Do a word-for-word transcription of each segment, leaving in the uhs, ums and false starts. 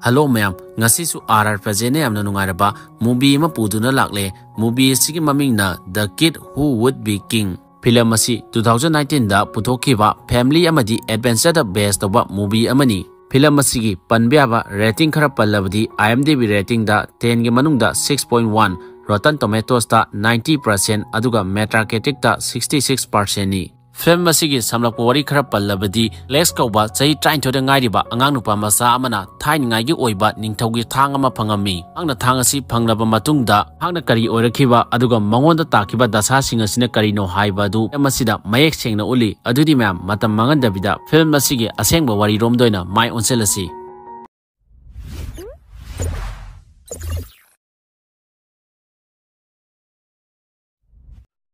Hello ꯃꯌꯥꯝ, ꯉꯁꯤꯁꯨ R R ꯄ꯭ꯔꯖꯦꯟꯅ ꯌꯥꯝꯅ ꯅꯨꯡꯉꯥꯏꯔꯕ movie ꯑꯃ ꯄꯨꯗꯨꯅ ꯂꯥꯛꯂꯦ꯫ Movie ꯑꯁꯤꯒꯤ ꯃꯃꯤꯡꯅ The Kid Who Would Be King꯫ Film ꯑꯁꯤ two thousand nineteen ꯗ ꯄꯨꯊꯣꯛꯈꯤꯕ family ꯑꯃꯗꯤ adventure ꯗ base ꯇꯧꯕ movie ꯑꯃꯅꯤ꯫ Film ꯑꯁꯤꯒꯤ ꯄꯟꯕ ꯌꯥꯕ rating ꯈꯔ ꯄꯜꯂꯕꯗꯤ, IMDb rating ꯗ ten ꯒꯤ ꯃꯅꯨꯡꯗ six point one, Rotten Tomatoes ꯇ ninety percent, ꯑꯗꯨꯒ Metacritic ꯇ sixty six percent ꯅꯤ꯫ Film ꯑꯁꯤꯒꯤ ꯁꯝꯂꯞꯄ ꯋꯥꯔꯤ ꯈꯔ ꯄꯜꯂꯕꯗꯤ, Alex ꯀꯧꯕ ꯆꯍꯤ ꯇꯔꯥꯅꯤꯊꯣꯏꯗ ꯉꯥꯏꯔꯤꯕ ꯑꯉꯥꯡ ꯅꯨꯄꯥ ꯃꯆꯥ ꯑꯃꯅ ꯊꯥꯏꯅꯉꯥꯏꯒꯤ ꯑꯣꯏꯕ ꯅꯤꯡꯊꯧꯒꯤ ꯊꯥꯡ ꯑꯃ ꯐꯪꯉꯝꯃꯤ꯫ ꯃꯍꯥꯛꯅ ꯊꯥꯡ ꯑꯁꯤ ꯐꯪꯂꯕ ꯃꯇꯨꯡꯗ, ꯃꯍꯥꯛꯅ ꯀꯔꯤ ꯑꯣꯏꯔꯛꯈꯤꯕ ꯑꯗꯨꯒ ꯃꯉꯣꯟꯗ ꯇꯥꯈꯤꯕ ꯗꯁꯥꯁꯤꯡ ꯑꯁꯤꯅ ꯀꯔꯤꯅꯣ ꯍꯥꯏꯕ ꯑꯗꯨ film ꯑꯁꯤꯗ ꯃꯌꯦꯛ ꯁꯦꯡꯅ ꯎꯠꯂꯤ꯫ ꯑꯗꯨꯗꯤ ꯃꯌꯥꯝ, ꯃꯇꯝ ꯃꯥꯡꯍꯟꯗꯕꯤꯗ film ꯑꯁꯤꯒꯤ ꯑꯁꯦꯡꯕ ꯋꯥꯔꯤꯔꯣꯝꯗ ꯑꯣꯏꯅ ꯃꯥꯏ ꯑꯣꯟꯁꯤꯜꯂꯁꯤ꯫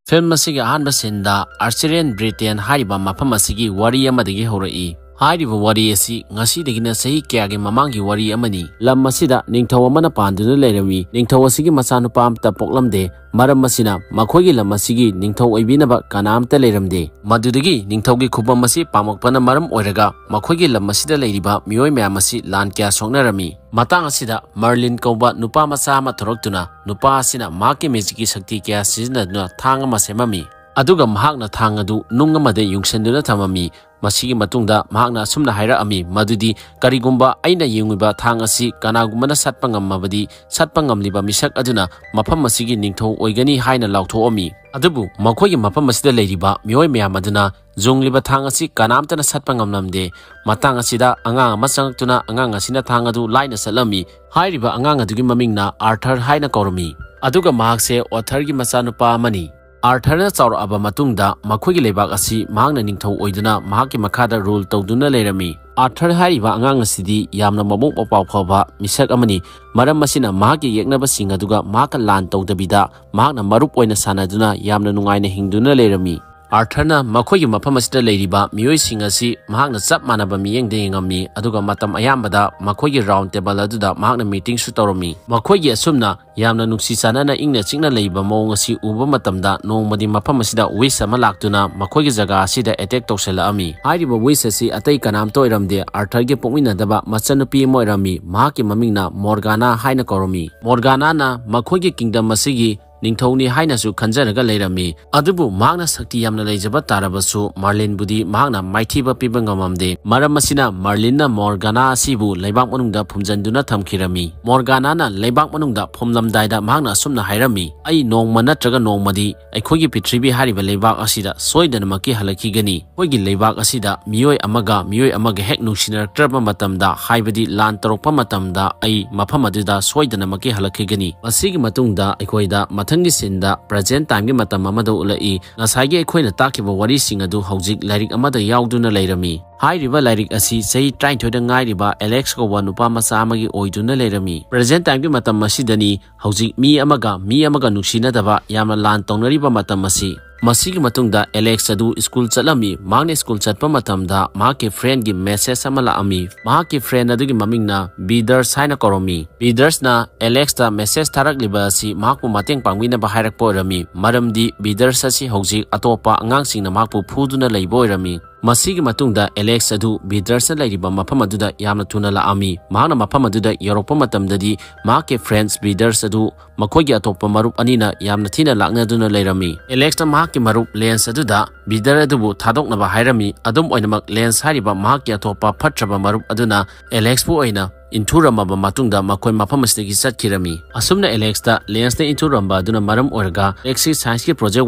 Film ꯑꯁꯤꯒꯤ ꯑꯍꯥꯟꯕ scene ꯗ Arthurian Britain ꯍꯥꯏꯔꯤꯕ ꯃꯐꯝ ꯑꯁꯤꯒꯤ ꯋꯥꯔꯤ ꯑꯃꯗꯒꯤ ꯍꯧꯔꯛꯏ꯫ ꯍꯥꯏꯔꯤꯕ ꯋꯥꯔꯤ ꯑꯁꯤ ꯉꯁꯤꯗꯒꯤꯅ ꯆꯍꯤ ꯀꯌꯥꯒꯤ ꯃꯃꯥꯡꯒꯤ ꯋꯥꯔꯤ ꯑꯃꯅꯤ꯫ ꯂꯝ ꯑꯁꯤꯗ ꯅꯤꯡꯊꯧ ꯑꯃꯅ ꯄꯥꯟꯗꯨꯅ ꯂꯩꯔꯝꯃꯤ꯫ ꯅꯤꯡꯊꯧ ꯑꯁꯤꯒꯤ ꯃꯆꯥꯅꯨꯄꯥ ꯑꯃꯠꯇ ꯄꯣꯛꯂꯝꯗꯦ꯫ ꯃꯔꯝ ꯑꯁꯤꯅ ꯃꯈꯣꯏꯒꯤ ꯂꯝ ꯑꯁꯤꯒꯤ ꯅꯤꯡꯊꯧ ꯑꯣꯏꯕꯤꯅꯕ ꯀꯅꯥ ꯑꯃꯠꯇ ꯂꯩꯔꯝꯗꯦ꯫ ꯃꯗꯨꯗꯒꯤ ꯅꯤꯡꯊꯧꯒꯤ ꯈꯨꯕꯝ ꯑꯁꯤ ꯄꯥꯝꯃꯛꯄꯅ ꯃꯔꯝ ꯑꯣꯏꯔꯒ ꯃꯈꯣꯏꯒꯤ ꯂꯝ ꯑꯁꯤꯗ ꯂꯩꯔꯤꯕ ꯃꯤꯑꯣꯏ ꯃꯌꯥꯝ ꯑꯁꯤ ꯂꯥꯟ ꯀꯌꯥ ꯁꯣꯛꯅꯔꯝꯃꯤ꯫ ꯃꯇꯥꯡ ꯑꯁꯤꯗ Merlin ꯀꯧꯕ ꯅꯨꯄꯥ ꯃꯆꯥ ꯑꯃ ꯊꯣꯔꯛꯇꯨꯅ, ꯅꯨꯄꯥ ꯑꯁꯤꯅ ꯃꯍꯥꯛꯀꯤ magic ꯀꯤ ꯁꯛꯇꯤ ꯀꯌꯥ ꯁꯤꯖꯤꯟꯅꯗꯨꯅ ꯊꯥꯡ ꯑꯃ ꯁꯦꯝꯃꯝꯃꯤ꯫ ꯑꯗꯨꯒ ꯃꯍꯥꯛꯅ ꯊꯥꯡ ꯑꯗꯨ ꯅꯨꯡ ꯑꯃꯗ ꯌꯨꯡꯁꯤꯟꯗꯨꯅ ꯊꯝꯃꯝꯃꯤ꯫ ꯃꯁꯤꯒꯤ ꯃꯇꯨꯡꯗ ꯃꯍꯥꯛꯅ ꯑꯁꯨꯝꯅ ꯍꯥꯏꯔꯛꯑꯝꯃꯤ ꯃꯗꯨꯗꯤ, "ꯀꯔꯤꯒꯨꯝꯕ ꯑꯩꯅ ꯌꯨꯡꯉꯤꯕ ꯊꯥꯡ ꯑꯁꯤ ꯀꯅꯥꯒꯨꯝꯕꯅ ꯁꯠꯄ ꯉꯝꯃꯕꯗꯤ, ꯁꯠꯄ ꯉꯝꯂꯤꯕ ꯃꯤꯁꯛ ꯑꯗꯨꯅ ꯃꯐꯝ ꯑꯁꯤꯒꯤ ꯅꯤꯡꯊꯧ ꯑꯣꯏꯒꯅꯤ" ꯍꯥꯏꯅ ꯂꯥꯎꯊꯣꯛꯑꯝꯃꯤ꯫ ꯑꯗꯨꯕꯨ ꯃꯈꯣꯏꯒꯤ ꯃꯐꯝ ꯑꯁꯤꯗ ꯂꯩꯔꯤꯕ ꯃꯤꯑꯣꯏ ꯃꯌꯥꯝ ꯑꯗꯨꯅ ꯌꯨꯡꯂꯤꯕ ꯊꯥꯡ ꯑꯁꯤ ꯀꯅꯥꯝꯇꯅ ꯁꯠꯄ ꯉꯝꯂꯝꯗꯦ꯫ ꯃꯇꯥꯡ ꯑꯁꯤꯗ ꯑꯉꯥꯡ ꯑꯃ ꯆꯪꯂꯛꯇꯨꯅ ꯑꯉꯥꯡ ꯑꯁꯤꯅ ꯊꯥꯡ ꯑꯗꯨ ꯂꯥꯏꯅ ꯁꯠꯂꯝꯃꯤ꯫ ꯍꯥꯏꯔꯤꯕ ꯑꯉꯥꯡ ꯑꯗꯨꯒꯤ ꯃꯃꯤꯡꯅ ꯑꯥꯔꯊꯔ ꯍꯥꯏꯅ ꯀꯧꯔꯝꯃꯤ꯫ ꯑꯗꯨꯒ ꯃꯍꯥꯛꯁꯦ ꯑꯣꯊꯔꯒꯤ ꯃꯆꯥꯅꯨꯄꯥ ꯑꯃꯅꯤ꯫ ꯑꯥꯔꯊꯔꯅ ꯆꯥꯎꯔꯛꯑꯕ ꯃꯇꯨꯡꯗ ꯃꯈꯣꯏꯒꯤ ꯂꯩꯕꯥꯛ ꯑꯁꯤ ꯃꯍꯥꯛꯅ ꯅꯤꯡꯊꯧ ꯑꯣꯏꯗꯨꯅ ꯃꯍꯥꯛꯀꯤ ꯃꯈꯥꯗ rule ꯇꯧꯗꯨꯅ ꯂꯩꯔꯝꯃꯤ꯫ ꯑꯥꯔꯊꯔ ꯍꯥꯏꯔꯤꯕ ꯑꯉꯥꯡ ꯑꯁꯤꯗꯤ ꯌꯥꯝꯅ ꯃꯕꯨꯛ ꯃꯄꯥꯎ ꯐꯕ ꯃꯤꯁꯛ ꯑꯃꯅꯤ꯫ ꯃꯔꯝ ꯑꯁꯤꯅ ꯃꯍꯥꯛꯀꯤ ꯌꯦꯛꯅꯕꯁꯤꯡ ꯑꯗꯨꯒ ꯃꯍꯥꯛꯀ ꯂꯥꯟ ꯇꯧꯗꯕꯤꯗ ꯃꯍꯥꯛꯅ ꯃꯔꯨꯞ ꯑꯣꯏꯅ ꯁꯥꯟꯅꯗꯨꯅ ꯌꯥꯝꯅ ꯅꯨꯡꯉꯥꯏꯅ ꯍꯤꯡꯗꯨꯅ ꯂꯩꯔꯝꯃꯤ꯫ ꯑꯥꯔꯊꯔꯅ ꯃꯈꯣꯏꯒꯤ ꯃꯐꯝ ꯑꯁꯤꯗ ꯂꯩꯔꯤꯕ ꯃꯤꯑꯣꯏꯁꯤꯡ ꯑꯁꯤ ꯃꯍꯥꯛꯅ ꯆꯞ ꯃꯥꯟꯅꯕ ꯃꯤꯠꯌꯦꯡꯗ ꯌꯦꯡꯉꯝꯃꯤ, ꯑꯗꯨꯒ ꯃꯇꯝ ꯑꯌꯥꯝꯕꯗ ꯃꯈꯣꯏꯒꯤ round table ꯑꯗꯨꯗ ꯃꯍꯥꯛꯅ meetingꯁꯨ ꯇꯧꯔꯝꯃꯤ꯫ ꯃꯈꯣꯏꯒꯤ ꯑꯁꯨꯝꯅ ꯌꯥꯝꯅ ꯅꯨꯡꯁꯤ ꯆꯥꯟꯅꯅ ꯏꯪꯅ ꯆꯤꯛꯅ ꯂꯩꯕ ꯃꯑꯣꯡ ꯑꯁꯤ ꯎꯕ ꯃꯇꯝꯗ, ꯅꯣꯡꯃꯗꯤ ꯃꯐꯝ ꯑꯁꯤꯗ wish ꯑꯃ ꯂꯥꯛꯇꯨꯅ ꯃꯈꯣꯏꯒꯤ ꯖꯒꯥ ꯑꯁꯤꯗ attack ꯇꯧꯁꯤꯜꯂꯛꯑꯝꯃꯤ꯫ ꯍꯥꯏꯔꯤꯕ wish ꯑꯁꯤ ꯑꯇꯩ ꯀꯅꯥꯝꯇ ꯑꯣꯏꯔꯝꯗꯦ, ꯑꯥꯔꯊꯔꯒꯤ ꯄꯣꯛꯃꯤꯟꯅꯗꯕ ꯃꯆꯟꯅꯨꯄꯤ ꯑꯃ ꯑꯣꯏꯔꯝꯃꯤ꯫ ꯃꯍꯥꯛꯀꯤ ꯃꯃꯤꯡꯅ ꯃꯣꯔꯒꯥꯅꯥ ꯍꯥꯏꯅ ꯀꯧꯔꯝꯃꯤ꯫ ꯃꯣꯔꯒꯥꯅꯥꯅ ꯃꯈꯣꯏꯒꯤ kingdom ꯑꯁꯤꯒꯤ ꯅꯤꯡꯊꯧꯅꯤ ꯍꯥꯏꯅꯁꯨ ꯈꯟꯖꯔꯒ ꯂꯩꯔꯝꯃꯤ꯫ ꯑꯗꯨꯕꯨ ꯃꯍꯥꯛꯅ ꯁꯛꯇꯤ ꯌꯥꯝꯅ ꯂꯩꯖꯕ ꯇꯥꯔꯕꯁꯨ, ꯃꯥꯔꯂꯤꯟꯕꯨꯗꯤ ꯃꯍꯥꯛꯅ ꯃꯥꯏꯊꯤꯕ ꯄꯤꯕ ꯉꯝꯃꯝꯗꯦ꯫ ꯃꯔꯝ ꯑꯁꯤꯅ, ꯃꯥꯔꯂꯤꯟꯅ ꯃꯣꯔꯒꯥꯅꯥ ꯑꯁꯤꯕꯨ ꯂꯩꯕꯥꯛ ꯃꯅꯨꯡꯗ ꯐꯨꯝꯖꯤꯟꯗꯨꯅ ꯊꯝꯈꯤꯔꯝꯃꯤ꯫ ꯃꯣꯔꯒꯥꯅꯥꯅ ꯂꯩꯕꯥꯛ ꯃꯅꯨꯡꯗ ꯐꯨꯝꯂꯝꯗꯥꯏꯗ ꯃꯍꯥꯛꯅ ꯑꯁꯨꯝꯅ ꯍꯥꯏꯔꯝꯃꯤ, "ꯑꯩ ꯅꯣꯡꯃ ꯅꯠꯇ꯭ꯔꯒ ꯅꯣꯡꯃꯗꯤ ꯑꯩꯈꯣꯏꯒꯤ ꯄ꯭ꯔꯤꯊꯤꯕꯤ ꯍꯥꯏꯔꯤꯕ ꯂꯩꯕꯥꯛ ꯑꯁꯤꯗ ꯁꯣꯏꯗꯅꯃꯛꯀꯤ ꯍꯜꯂꯛꯈꯤꯒꯅꯤ꯫ ꯑꯩꯈꯣꯏꯒꯤ ꯂꯩꯕꯥꯛ ꯑꯁꯤꯗ ꯃꯤꯑꯣꯏ ꯑꯃꯒ ꯃꯤꯑꯣꯏ ꯑꯃꯒ ꯍꯦꯛ ꯅꯨꯡꯁꯤꯅꯔꯛꯇ꯭ꯔꯕ ꯃꯇꯝꯗ, ꯍꯥꯏꯕꯗꯤ ꯂꯥꯟ ꯇꯧꯔꯛꯄ ꯃꯇꯝꯗ, ꯑꯩ ꯃꯐꯝ ꯑꯗꯨꯗ ꯁꯣꯏꯗꯅꯃꯛꯀꯤ ꯍꯜꯂꯛꯈꯤꯒꯅꯤ"꯫ ꯃꯁꯤꯒꯤ ꯃꯇꯨꯡꯗ ꯑꯩꯈꯣꯏꯗ ꯃꯊꯪꯒꯤ sceneꯗ present timeꯒꯤ ꯃꯇꯝ ꯑꯃꯗ ꯎꯠꯂꯛꯏ꯫ ꯉꯁꯥꯏꯒꯤ ꯑꯩꯈꯣꯏꯅ ꯇꯥꯛꯈꯤꯕ ꯋꯥꯔꯤꯁꯤꯡ ꯑꯗꯨ ꯍꯧꯖꯤꯛ ꯂꯥꯏꯔꯤꯛ ꯑꯃꯗ ꯌꯥꯎꯗꯨꯅ ꯂꯩꯔꯝꯃꯤ꯫ ꯍꯥꯏꯔꯤꯕ ꯂꯥꯏꯔꯤꯛ ꯑꯁꯤ ꯆꯍꯤ ꯇꯔꯥꯅꯤꯊꯣꯏꯗ ꯉꯥꯏꯔꯤꯕ ꯑꯦꯂꯦꯛꯁ ꯀꯧꯕ ꯅꯨꯄꯥ ꯃꯆꯥ ꯑꯃꯒꯤ ꯑꯣꯏꯗꯨꯅ ꯂꯩꯔꯝꯃꯤ꯫ Present timeꯒꯤ ꯃꯇꯝ ꯑꯁꯤꯗꯅꯤ ꯍꯧꯖꯤꯛ ꯃꯤ ꯑꯃꯒ ꯃꯤ ꯑꯃꯒ ꯅꯨꯡꯁꯤꯅꯗꯕ ꯌꯥꯝꯅ ꯂꯥꯟ ꯇꯧꯅꯔꯤꯕ ꯃꯇꯝ ꯑꯁꯤ꯫ ꯃꯁꯤꯒꯤ ꯃꯇꯨꯡꯗ ꯑꯦꯂꯦꯛꯁ ꯑꯗꯨ ꯁ꯭ꯀꯨꯜ ꯆꯠꯂꯝꯃꯤ꯫ ꯃꯍꯥꯛꯅ ꯁ꯭ꯀꯨꯜ ꯆꯠꯄ ꯃꯇꯝꯗ ꯃꯍꯥꯛꯀꯤ friendꯒꯤ message ꯑꯃ ꯂꯥꯛꯑꯝꯃꯤ꯫ ꯃꯍꯥꯛꯀꯤ friend ꯑꯗꯨꯒꯤ ꯃꯃꯤꯡꯅ ꯕꯤꯗꯔꯁ ꯍꯥꯏꯅ ꯀꯧꯔꯝꯃꯤ꯫ ꯕꯤꯗꯔꯁꯅ ꯑꯦꯂꯦꯛꯁꯇ message ꯊꯥꯔꯛꯂꯤꯕ ꯑꯁꯤ ꯃꯍꯥꯛꯄꯨ ꯃꯇꯦꯡ ꯄꯥꯡꯕꯤꯅꯕ ꯍꯥꯏꯔꯛꯄ ꯑꯣꯏꯔꯝꯃꯤ, ꯃꯔꯝꯗꯤ ꯕꯤꯗꯔꯁ ꯑꯁꯤ ꯍꯧꯖꯤꯛ ꯑꯇꯣꯞꯄ ꯑꯉꯥꯡꯁꯤꯡꯅ ꯃꯍꯥꯛꯄꯨ ꯐꯨꯗꯨꯅ ꯂꯩꯕ ꯑꯣꯏꯔꯝꯃꯤ꯫ ꯃꯁꯤꯒꯤ ꯃꯇꯨꯡꯗ ꯑꯦꯂꯦꯛꯁ ꯑꯗꯨ ꯕꯤꯗꯔꯁꯅ ꯂꯩꯔꯤꯕ ꯃꯐꯝ ꯑꯗꯨꯗ ꯌꯥꯝꯅ ꯊꯨꯅ ꯂꯥꯛꯑꯝꯃꯤ꯫ ꯃꯍꯥꯛꯅ ꯃꯐꯝ ꯑꯗꯨꯗ ꯌꯧꯔꯛꯄ ꯃꯇꯝꯗꯗꯤ ꯃꯍꯥꯛꯀꯤ friends ꯕꯤꯗꯔꯁ ꯑꯗꯨ ꯃꯈꯣꯏꯒꯤ ꯑꯇꯣꯞꯄ ꯃꯔꯨꯞ ꯑꯅꯤꯅ ꯌꯥꯝꯅ ꯊꯤꯅ ꯂꯥꯛꯅꯗꯨꯅ ꯂꯩꯔꯝꯃꯤ꯫ ꯑꯦꯂꯦꯛꯁꯅ ꯃꯍꯥꯛꯀꯤ ꯃꯔꯨꯞ ꯂꯦꯟꯁ ꯑꯗꯨꯗ ꯕꯤꯗꯔ ꯑꯗꯨꯕꯨ ꯊꯥꯗꯣꯛꯅꯕ ꯍꯥꯏꯔꯝꯃꯤ꯫ ꯑꯗꯨꯝ ꯑꯣꯏꯅꯃꯛ, ꯂꯦꯟꯁ ꯍꯥꯏꯔꯤꯕ ꯃꯍꯥꯛꯀꯤ ꯑꯇꯣꯞꯄ ꯐꯠꯇ꯭ꯔꯕ ꯃꯔꯨꯞ ꯑꯗꯨꯅ ꯑꯦꯂꯦꯛꯁꯄꯨ ꯑꯣꯏꯅ ꯏꯟꯊꯨꯔꯝꯃꯕ ꯃꯇꯨꯡꯗ ꯃꯈꯣꯏ ꯃꯐꯝ ꯑꯁꯤꯗꯒꯤ ꯆꯠꯈꯤꯔꯝꯃꯤ꯫ ꯑꯁꯨꯝꯅ ꯑꯦꯂꯦꯛꯁꯇ ꯂꯦꯟꯁꯅ ꯏꯟꯊꯨꯔꯝꯕ ꯑꯗꯨꯅ ꯃꯔꯝ ꯑꯣꯏꯔꯒ ꯑꯦꯂꯦꯛꯁꯀꯤ scienceꯀꯤ project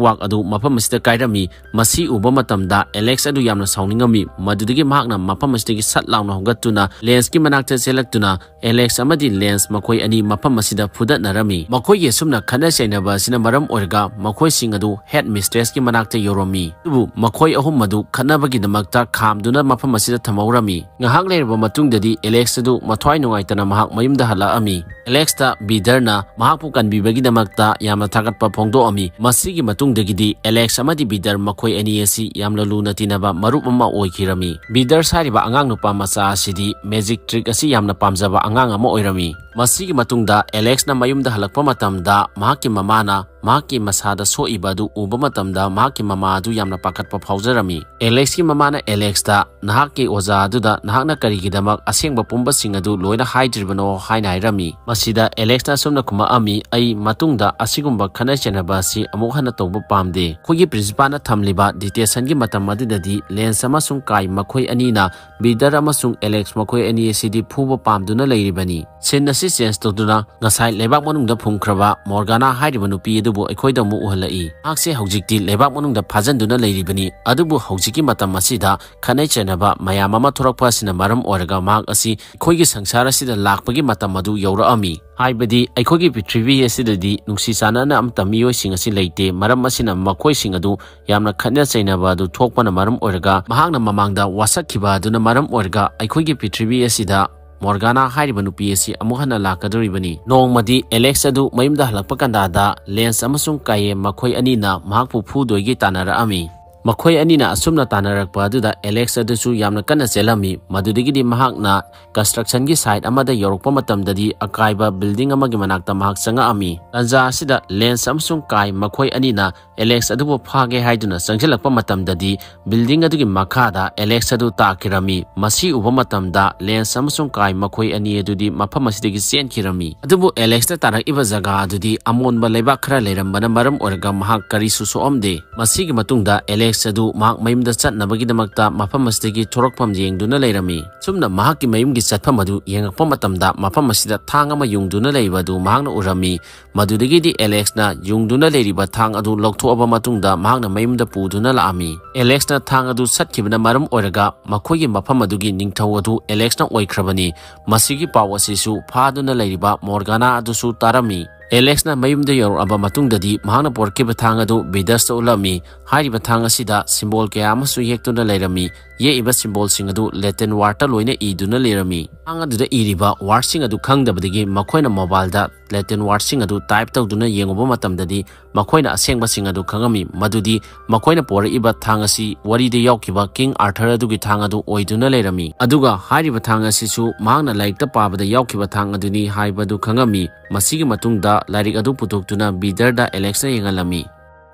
work ꯑꯗꯨ ꯃꯐꯝ ꯑꯁꯤꯗ ꯀꯥꯏꯔꯝꯃꯤ꯫ ꯃꯁꯤ ꯎꯕ ꯃꯇꯝꯗ ꯑꯦꯂꯦꯛꯁ ꯑꯗꯨ ꯌꯥꯝꯅ ꯁꯥꯎꯅꯤꯡꯉꯝꯃꯤ꯫ ꯃꯗꯨꯗꯒꯤ ꯃꯍꯥꯛꯅ ꯃꯐꯝ ꯑꯁꯤꯗꯒꯤ ꯁꯠ ꯂꯥꯎꯅ ꯍꯧꯒꯠꯇꯨꯅ ꯂꯦꯟꯁꯀꯤ ꯃꯅꯥꯛꯇ ꯆꯦꯜꯂꯛꯇꯨꯅ ꯑꯦꯂꯦꯛꯁ ꯑꯃꯗꯤ ꯂꯦꯟꯁ ꯃꯈꯣꯏ ꯑꯅꯤ ꯃꯐꯝ ꯑꯁꯤꯗ ꯐꯨꯗꯠꯅꯔꯝꯃꯤ꯫ ꯃꯈꯣꯏꯒꯤ ꯑꯁꯨꯝꯅ ꯈꯠꯅ ꯆꯩꯅꯕ ꯑꯁꯤꯅ ꯃꯔꯝ ꯑꯣꯏꯔꯒ ꯃꯈꯣꯏꯁꯤꯡ ꯑꯗꯨ headmistressꯀꯤ ꯃꯅꯥꯛꯇ ꯌꯧꯔꯝꯃꯤ꯫ ꯑꯗꯨꯕꯨ ꯃꯈꯣꯏ ꯑꯍꯨꯝ ꯑꯗꯨ ꯈꯠꯅꯕꯒꯤꯗꯃꯛꯇ ꯈꯥꯝꯗꯨꯅ ꯃꯐꯝ ꯑꯁꯤꯗ ꯊꯝꯍꯧꯔꯝꯃꯤ꯫ ꯉꯥꯏꯍꯥꯛ ꯂꯩꯔꯕ ꯃꯇꯨꯡꯗꯗꯤ ꯑꯦꯂꯦꯛꯁ ꯑꯗꯨ ꯃꯊ꯭ꯋꯥꯏ ꯅꯨꯡꯉꯥꯏꯇꯅ ꯃꯍꯥꯛ ꯃꯌꯨꯝꯗ ꯍꯜꯂꯛꯑꯝꯃꯤ꯫ ꯑꯦꯂꯦꯛꯁꯇ ꯕꯤꯗꯔꯅ ꯃꯍꯥꯛꯄꯨ ꯀꯟꯕꯤꯕꯒꯤꯗꯃꯛꯇ ꯌꯥꯝꯅ ꯊꯥꯒꯠꯄ ꯐꯣꯡꯗꯣꯛꯑꯝꯃꯤ꯫ ꯃꯁꯤꯒꯤ ꯃꯇꯨꯡꯗꯒꯤꯗꯤ ꯑꯦꯂꯦꯛꯁ ꯑꯃꯗꯤ ꯕꯤꯗꯔ ꯃꯈꯣꯏ ꯑꯅꯤ ꯑꯁꯤ ꯌꯥꯝꯅ ꯂꯨꯅ ꯇꯤꯟꯅꯕ ꯃꯔꯨꯞ ꯑꯃ ꯑꯣꯏꯈꯤꯔꯝꯃꯤ꯫ ꯕꯤꯗꯔ ꯍꯥꯏꯔꯤꯕ ꯑꯉꯥꯡ ꯅꯨꯄꯥ ꯃꯆꯥ ꯑꯁꯤꯗꯤ ꯃꯦꯖꯤꯛ ꯇ꯭ꯔꯤꯛ ꯑꯁꯤ ꯌꯥꯝꯅ ꯄꯥꯝꯖꯕ ꯑꯉꯥꯡ ꯑꯃ ꯑꯣꯏꯔꯝꯃꯤ꯫ ꯃꯁꯤꯒꯤ ꯃꯇꯨꯡꯗ ꯑꯦꯂꯦꯛꯁꯅ ꯃꯌꯨꯝꯗ ꯍꯜꯂꯛꯄ ꯃꯇꯝꯗ ꯃꯍꯥꯛꯀꯤ ꯃꯃꯥꯅ ꯃꯍꯥꯛꯀꯤ ꯃꯁꯥꯗ ꯁꯣꯛꯏꯕ ꯑꯗꯨ ꯎꯕ ꯃꯇꯝꯗ ꯃꯍꯥꯛꯀꯤ ꯃꯃꯥ ꯑꯗꯨ ꯌꯥꯝꯅ ꯄꯥꯈꯠꯄ ꯐꯥꯎꯖꯔꯝꯃꯤ꯫ ꯑꯦꯂꯦꯛꯁꯀꯤ ꯃꯃꯥꯅ ꯑꯦꯂꯦꯛꯁꯇ, "ꯅꯍꯥꯛꯀꯤ ꯑꯣꯖꯥ ꯑꯗꯨꯗ ꯅꯍꯥꯛꯅ ꯀꯔꯤꯒꯤꯗꯃꯛ ꯑꯁꯦꯡꯕ ꯄꯨꯝꯕꯁꯤꯡ ꯑꯗꯨ ꯂꯣꯏꯅ ꯍꯥꯏꯗ꯭ꯔꯤꯕꯅꯣ?" ꯍꯥꯏꯅ ꯍꯥꯏꯔꯝꯃꯤ꯫ ꯃꯁꯤꯗ ꯑꯦꯂꯦꯛꯁꯅ ꯑꯁꯨꯝꯅ ꯈꯨꯝꯃꯛꯑꯝꯃꯤ, "ꯑꯩ ꯃꯇꯨꯡꯗ ꯑꯁꯤꯒꯨꯝꯕ ꯈꯠꯅ ꯆꯩꯅꯕ ꯑꯁꯤ ꯑꯃꯨꯛ ꯍꯟꯅ ꯇꯧꯕ ꯄꯥꯝꯗꯦ꯫ ꯑꯩꯈꯣꯏꯒꯤ ꯄ꯭ꯔꯤꯟꯁꯤꯄꯥꯜꯅ ꯊꯝꯂꯤꯕ ꯗꯤꯇꯦꯟꯁꯟꯒꯤ ꯃꯇꯝ ꯑꯗꯨꯗꯗꯤ ꯂꯦꯟꯁ ꯑꯃꯁꯨꯡ ꯀꯥꯏ ꯃꯈꯣꯏ ꯑꯅꯤꯅ ꯕꯤꯗꯔ ꯑꯃꯁꯨꯡ ꯑꯦꯂꯦꯛꯁ ꯃꯈꯣꯏ ꯑꯅꯤ ꯑꯁꯤꯗꯤ ꯐꯨꯕ ꯄꯥꯝꯗꯨꯅ ꯂꯩꯔꯤꯕꯅꯤ꯫ ꯁꯤꯟ ꯑꯁꯤ ꯆꯦꯟꯖ ꯇꯧꯗꯨꯅ ꯉꯁꯥꯏ ꯂꯩꯕꯥꯛ ꯃꯅꯨꯡꯗ ꯐꯨꯝꯈ꯭ꯔꯕ ꯃꯣꯔꯒꯥꯅꯥ ꯍꯥꯏꯔꯤꯕ ꯅꯨꯄꯤ ꯑꯗꯨꯕꯨ ꯑꯩꯈꯣꯏꯗ ꯑꯃꯨꯛ ꯎꯍꯜꯂꯛꯏ꯫ ꯃꯍꯥꯛꯁꯦ ꯍꯧꯖꯤꯛꯇꯤ ꯂꯩꯕꯥꯛ ꯃꯅꯨꯡꯗ ꯐꯥꯖꯤꯟꯗꯨꯅ ꯂꯩꯔꯤꯕꯅꯤ꯫ ꯑꯗꯨꯕꯨ ꯍꯧꯖꯤꯛꯀꯤ ꯃꯇꯝ ꯑꯁꯤꯗ ꯈꯠꯅ ꯆꯩꯅꯕ ꯃꯌꯥꯝ ꯑꯃ ꯊꯣꯔꯛꯄ ꯑꯁꯤꯅ ꯃꯔꯝ ꯑꯣꯏꯔꯒ ꯃꯍꯥꯛ ꯑꯁꯤ ꯑꯩꯈꯣꯏꯒꯤ ꯁꯪꯁꯥꯔ ꯑꯁꯤꯗ ꯂꯥꯛꯄꯒꯤ ꯃꯇꯝ ꯑꯗꯨ ꯌꯧꯔꯛꯑꯝꯃꯤ꯫ ꯍꯥꯏꯕꯗꯤ ꯑꯩꯈꯣꯏꯒꯤ ꯄ꯭ꯔꯤꯊꯤꯕꯤ ꯑꯁꯤꯗꯗꯤ ꯅꯨꯡꯁꯤ ꯆꯥꯟꯅꯅ ꯑꯃꯠꯇ ꯃꯤꯑꯣꯏꯁꯤꯡ ꯑꯁꯤ ꯂꯩꯇꯦ꯫ ꯃꯔꯝ ꯑꯁꯤꯅ ꯃꯈꯣꯏꯁꯤꯡ ꯑꯗꯨ ꯌꯥꯝꯅ ꯈꯠꯅ ꯆꯩꯅꯕ ꯑꯗꯨ ꯊꯣꯛꯄꯅ ꯃꯔꯝ ꯑꯣꯏꯔꯒ ꯃꯍꯥꯛꯅ ꯃꯃꯥꯡꯗ ꯋꯥꯁꯛꯈꯤꯕ ꯑꯗꯨꯅ ꯃꯔꯝ ꯑꯣꯏꯔꯒ ꯑꯩꯈꯣꯏꯒꯤ ꯄ꯭ꯔꯤꯊꯤꯕꯤ ꯑꯁꯤꯗ ꯃꯣꯔꯒꯥꯅꯥ ꯍꯥꯏꯔꯤꯕ ꯅꯨꯄꯤ ꯑꯁꯤ ꯑꯃꯨꯛ ꯍꯟꯅ ꯂꯥꯛꯀꯗꯧꯔꯤꯕꯅꯤ꯫ ꯅꯣꯡꯃꯗꯤ ꯑꯦꯂꯦꯛꯁ ꯑꯗꯨ ꯃꯌꯨꯝꯗ ꯍꯜꯂꯛꯄ ꯀꯥꯟꯗꯥꯗ ꯂꯦꯟꯁ ꯑꯃꯁꯨꯡ ꯀꯥꯌꯦ ꯃꯈꯣꯏ ꯑꯅꯤꯅ ꯃꯍꯥꯛꯄꯨ ꯐꯨꯗꯣꯏꯒꯤ ꯇꯥꯟꯅꯔꯛꯑꯝꯃꯤ꯫ ꯃꯈꯣꯏ ꯑꯅꯤꯅ ꯑꯁꯨꯝꯅ ꯇꯥꯟꯅꯔꯛꯄ ꯑꯗꯨꯗ ꯑꯦꯂꯦꯛꯁ ꯑꯗꯨꯁꯨ ꯌꯥꯝꯅ ꯀꯟꯅ ꯆꯦꯜꯂꯝꯃꯤ꯫ ꯃꯗꯨꯗꯒꯤꯗꯤ ꯃꯍꯥꯛꯅ construction ꯒꯤ site ꯑꯃꯗ ꯌꯧꯔꯛꯄ ꯃꯇꯝꯗꯗꯤ ꯑꯀꯥꯏꯕ building ꯑꯃꯒꯤ ꯃꯅꯥꯛꯇ ꯃꯍꯥꯛ ꯆꯪꯉꯛꯑꯝꯃꯤ꯫ ꯇꯥꯟꯖꯥ ꯑꯁꯤꯗ ꯂꯦꯟꯁ ꯑꯃꯁꯨꯡ ꯀꯥꯏ ꯃꯈꯣꯏ ꯑꯅꯤꯅ ꯑꯦꯂꯦꯛꯁ ꯑꯗꯨꯕꯨ ꯐꯥꯒꯦ ꯍꯥꯏꯗꯨꯅ ꯆꯪꯁꯤꯜꯂꯛꯄ ꯃꯇꯝꯗꯗꯤ building ꯑꯗꯨꯒꯤ ꯃꯈꯥꯗ ꯑꯦꯂꯦꯛꯁ ꯑꯗꯨ ꯇꯥꯈꯤꯔꯝꯃꯤ꯫ ꯃꯁꯤ ꯎꯕ ꯃꯇꯝꯗ ꯂꯦꯟꯁ ꯑꯃꯁꯨꯡ ꯀꯥꯏ ꯃꯈꯣꯏ ꯑꯅꯤ ꯑꯗꯨꯗꯤ ꯃꯐꯝ ꯑꯁꯤꯗꯒꯤ ꯆꯦꯟꯈꯤꯔꯝꯃꯤ꯫ ꯑꯗꯨꯕꯨ ꯑꯦꯂꯦꯛꯁꯅ ꯇꯥꯔꯛꯏꯕ ꯖꯒꯥ ꯑꯗꯨꯗꯤ ꯑꯃꯣꯟꯕ ꯂꯩꯕꯥꯛ ꯈꯔ ꯂꯩꯔꯝꯕꯅ ꯃꯔꯝ ꯑꯣꯏꯔꯒ ꯃꯍꯥꯛ ꯀꯔꯤꯁꯨ ꯁꯣꯛꯑꯝꯗꯦ꯫ ꯃꯁꯤꯒꯤ ꯃꯇꯨꯡꯗ ꯑꯦꯂꯦꯛꯁ ꯑꯗꯨ ꯃꯍꯥꯛ ꯃꯌꯨꯝꯗ ꯆꯠꯅꯕꯒꯤꯗꯃꯛꯇ ꯃꯐꯝ ꯑꯁꯤꯗꯒꯤ ꯊꯣꯔꯛꯐꯝ ꯌꯦꯡꯗꯨꯅ ꯂꯩꯔꯝꯃꯤ꯫ ꯁꯨꯝꯅ ꯃꯍꯥꯛꯀꯤ ꯃꯌꯨꯝꯒꯤ ꯆꯠꯐꯝ ꯑꯗꯨ ꯌꯦꯡꯉꯛꯄ ꯃꯇꯝꯗ ꯃꯐꯝ ꯑꯁꯤꯗ ꯊꯥꯡ ꯑꯃ ꯌꯨꯡꯗꯨꯅ ꯂꯩꯕ ꯑꯗꯨ ꯃꯍꯥꯛꯅ ꯎꯔꯝꯃꯤ꯫ ꯃꯗꯨꯗꯒꯤꯗꯤ ꯑꯦꯂꯦꯛꯁꯅ ꯌꯨꯡꯗꯨꯅ ꯂꯩꯔꯤꯕ ꯊꯥꯡ ꯑꯗꯨ ꯂꯧꯊꯣꯛꯑꯕ ꯃꯇꯨꯡꯗ ꯃꯍꯥꯛꯅ ꯃꯌꯨꯝꯗ ꯄꯨꯗꯨꯅ ꯂꯥꯛꯑꯝꯃꯤ꯫ ꯑꯦꯂꯦꯛꯁꯅ ꯊꯥꯡ ꯑꯗꯨ ꯁꯠꯈꯤꯕꯅ ꯃꯔꯝ ꯑꯣꯏꯔꯒ ꯃꯈꯣꯏꯒꯤ ꯃꯐꯝ ꯑꯗꯨꯒꯤ ꯅꯤꯡꯊꯧ ꯑꯗꯨ ꯑꯦꯂꯦꯛꯁꯅ ꯑꯣꯏꯈ꯭ꯔꯕꯅꯤ꯫ ꯃꯁꯤꯒꯤ ꯄꯥꯎ ꯑꯁꯤꯁꯨ ꯐꯥꯗꯨꯅ ꯂꯩꯔꯤꯕ ꯃꯣꯔꯒꯥꯅꯥ ꯑꯗꯨꯁꯨ ꯇꯥꯔꯝꯃꯤ꯫ ꯑꯦꯂꯦꯛꯁꯅ ꯃꯌꯨꯝꯗ ꯌꯧꯔꯛꯂꯕ ꯃꯇꯨꯡꯗꯗꯤ ꯃꯍꯥꯛꯅ ꯄꯨꯔꯛꯈꯤꯕ ꯊꯥꯡ ꯑꯗꯨ ꯕꯤꯗꯔꯁꯇ ꯎꯠꯂꯝꯃꯤ꯫ ꯍꯥꯏꯔꯤꯕ ꯊꯥꯡ ꯑꯁꯤꯗ ꯁꯤꯝꯕꯣꯜ ꯀꯌꯥ ꯑꯃꯁꯨ ꯌꯦꯛꯇꯨꯅ ꯂꯩꯔꯝꯃꯤ꯫ ꯌꯦꯛꯏꯕ ꯁꯤꯝꯕꯣꯜꯁꯤꯡ ꯑꯗꯨ ꯂꯦꯇꯤꯟ ꯋꯥꯔꯗꯇ ꯂꯣꯏꯅ ꯏꯗꯨꯅ ꯂꯩꯔꯝꯃꯤ꯫ ꯊꯥꯡ ꯑꯗꯨꯗ ꯏꯔꯤꯕ ꯋꯥꯔꯗꯁꯤꯡ ꯑꯗꯨ ꯈꯪꯗꯕꯗꯒꯤ ꯃꯈꯣꯏꯅ ꯃꯣꯕꯥꯏꯜꯗ ꯂꯦꯇꯤꯟ ꯋꯥꯔꯗꯁꯤꯡ ꯑꯗꯨ ꯇꯥꯏꯞ ꯇꯧꯗꯨꯅ ꯌꯦꯡꯉꯨꯕ ꯃꯇꯝꯗꯗꯤ ꯃꯈꯣꯏꯅ ꯑꯁꯦꯡꯕꯁꯤꯡ ꯑꯗꯨ ꯈꯪꯉꯝꯃꯤ, ꯃꯗꯨꯗꯤ ꯃꯈꯣꯏꯅ ꯄꯣꯔꯛꯏꯕ ꯊꯥꯡ ꯑꯁꯤ ꯋꯥꯔꯤꯗ ꯌꯥꯎꯈꯤꯕ ꯀꯤꯡ ꯑꯥꯔꯊꯔ ꯑꯗꯨꯒꯤ ꯊꯥꯡ ꯑꯗꯨ ꯑꯣꯏꯗꯨꯅ ꯂꯩꯔꯝꯃꯤ꯫ ꯑꯗꯨꯒ ꯍꯥꯏꯔꯤꯕ ꯊꯥꯡ ꯑꯁꯤꯁꯨ ꯃꯍꯥꯛꯅ ꯂꯥꯏꯔꯤꯛꯇ ꯄꯥꯕꯗ ꯌꯥꯎꯈꯤꯕ ꯊꯥꯡ ꯑꯗꯨꯅꯤ ꯍꯥꯏꯕꯗꯨ ꯈꯪꯉꯝꯃꯤ꯫ ꯃꯁꯤꯒꯤ ꯃꯇꯨꯡꯗ ꯂꯥꯏꯔꯤꯛ ꯑꯗꯨ ꯄꯨꯊꯣꯛꯇꯨꯅ ꯕꯤꯗꯔꯗ ꯑꯦꯂꯦꯛꯁꯅ ꯌꯦꯡꯍꯜꯂꯝꯃꯤ꯫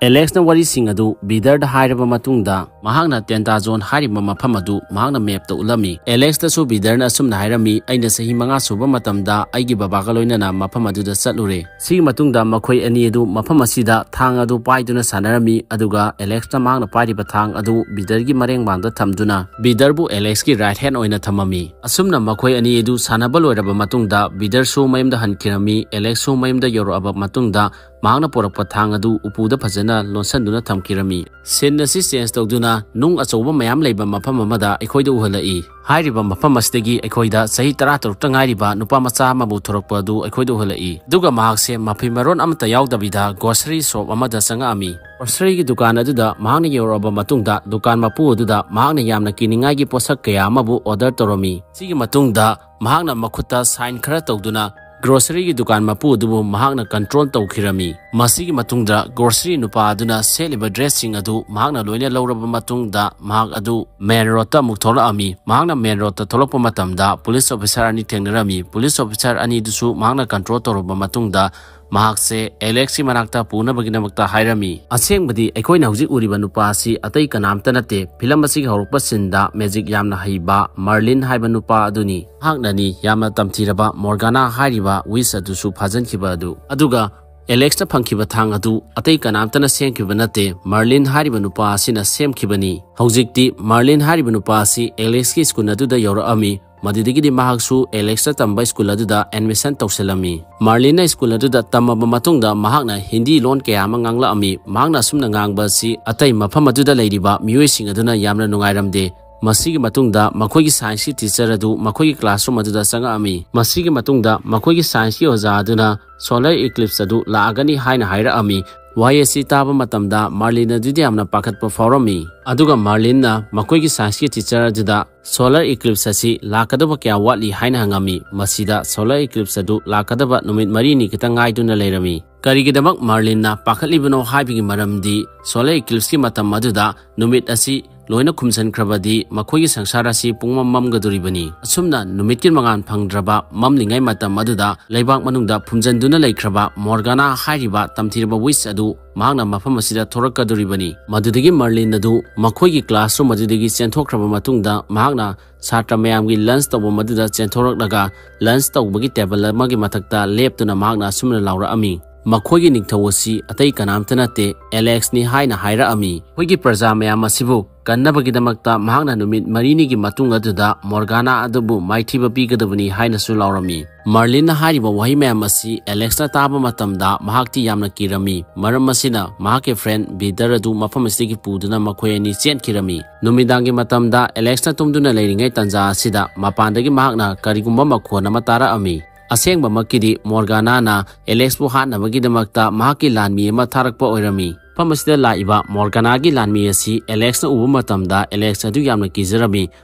ꯑꯦꯂꯦꯛꯁꯅ ꯋꯥꯔꯤꯁꯤꯡ ꯑꯗꯨ ꯕꯤꯗꯔꯗ ꯍꯥꯏꯔꯕ ꯃꯇꯨꯡꯗ, ꯃꯍꯥꯛꯅ ꯇꯦꯟꯇꯥꯖꯣꯟ ꯍꯥꯏꯔꯤꯕ ꯃꯐꯝ ꯑꯗꯨ ꯃꯍꯥꯛꯅ ꯃꯦꯞꯇ ꯎꯠꯂꯝꯃꯤ꯫ ꯑꯦꯂꯦꯛꯁꯇꯁꯨ ꯕꯤꯗꯔꯅ ꯑꯁꯨꯝꯅ ꯍꯥꯏꯔꯝꯃꯤ, "ꯑꯩꯅ ꯆꯍꯤ ꯃꯉꯥ ꯁꯨꯕ ꯃꯇꯝꯗ ꯑꯩꯒꯤ ꯕꯕꯥꯒ ꯂꯣꯏꯅꯅ ꯃꯐꯝ ꯑꯗꯨꯗ ꯆꯠꯂꯨꯔꯦ꯫ ꯁꯤꯒꯤ ꯃꯇꯨꯡꯗ ꯃꯈꯣꯏ ꯑꯅꯤ ꯑꯗꯨ ꯃꯐꯝ ꯑꯁꯤꯗ ꯊꯥꯡ ꯑꯗꯨ ꯄꯥꯏꯗꯨꯅ ꯁꯥꯟꯅꯔꯝꯃꯤ, ꯑꯗꯨꯒ ꯑꯦꯂꯦꯛꯁꯅ ꯃꯍꯥꯛꯅ ꯄꯥꯏꯔꯤꯕ ꯊꯥꯡ ꯑꯗꯨ ꯕꯤꯗꯔꯒꯤ ꯃꯔꯦꯡ ꯃꯥꯡꯗ ꯊꯝꯗꯨꯅ ꯕꯤꯗꯔꯕꯨ ꯑꯦꯂꯦꯛꯁꯀꯤ ꯔꯥꯏꯠ ꯍꯦꯟ ꯑꯣꯏꯅ ꯊꯝꯃꯝꯃꯤ꯫ ꯑꯁꯨꯝꯅ ꯃꯈꯣꯏ ꯑꯅꯤ ꯑꯗꯨ ꯁꯥꯟꯅꯕ ꯂꯣꯏꯔꯕ ꯃꯇꯨꯡꯗ ꯕꯤꯗꯔꯁꯨ ꯃꯌꯨꯝꯗ ꯍꯟꯈꯤꯔꯝꯃꯤ꯫ ꯑꯦꯂꯦꯛꯁꯁꯨ ꯃꯌꯨꯝꯗ ꯌꯧꯔꯛꯂꯕ ꯃꯇꯨꯡꯗ ꯃꯍꯥꯛꯅ ꯄꯨꯔꯛꯄ ꯊꯥꯡ ꯑꯗꯨ ꯎꯄꯨꯗ ꯐꯖꯅ ꯂꯣꯟꯁꯤꯟꯗꯨꯅ ꯊꯝꯈꯤꯔꯝꯃꯤ꯫ ꯁꯤꯟ ꯑꯁꯤ ꯆꯦꯟꯖ ꯇꯧꯗꯨꯅ ꯅꯨꯡ ꯑꯆꯧꯕ ꯃꯌꯥꯝ ꯂꯩꯕ ꯃꯐꯝ ꯑꯃꯗ ꯑꯩꯈꯣꯏꯗ ꯎꯍꯜꯂꯛꯏ꯫ ꯍꯥꯏꯔꯤꯕ ꯃꯐꯝ ꯑꯁꯤꯗꯒꯤ ꯑꯩꯈꯣꯏꯗ ꯆꯍꯤ ꯇꯔꯥꯇꯔꯨꯛꯇ ꯉꯥꯏꯔꯤꯕ ꯅꯨꯄꯥ ꯃꯆꯥ ꯑꯃꯕꯨ ꯊꯣꯔꯛꯄ ꯑꯗꯨ ꯑꯩꯈꯣꯏꯗ ꯎꯍꯜꯂꯛꯏ꯫ ꯑꯗꯨꯒ ꯃꯍꯥꯛꯁꯦ ꯃꯐꯤ ꯃꯔꯣꯟ ꯑꯃꯠꯇ ꯌꯥꯎꯗꯕꯤꯗ ꯒ꯭ꯔꯣꯁꯔꯤ ꯁꯣꯞ ꯑꯃꯗ ꯆꯪꯉꯛꯑꯝꯃꯤ꯫ ꯒ꯭ꯔꯣꯁꯔꯤꯒꯤ ꯗꯨꯀꯥꯟ ꯑꯗꯨꯗ ꯃꯍꯥꯛꯅ ꯌꯧꯔꯛꯂꯕ ꯃꯇꯨꯡꯗ ꯗꯨꯀꯥꯟ ꯃꯄꯨ ꯑꯗꯨꯗ ꯃꯍꯥꯛꯅ ꯌꯥꯝꯅ ꯀꯤꯅꯤꯡꯉꯥꯏꯒꯤ ꯄꯣꯠꯁꯛ ꯀꯌꯥ ꯑꯃꯕꯨ ꯑꯣꯔꯗꯔ ꯇꯧꯔꯝꯃꯤ꯫ ꯁꯤꯒꯤ ꯃꯇꯨꯡꯗ ꯃꯍꯥꯛꯅ ꯃꯈꯨꯠꯇ ꯁꯥꯏꯟ ꯈꯔ ꯇꯧꯗꯨꯅ ꯒ꯭ꯔꯣꯁꯔꯤꯒꯤ ꯗꯨꯀꯥꯟ ꯃꯄꯨ ꯑꯗꯨꯕꯨ ꯃꯍꯥꯛꯅ ꯀꯟꯇ꯭ꯔꯣꯜ ꯇꯧꯈꯤꯔꯝꯃꯤ꯫ ꯃꯁꯤꯒꯤ ꯃꯇꯨꯡꯗ ꯒ꯭ꯔꯣꯁꯔꯤ ꯅꯨꯄꯥ ꯑꯗꯨꯅ ꯁꯦꯠꯂꯤꯕ ꯗ꯭ꯔꯦꯁꯁꯤꯡ ꯑꯗꯨ ꯃꯍꯥꯛꯅ ꯂꯣꯏꯅ ꯂꯧꯔꯕ ꯃꯇꯨꯡꯗ ꯃꯍꯥꯛ ꯑꯗꯨ ꯃꯦꯟ ꯔꯣꯗꯇ ꯑꯃꯨꯛ ꯊꯣꯛꯂꯛꯑꯝꯃꯤ꯫ ꯃꯍꯥꯛꯅ ꯃꯦꯟ ꯔꯣꯗꯇ ꯊꯣꯛꯂꯛꯄ ꯃꯇꯝꯗ ꯄꯨꯂꯤꯁ ꯑꯣꯐꯤꯁꯥꯔ ꯑꯅꯤ ꯊꯦꯡꯅꯔꯝꯃꯤ꯫ ꯄꯨꯂꯤꯁ ꯑꯣꯐꯤꯁꯥꯔ ꯑꯅꯤꯗꯨꯁꯨ ꯃꯍꯥꯛꯅ ꯀꯟꯇ꯭ꯔꯣꯜ ꯇꯧꯔꯕ ꯃꯇꯨꯡꯗ ꯃꯍꯥꯛꯁꯦ ꯑꯦꯂꯦꯛꯁꯀꯤ ꯃꯅꯥꯛꯇ ꯄꯨꯅꯕꯒꯤꯗꯃꯛꯇ ꯍꯥꯏꯔꯝꯃꯤ꯫ ꯑꯁꯦꯡꯕꯗꯤ ꯑꯩꯈꯣꯏꯅ ꯍꯧꯖꯤꯛ ꯎꯔꯤꯕ ꯅꯨꯄꯥ ꯑꯁꯤ ꯑꯇꯩ ꯀꯅꯥꯝꯇ ꯅꯠꯇꯦ, ꯐꯤꯂꯝ ꯑꯁꯤꯒꯤ ꯍꯧꯔꯛꯄ ꯁꯤꯟꯗ ꯃꯦꯖꯤꯛ ꯌꯥꯝꯅ ꯍꯩꯕ ꯃꯔꯂꯤꯟ ꯍꯥꯏꯕ ꯅꯨꯄꯥ ꯑꯗꯨꯅꯤ꯫ ꯃꯍꯥꯛꯅꯅꯤ ꯌꯥꯝꯅ ꯇꯝꯊꯤꯔꯕ ꯃꯣꯔꯒꯥꯅꯥ ꯍꯥꯏꯔꯤꯕ ꯋꯤꯁ ꯑꯗꯨꯁꯨ ꯐꯥꯖꯤꯟꯈꯤꯕ ꯑꯗꯨ꯫ ꯑꯗꯨꯒ ꯑꯦꯂꯦꯛꯁꯇ ꯐꯪꯈꯤꯕ ꯊꯥꯡ ꯑꯗꯨ ꯑꯇꯩ ꯀꯅꯥꯝꯇꯅ ꯁꯦꯝꯈꯤꯕ ꯅꯠꯇꯦ, ꯃꯔꯂꯤꯟ ꯍꯥꯏꯔꯤꯕ ꯅꯨꯄꯥ ꯑꯁꯤꯅ ꯁꯦꯝꯈꯤꯕꯅꯤ꯫ ꯍꯧꯖꯤꯛꯇꯤ ꯃꯔꯂꯤꯟ ꯍꯥꯏꯔꯤꯕ ꯅꯨꯄꯥ ꯑꯁꯤ ꯑꯦꯂꯦꯛꯁꯀꯤ ꯁ꯭ꯀꯨꯜ ꯑꯗꯨꯗ ꯌꯧꯔꯛꯑꯝꯃꯤ꯫ ꯃꯗꯨꯗꯒꯤꯗꯤ ꯃꯍꯥꯛꯁꯨ ꯑꯦꯂꯦꯛꯁꯇ ꯇꯝꯕ ꯁ꯭ꯀꯨꯜ ꯑꯗꯨꯗ ꯑꯦꯗꯃꯤꯁꯟ ꯇꯧꯁꯤꯜꯂꯝꯃꯤ꯫ ꯃꯥꯔꯂꯤꯟꯅ ꯁ꯭ꯀꯨꯜ ꯑꯗꯨꯗ ꯇꯝꯃꯕ ꯃꯇꯨꯡꯗ ꯃꯍꯥꯛꯅ ꯍꯤꯟꯗꯤ ꯂꯣꯟ ꯀꯌꯥ ꯑꯃ ꯉꯥꯡꯂꯛꯑꯝꯃꯤ꯫ ꯃꯍꯥꯛꯅ ꯑꯁꯨꯝꯅ ꯉꯥꯡꯕ ꯑꯁꯤ ꯑꯇꯩ ꯃꯐꯝ ꯑꯗꯨꯗ ꯂꯩꯔꯤꯕ ꯃꯤꯑꯣꯏꯁꯤꯡ ꯑꯗꯨꯅ ꯌꯥꯝꯅ ꯅꯨꯡꯉꯥꯏꯔꯝꯗꯦ꯫ ꯃꯁꯤꯒꯤ ꯃꯇꯨꯡꯗ ꯃꯈꯣꯏꯒꯤ scienceꯀꯤ teacher ꯑꯗꯨ ꯃꯈꯣꯏꯒꯤ classroom ꯑꯗꯨꯗ ꯆꯪꯉꯛꯑꯝꯃꯤ꯫ ꯃꯁꯤꯒꯤ ꯃꯇꯨꯡꯗ ꯃꯈꯣꯏꯒꯤ scienceꯀꯤ ꯑꯣꯖꯥ ꯑꯗꯨꯅ solar eclipse ꯑꯗꯨ ꯂꯥꯛꯑꯒꯅꯤ ꯍꯥꯏꯅ ꯍꯥꯏꯔꯛꯑꯝꯃꯤ꯫ ꯋꯥꯍꯩ ꯑꯁꯤ ꯇꯥꯕ ꯃꯇꯝꯗ ꯃꯥꯔꯂꯤꯟ ꯑꯗꯨꯗꯤ ꯌꯥꯝꯅ ꯄꯥꯈꯠꯄ ꯐꯥꯎꯔꯝꯃꯤ꯫ ꯑꯗꯨꯒ ꯃꯥꯔꯂꯤꯟꯅ ꯃꯈꯣꯏꯒꯤ scienceꯀꯤ teacher ꯑꯗꯨꯗ solar eclipse ꯑꯁꯤ ꯂꯥꯛꯀꯗꯕ ꯀꯌꯥ ꯋꯥꯠꯂꯤ ꯍꯥꯏꯅ ꯍꯪꯉꯝꯃꯤ꯫ ꯃꯁꯤꯗ solar eclipse ꯑꯗꯨ ꯂꯥꯛꯀꯗꯕ ꯅꯨꯃꯤꯠ ꯃꯔꯤꯅꯤ ꯈꯛꯇ ꯉꯥꯏꯗꯨꯅ ꯂꯩꯔꯝꯃꯤ꯫ ꯀꯔꯤꯒꯤꯗꯃꯛ ꯃꯥꯔꯂꯤꯟꯅ ꯄꯥꯈꯠꯂꯤꯕꯅꯣ ꯍꯥꯏꯕꯒꯤ ꯃꯔꯝꯗꯤ solar eclipseꯀꯤ ꯃꯇꯝ ꯑꯗꯨꯗ ꯅꯨꯃꯤꯠ ꯑꯁꯤ ꯂꯣꯏꯅ ꯈꯨꯝꯖꯤꯟꯈ꯭ꯔꯕꯗꯤ ꯃꯈꯣꯏꯒꯤ ꯁꯪꯁꯥꯔ ꯑꯁꯤ ꯄꯨꯡꯃꯝ ꯃꯝꯒꯗꯧꯔꯤꯕꯅꯤ꯫ ꯑꯁꯨꯝꯅ ꯅꯨꯃꯤꯠꯀꯤ ꯃꯉꯥꯜ ꯐꯪꯗ꯭ꯔꯕ ꯃꯝꯂꯤꯉꯩ ꯃꯇꯝ ꯑꯗꯨꯗ ꯂꯩꯕꯥꯛ ꯃꯅꯨꯡꯗ ꯐꯨꯝꯖꯤꯟꯗꯨꯅ ꯂꯩꯈ꯭ꯔꯕ ꯃꯣꯔꯒꯥꯅꯥ ꯍꯥꯏꯔꯤꯕ ꯇꯝꯊꯤꯔꯕ witch ꯑꯗꯨ ꯃꯍꯥꯛꯅ ꯃꯐꯝ ꯑꯁꯤꯗ ꯊꯣꯔꯛꯀꯗꯧꯔꯤꯕꯅꯤ꯫ ꯃꯗꯨꯗꯒꯤ ꯃꯥꯔꯂꯤꯟ ꯑꯗꯨ ꯃꯈꯣꯏꯒꯤ classroom ꯑꯗꯨꯗꯒꯤ ꯆꯦꯟꯊꯣꯛꯈ꯭ꯔꯕ ꯃꯇꯨꯡꯗ ꯃꯍꯥꯛꯅ ꯁꯥꯇ꯭ꯔ ꯃꯌꯥꯝꯒꯤ lunch ꯇꯧꯐꯝ ꯑꯗꯨꯗ ꯆꯦꯟꯊꯣꯔꯛꯂꯒ lunch ꯇꯧꯕꯒꯤ table ꯑꯃꯒꯤ ꯃꯊꯛꯇ ꯂꯦꯞꯇꯨꯅ ꯃꯍꯥꯛꯅ ꯑꯁꯨꯝꯅ ꯂꯥꯎꯔꯛꯑꯝꯃꯤ, "ꯃꯈꯣꯏꯒꯤ ꯅꯤꯡꯊꯧ ꯑꯁꯤ ꯑꯇꯩ ꯀꯅꯥꯝꯇ ꯅꯠꯇꯦ, Alexꯅꯤ" ꯍꯥꯏꯅ ꯍꯥꯏꯔꯛꯑꯝꯃꯤ꯫ ꯑꯩꯈꯣꯏꯒꯤ ꯄ꯭ꯔꯖꯥ ꯃꯌꯥꯝ ꯑꯁꯤꯕꯨ ꯀꯟꯅꯕꯒꯤꯗꯃꯛꯇ ꯃꯍꯥꯛꯅ ꯅꯨꯃꯤꯠ ꯃꯔꯤꯅꯤꯒꯤ ꯃꯇꯨꯡ ꯑꯗꯨꯗ ꯃꯣꯔꯒꯥꯅꯥ ꯑꯗꯨꯕꯨ ꯃꯥꯏꯊꯤꯕ ꯄꯤꯒꯗꯕꯅꯤ ꯍꯥꯏꯅꯁꯨ ꯂꯥꯎꯔꯝꯃꯤ꯫ ꯃꯥꯔꯂꯤꯟꯅ ꯍꯥꯏꯔꯤꯕ ꯋꯥꯍꯩ ꯃꯌꯥꯝ ꯑꯁꯤ Alexꯅ ꯇꯥꯕ ꯃꯇꯝꯗ ꯃꯍꯥꯛꯇꯤ ꯌꯥꯝꯅ ꯀꯤꯔꯝꯃꯤ꯫ ꯃꯔꯝ ꯑꯁꯤꯅ ꯃꯍꯥꯛꯀꯤ friend Peter ꯑꯗꯨ ꯃꯐꯝ ꯑꯁꯤꯗꯒꯤ ꯄꯨꯗꯨꯅ ꯃꯈꯣꯏ ꯑꯅꯤ ꯆꯦꯟꯈꯤꯔꯝꯃꯤ꯫ ꯅꯨꯃꯤꯗꯥꯡꯒꯤ ꯃꯇꯝꯗ Alexꯅ ꯇꯨꯝꯗꯨꯅ ꯂꯩꯔꯤꯉꯩ ꯇꯥꯟꯖꯥ ꯑꯁꯤꯗ ꯃꯄꯥꯟꯗꯒꯤ ꯃꯍꯥꯛꯅ ꯀꯔꯤꯒꯨꯝꯕ ꯃꯈꯣꯟ ꯑꯃ ꯇꯥꯔꯛꯑꯝꯃꯤ꯫ ꯑꯁꯦꯡꯕꯃꯛꯀꯤꯗꯤ ꯃꯣꯔꯒꯥꯅꯥꯅ Alexꯄꯨ ꯍꯥꯠꯅꯕꯒꯤꯗꯃꯛꯇ ꯃꯍꯥꯛꯀꯤ ꯂꯥꯟꯃꯤ ꯑꯃ ꯊꯥꯔꯛꯄ ꯑꯣꯏꯔꯝꯃꯤ꯫ ꯃꯐꯝ ꯑꯁꯤꯗ ꯂꯥꯛꯏꯕ ꯃꯣꯔꯒꯥꯅꯥꯒꯤ ꯂꯥꯟꯃꯤ ꯑꯁꯤ Alexꯅ ꯎꯕ ꯃꯇꯝꯗ Alex ꯑꯗꯨ ꯌꯥꯝꯅ ꯀꯤꯖꯔꯝꯃꯤ꯫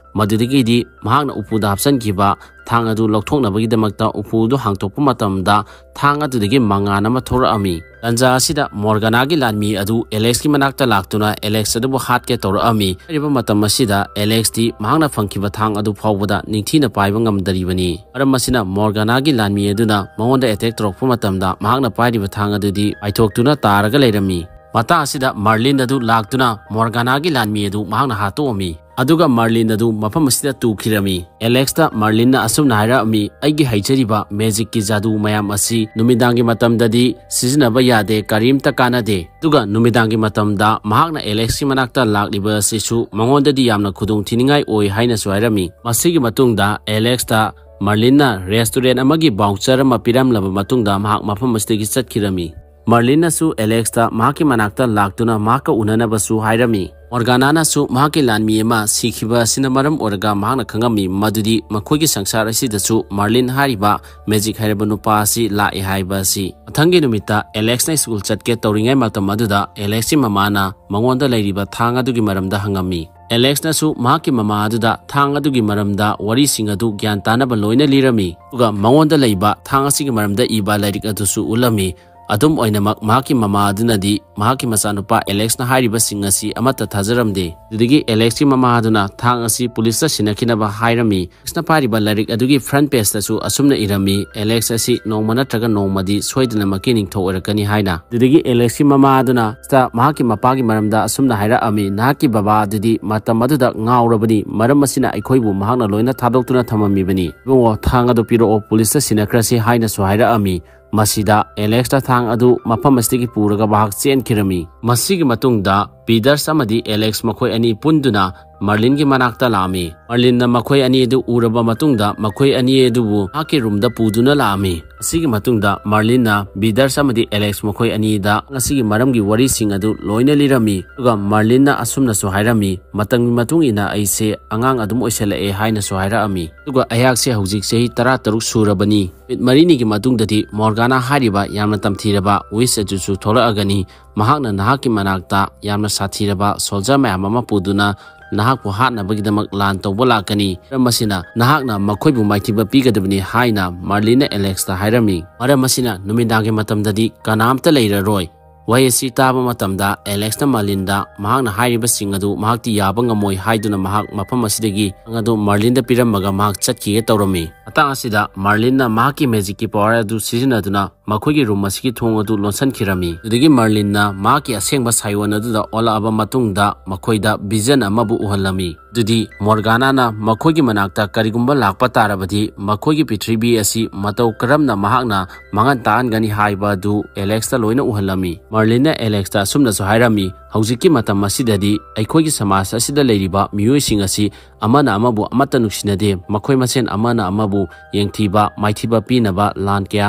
ꯃꯗꯨꯗꯒꯤꯗꯤ ꯃꯍꯥꯛꯅ ꯎꯄꯨꯗ ꯍꯥꯞꯆꯤꯟꯈꯤꯕ ꯊꯥꯡ ꯑꯗꯨ ꯂꯧꯊꯣꯛꯅꯕꯒꯤꯗꯃꯛꯇ ꯎꯄꯨꯗꯨ ꯍꯥꯡꯇꯣꯛꯄ ꯃꯇꯝꯗ ꯊꯥꯡ ꯑꯗꯨꯗꯒꯤ ꯃꯉꯥꯜ ꯑꯃ ꯊꯣꯔꯛꯑꯝꯃꯤ꯫ ꯇꯥꯟꯖꯥ ꯑꯁꯤꯗ ꯃꯣꯔꯒꯥꯅꯥꯒꯤ ꯂꯥꯟꯃꯤ ꯑꯗꯨ Alexꯀꯤ ꯃꯅꯥꯛꯇ ꯂꯥꯛꯇꯨꯅ Alex ꯑꯗꯨꯕꯨ ꯍꯥꯠꯀꯦ ꯇꯧꯔꯛꯑꯝꯃꯤ꯫ ꯍꯥꯏꯔꯤꯕ ꯃꯇꯝ ꯑꯁꯤꯗ Alexꯇꯤ ꯃꯍꯥꯛꯅ ꯐꯪꯈꯤꯕ ꯊꯥꯡ ꯑꯗꯨ ꯐꯥꯎꯕꯗ ꯅꯤꯡꯊꯤꯅ ꯄꯥꯏꯕ ꯉꯝꯗꯔꯤꯕꯅꯤ꯫ ꯃꯔꯝ ꯑꯁꯤꯅ ꯃꯣꯔꯒꯥꯅꯥꯒꯤ ꯂꯥꯟꯃꯤ ꯑꯗꯨꯅ ꯃꯉꯣꯟꯗ attack ꯇꯧꯔꯛꯄ ꯃꯇꯝꯗ ꯃꯍꯥꯛꯅ ꯄꯥꯏꯔꯤꯕ ꯊꯥꯡ ꯑꯗꯨꯗꯤ ꯄꯥꯏꯊꯣꯛꯇꯨꯅ ꯇꯥꯔꯒ ꯂꯩꯔꯝꯃꯤ꯫ ꯃꯇꯥꯡ ꯑꯁꯤꯗ ꯃꯥꯔꯂꯤꯟ ꯑꯗꯨ ꯂꯥꯛꯇꯨꯅ ꯃꯣꯔꯒꯥꯅꯥꯒꯤ ꯂꯥꯟꯃꯤ ꯑꯗꯨ ꯃꯍꯥꯛꯅ ꯍꯥꯠꯇꯣꯛꯑꯝꯃꯤ꯫ ꯑꯗꯨꯒ ꯃꯥꯔꯂꯤꯟ ꯑꯗꯨ ꯃꯐꯝ ꯑꯁꯤꯗ ꯇꯨꯈꯤꯔꯝꯃꯤ꯫ Alexꯇ ꯃꯥꯔꯂꯤꯟꯅ ꯑꯁꯨꯝꯅ ꯍꯥꯏꯔꯛꯑꯝꯃꯤ, "ꯑꯩꯒꯤ ꯍꯩꯖꯔꯤꯕ magicꯀꯤ ꯖꯥꯗꯨ ꯃꯌꯥꯝ ꯑꯁꯤ ꯅꯨꯃꯤꯗꯥꯡꯒꯤ ꯃꯇꯝꯗꯗꯤ ꯁꯤꯖꯤꯟꯅꯕ ꯌꯥꯗꯦ, ꯀꯔꯤꯝꯇ ꯀꯥꯟꯅꯗꯦ"꯫ ꯑꯗꯨꯒ ꯅꯨꯃꯤꯗꯥꯡꯒꯤ ꯃꯇꯝꯗ ꯃꯍꯥꯛꯅ Alexꯀꯤ ꯃꯅꯥꯛꯇ ꯂꯥꯛꯂꯤꯕ ꯑꯁꯤꯁꯨ ꯃꯉꯣꯟꯗꯗꯤ ꯌꯥꯝꯅ ꯈꯨꯗꯣꯡꯊꯤꯅꯤꯡꯉꯥꯏ ꯑꯣꯏ ꯍꯥꯏꯅꯁꯨ ꯍꯥꯏꯔꯝꯃꯤ꯫ ꯃꯁꯤꯒꯤ ꯃꯇꯨꯡꯗ Alexꯇ ꯃꯥꯔꯂꯤꯟꯅ restaurant ꯑꯃꯒꯤ voucher ꯑꯃ ꯄꯤꯔꯝꯂꯕ ꯃꯇꯨꯡꯗ ꯃꯍꯥꯛ ꯃꯐꯝ ꯑꯁꯤꯗꯒꯤ ꯆꯠꯈꯤꯔꯝꯃꯤ꯫ ꯃꯥꯔꯂꯤꯟꯅꯁꯨ Alexꯇ ꯃꯍꯥꯛꯀꯤ ꯃꯅꯥꯛꯇ ꯂꯥꯛꯇꯨꯅ ꯃꯍꯥꯛꯀ ꯎꯅꯅꯕꯁꯨ ꯍꯥꯏꯔꯝꯃꯤ꯫ ꯃꯣꯔꯒꯥꯅꯥꯅꯁꯨ ꯃꯍꯥꯛꯀꯤ ꯂꯥꯟꯃꯤ ꯑꯃ ꯁꯤꯈꯤꯕ ꯑꯁꯤꯅ ꯃꯔꯝ ꯑꯣꯏꯔꯒ ꯃꯍꯥꯛꯅ ꯈꯪꯉꯝꯃꯤ ꯃꯗꯨꯗꯤ ꯃꯈꯣꯏꯒꯤ ꯁꯪꯁꯥꯔ ꯑꯁꯤꯗꯁꯨ ꯃꯥꯔꯂꯤꯟ ꯍꯥꯏꯔꯤꯕ ꯃꯦꯖꯤꯛ ꯍꯥꯏꯔꯕ ꯅꯨꯄꯥ ꯑꯁꯤ ꯂꯥꯛꯑꯦ ꯍꯥꯏꯕ ꯑꯁꯤ꯫ ꯃꯊꯪꯒꯤ ꯅꯨꯃꯤꯠꯇ ꯑꯦꯂꯦꯛꯁꯅ ꯁ꯭ꯀꯨꯜ ꯆꯠꯀꯦ ꯇꯧꯔꯤꯉꯩ ꯃꯇꯝ ꯑꯗꯨꯗ ꯑꯦꯂꯦꯛꯁꯀꯤ ꯃꯃꯥꯅ ꯃꯉꯣꯟꯗ ꯂꯩꯔꯤꯕ ꯊꯥꯡ ꯑꯗꯨꯒꯤ ꯃꯔꯝꯗ ꯍꯪꯉꯝꯃꯤ꯫ ꯑꯦꯂꯦꯛꯁꯅꯁꯨ ꯃꯍꯥꯛꯀꯤ ꯃꯃꯥ ꯑꯗꯨꯗ ꯊꯥꯡ ꯑꯗꯨꯒꯤ ꯃꯔꯝꯗ ꯋꯥꯔꯤꯁꯤꯡ ꯑꯗꯨ ꯒ꯭ꯌꯥꯟ ꯇꯥꯅꯕ ꯂꯣꯏꯅ ꯂꯤꯔꯝꯃꯤ, ꯑꯗꯨꯒ ꯃꯉꯣꯟꯗ ꯂꯩꯕ ꯊꯥꯡ ꯑꯁꯤꯒꯤ ꯃꯔꯝꯗ ꯏꯕ ꯂꯥꯏꯔꯤꯛ ꯑꯗꯨꯁꯨ ꯎꯠꯂꯝꯃꯤ꯫ ꯑꯗꯨꯝ ꯑꯣꯏꯅꯃꯛ, ꯃꯍꯥꯛꯀꯤ ꯃꯃꯥ ꯑꯗꯨꯅꯗꯤ ꯃꯍꯥꯛꯀꯤ ꯃꯆꯥꯅꯨꯄꯥ ꯑꯦꯂꯦꯛꯁꯅ ꯍꯥꯏꯔꯤꯕꯁꯤꯡ ꯑꯁꯤ ꯑꯃꯠꯇ ꯊꯥꯖꯔꯝꯗꯦ꯫ ꯑꯗꯨꯗꯒꯤ ꯑꯦꯂꯦꯛꯁꯀꯤ ꯃꯃꯥ ꯑꯗꯨꯅ ꯊꯥꯡ ꯑꯁꯤ ꯄꯨꯂꯤꯁꯇ ꯁꯤꯟꯅꯈꯤꯅꯕ ꯍꯥꯏꯔꯝꯃꯤ꯫ ꯑꯦꯂꯦꯛꯁꯅ ꯄꯥꯏꯔꯤꯕ ꯂꯥꯏꯔꯤꯛ ꯑꯗꯨꯒꯤ ꯐ꯭ꯔꯟꯠ ꯄꯦꯖꯇꯁꯨ ꯑꯁꯨꯝꯅ ꯏꯔꯝꯃꯤ, "ꯑꯦꯂꯦꯛꯁ ꯑꯁꯤ ꯅꯣꯡꯃ ꯅꯠꯇ꯭ꯔꯒ ꯅꯣꯡꯃꯗꯤ ꯁꯣꯏꯗꯅꯃꯛꯀꯤ ꯅꯤꯡꯊꯧ ꯑꯣꯏꯔꯛꯀꯅꯤ" ꯍꯥꯏꯅ꯫ ꯑꯗꯨꯗꯒꯤ ꯑꯦꯂꯦꯛꯁꯀꯤ ꯃꯃꯥ ꯑꯗꯨꯅ ꯃꯍꯥꯛꯀꯤ ꯃꯄꯥꯒꯤ ꯃꯔꯝꯗ ꯑꯁꯨꯝꯅ ꯍꯥꯏꯔꯛꯑꯝꯃꯤ, "ꯅꯍꯥꯛꯀꯤ ꯕꯕꯥ ꯑꯗꯨꯗꯤ ꯃꯇꯝ ꯑꯗꯨꯗ ꯉꯥꯎꯔꯕꯅꯤ, ꯃꯔꯝ ꯑꯁꯤꯅ ꯑꯩꯈꯣꯏꯕꯨ ꯃꯍꯥꯛꯅ ꯂꯣꯏꯅ ꯊꯥꯗꯣꯛꯇꯨꯅ ꯊꯝꯃꯝꯃꯤꯕꯅꯤ꯫ ꯏꯕꯨꯡꯉꯣ, ꯊꯥꯡ ꯑꯗꯨ ꯄꯤꯔꯛꯑꯣ, ꯄꯨꯂꯤꯁꯇ ꯁꯤꯟꯅꯈ꯭ꯔꯁꯤ" ꯍꯥꯏꯅꯁꯨ ꯍꯥꯏꯔꯛꯑꯝꯃꯤ꯫ ꯃꯁꯤꯗ ꯑꯦꯂꯦꯛꯁꯇ ꯊꯥꯡ ꯑꯗꯨ ꯃꯐꯝ ꯑꯁꯤꯗꯒꯤ ꯄꯨꯔꯒ ꯃꯍꯥꯛ ꯆꯦꯟꯈꯤꯔꯝꯃꯤ꯫ ꯃꯁꯤꯒꯤ ꯃꯇꯨꯡꯗ ꯄꯤꯗꯔꯁ ꯑꯃꯗꯤ ꯑꯦꯂꯦꯛꯁ ꯃꯈꯣꯏ ꯑꯅꯤ ꯄꯨꯟꯗꯨꯅ ꯃꯥꯔꯂꯤꯟꯒꯤ ꯃꯅꯥꯛꯇ ꯂꯥꯛꯑꯝꯃꯤ꯫ ꯃꯥꯔꯂꯤꯟꯅ ꯃꯈꯣꯏ ꯑꯅꯤ ꯑꯗꯨ ꯎꯔꯕ ꯃꯇꯨꯡꯗ ꯃꯈꯣꯏ ꯑꯅꯤ ꯑꯗꯨꯕꯨ ꯃꯍꯥꯛꯀꯤ ꯔꯨꯝꯗ ꯄꯨꯗꯨꯅ ꯂꯥꯛꯑꯝꯃꯤ꯫ ꯑꯁꯤꯒꯤ ꯃꯇꯨꯡꯗ ꯃꯥꯔꯂꯤꯟꯅ ꯄꯤꯗꯔꯁ ꯑꯃꯗꯤ ꯑꯦꯂꯦꯛꯁ ꯃꯈꯣꯏ ꯑꯅꯤꯗ ꯉꯁꯤꯒꯤ ꯃꯔꯝꯒꯤ ꯋꯥꯔꯤꯁꯤꯡ ꯑꯗꯨ ꯂꯣꯏꯅ ꯂꯤꯔꯝꯃꯤ꯫ ꯑꯗꯨꯒ ꯃꯥꯔꯂꯤꯟꯅ ꯑꯁꯨꯝꯅꯁꯨ ꯍꯥꯏꯔꯝꯃꯤ, "ꯃꯇꯝꯒꯤ ꯃꯇꯨꯡ ꯏꯟꯅ ꯑꯩꯁꯦ ꯑꯉꯥꯡ ꯑꯗꯨꯝ ꯑꯣꯏꯁꯜꯂꯛꯑꯦ" ꯍꯥꯏꯅꯁꯨ ꯍꯥꯏꯔꯛꯑꯝꯃꯤ꯫ ꯑꯗꯨꯒ ꯑꯩꯍꯥꯛꯁꯦ ꯍꯧꯖꯤꯛ ꯆꯍꯤ ꯇꯔꯥꯇꯔꯨꯛ ꯁꯨꯔꯕꯅꯤ꯫ ꯅꯨꯃꯤꯠ ꯃꯔꯤꯅꯤꯒꯤ ꯃꯇꯨꯡꯗꯗꯤ ꯃꯣꯔꯒꯥꯅꯥ ꯍꯥꯏꯔꯤꯕ ꯌꯥꯝꯅ ꯇꯝꯊꯤꯔꯕ ꯋꯤꯁ ꯑꯗꯨꯁꯨ ꯊꯣꯛꯂꯛꯑꯒꯅꯤ꯫ ꯃꯍꯥꯛꯅ ꯅꯍꯥꯛꯀꯤ ꯃꯅꯥꯛꯇ ꯌꯥꯝꯅ ꯁꯥꯊꯤꯔꯕ ꯁꯣꯜꯖꯔ ꯃꯌꯥꯝ ꯑꯃ ꯄꯨꯗꯨꯅ ꯅꯍꯥꯛꯄꯨ ꯍꯥꯠꯅꯕꯒꯤꯗꯃꯛ ꯂꯥꯟ ꯇꯧꯕ ꯂꯥꯛꯀꯅꯤ꯫ ꯃꯔꯝ ꯑꯁꯤꯅ ꯅꯍꯥꯛꯅ ꯃꯈꯣꯏꯕꯨ ꯃꯥꯏꯊꯤꯕ ꯄꯤꯒꯗꯕꯅꯤ ꯍꯥꯏꯅ ꯃꯥꯔꯂꯤꯟꯅ ꯑꯦꯂꯦꯛꯁꯇ ꯍꯥꯏꯔꯝꯃꯤ꯫ ꯃꯔꯝ ꯑꯁꯤꯅ ꯅꯨꯃꯤꯗꯥꯡꯒꯤ ꯃꯇꯝꯗꯗꯤ ꯀꯅꯥꯝꯇ ꯂꯩꯔꯔꯣꯏ꯫ ꯋꯥꯍꯩ ꯑꯁꯤ ꯇꯥꯕ ꯃꯇꯝꯗ ꯑꯦꯂꯦꯛꯁꯅ ꯃꯥꯔꯂꯤꯟꯗ ꯃꯍꯥꯛꯅ ꯍꯥꯏꯔꯤꯕꯁꯤꯡ ꯑꯗꯨ ꯃꯍꯥꯛꯇꯤ ꯌꯥꯕ ꯉꯝꯃꯣꯏ ꯍꯥꯏꯗꯨꯅ ꯃꯍꯥꯛ ꯃꯐꯝ ꯑꯁꯤꯗꯒꯤ ꯑꯗꯨ ꯃꯥꯔꯂꯤꯟꯗ ꯄꯤꯔꯝꯃꯒ ꯃꯍꯥꯛ ꯆꯠꯈꯤꯒꯦ ꯇꯧꯔꯝꯃꯤ꯫ ꯃꯇꯥꯡ ꯑꯁꯤꯗ ꯃꯥꯔꯂꯤꯟꯅ ꯃꯍꯥꯛꯀꯤ ꯃꯦꯖꯤꯛꯀꯤ ꯄꯋꯥꯔ ꯑꯗꯨ ꯁꯤꯖꯤꯟꯅꯗꯨꯅ ꯃꯈꯣꯏꯒꯤ ꯔꯨꯝ ꯑꯁꯤꯒꯤ ꯊꯣꯡ ꯑꯗꯨ ꯂꯣꯟꯁꯤꯟꯈꯤꯔꯝꯃꯤ꯫ ꯑꯗꯨꯗꯒꯤ ꯃꯥꯔꯂꯤꯟꯅ ꯃꯍꯥꯛꯀꯤ ꯑꯁꯦꯡꯕ ꯁꯥꯏꯑꯣꯟ ꯑꯗꯨꯗ ꯑꯣꯜꯂꯛꯑꯕ ꯃꯇꯨꯡꯗ ꯃꯈꯣꯏꯗ ꯚꯤꯖꯟ ꯑꯃꯕꯨ ꯎꯍꯜꯂꯝꯃꯤ꯫ ꯑꯗꯨꯗꯤ ꯃꯣꯔꯒꯥꯅꯥꯅ ꯃꯈꯣꯏꯒꯤ ꯃꯅꯥꯛꯇ ꯀꯔꯤꯒꯨꯝꯕ ꯂꯥꯛꯄ ꯇꯥꯔꯕꯗꯤ ꯃꯈꯣꯏꯒꯤ ꯄ꯭ꯔꯤꯊꯤꯕꯤ ꯑꯁꯤ ꯃꯇꯧ ꯀꯔꯝꯅ ꯃꯍꯥꯛꯅ ꯃꯥꯡꯍꯟ ꯇꯥꯛꯍꯟꯒꯅꯤ ꯍꯥꯏꯕ ꯑꯗꯨ ꯑꯦꯂꯦꯛꯁꯇ ꯂꯣꯏꯅ ꯎꯍꯜꯂꯝꯃꯤ꯫ ꯃꯥꯔꯂꯤꯟꯅ ꯑꯦꯂꯦꯛꯁꯇ ꯑꯁꯨꯝꯅꯁꯨ ꯍꯥꯏꯔꯝꯃꯤ, "ꯍꯧꯖꯤꯛꯀꯤ ꯃꯇꯝ ꯑꯁꯤꯗꯗꯤ ꯑꯩꯈꯣꯏꯒꯤ ꯁꯃꯥꯖ ꯑꯁꯤꯗ ꯂꯩꯔꯤꯕ ꯃꯤꯑꯣꯏꯁꯤꯡ ꯑꯁꯤ ꯑꯃꯅ ꯑꯃꯕꯨ ꯑꯃꯠꯇ ꯅꯨꯡꯁꯤꯅꯗꯦ꯫ ꯃꯈꯣꯏ ꯃꯁꯦꯟ ꯑꯃꯅ ꯑꯃꯕꯨ ꯌꯦꯡꯊꯤꯕ, ꯃꯥꯏꯊꯤꯕ ꯄꯤꯅꯕ ꯂꯥꯟ ꯀꯌꯥ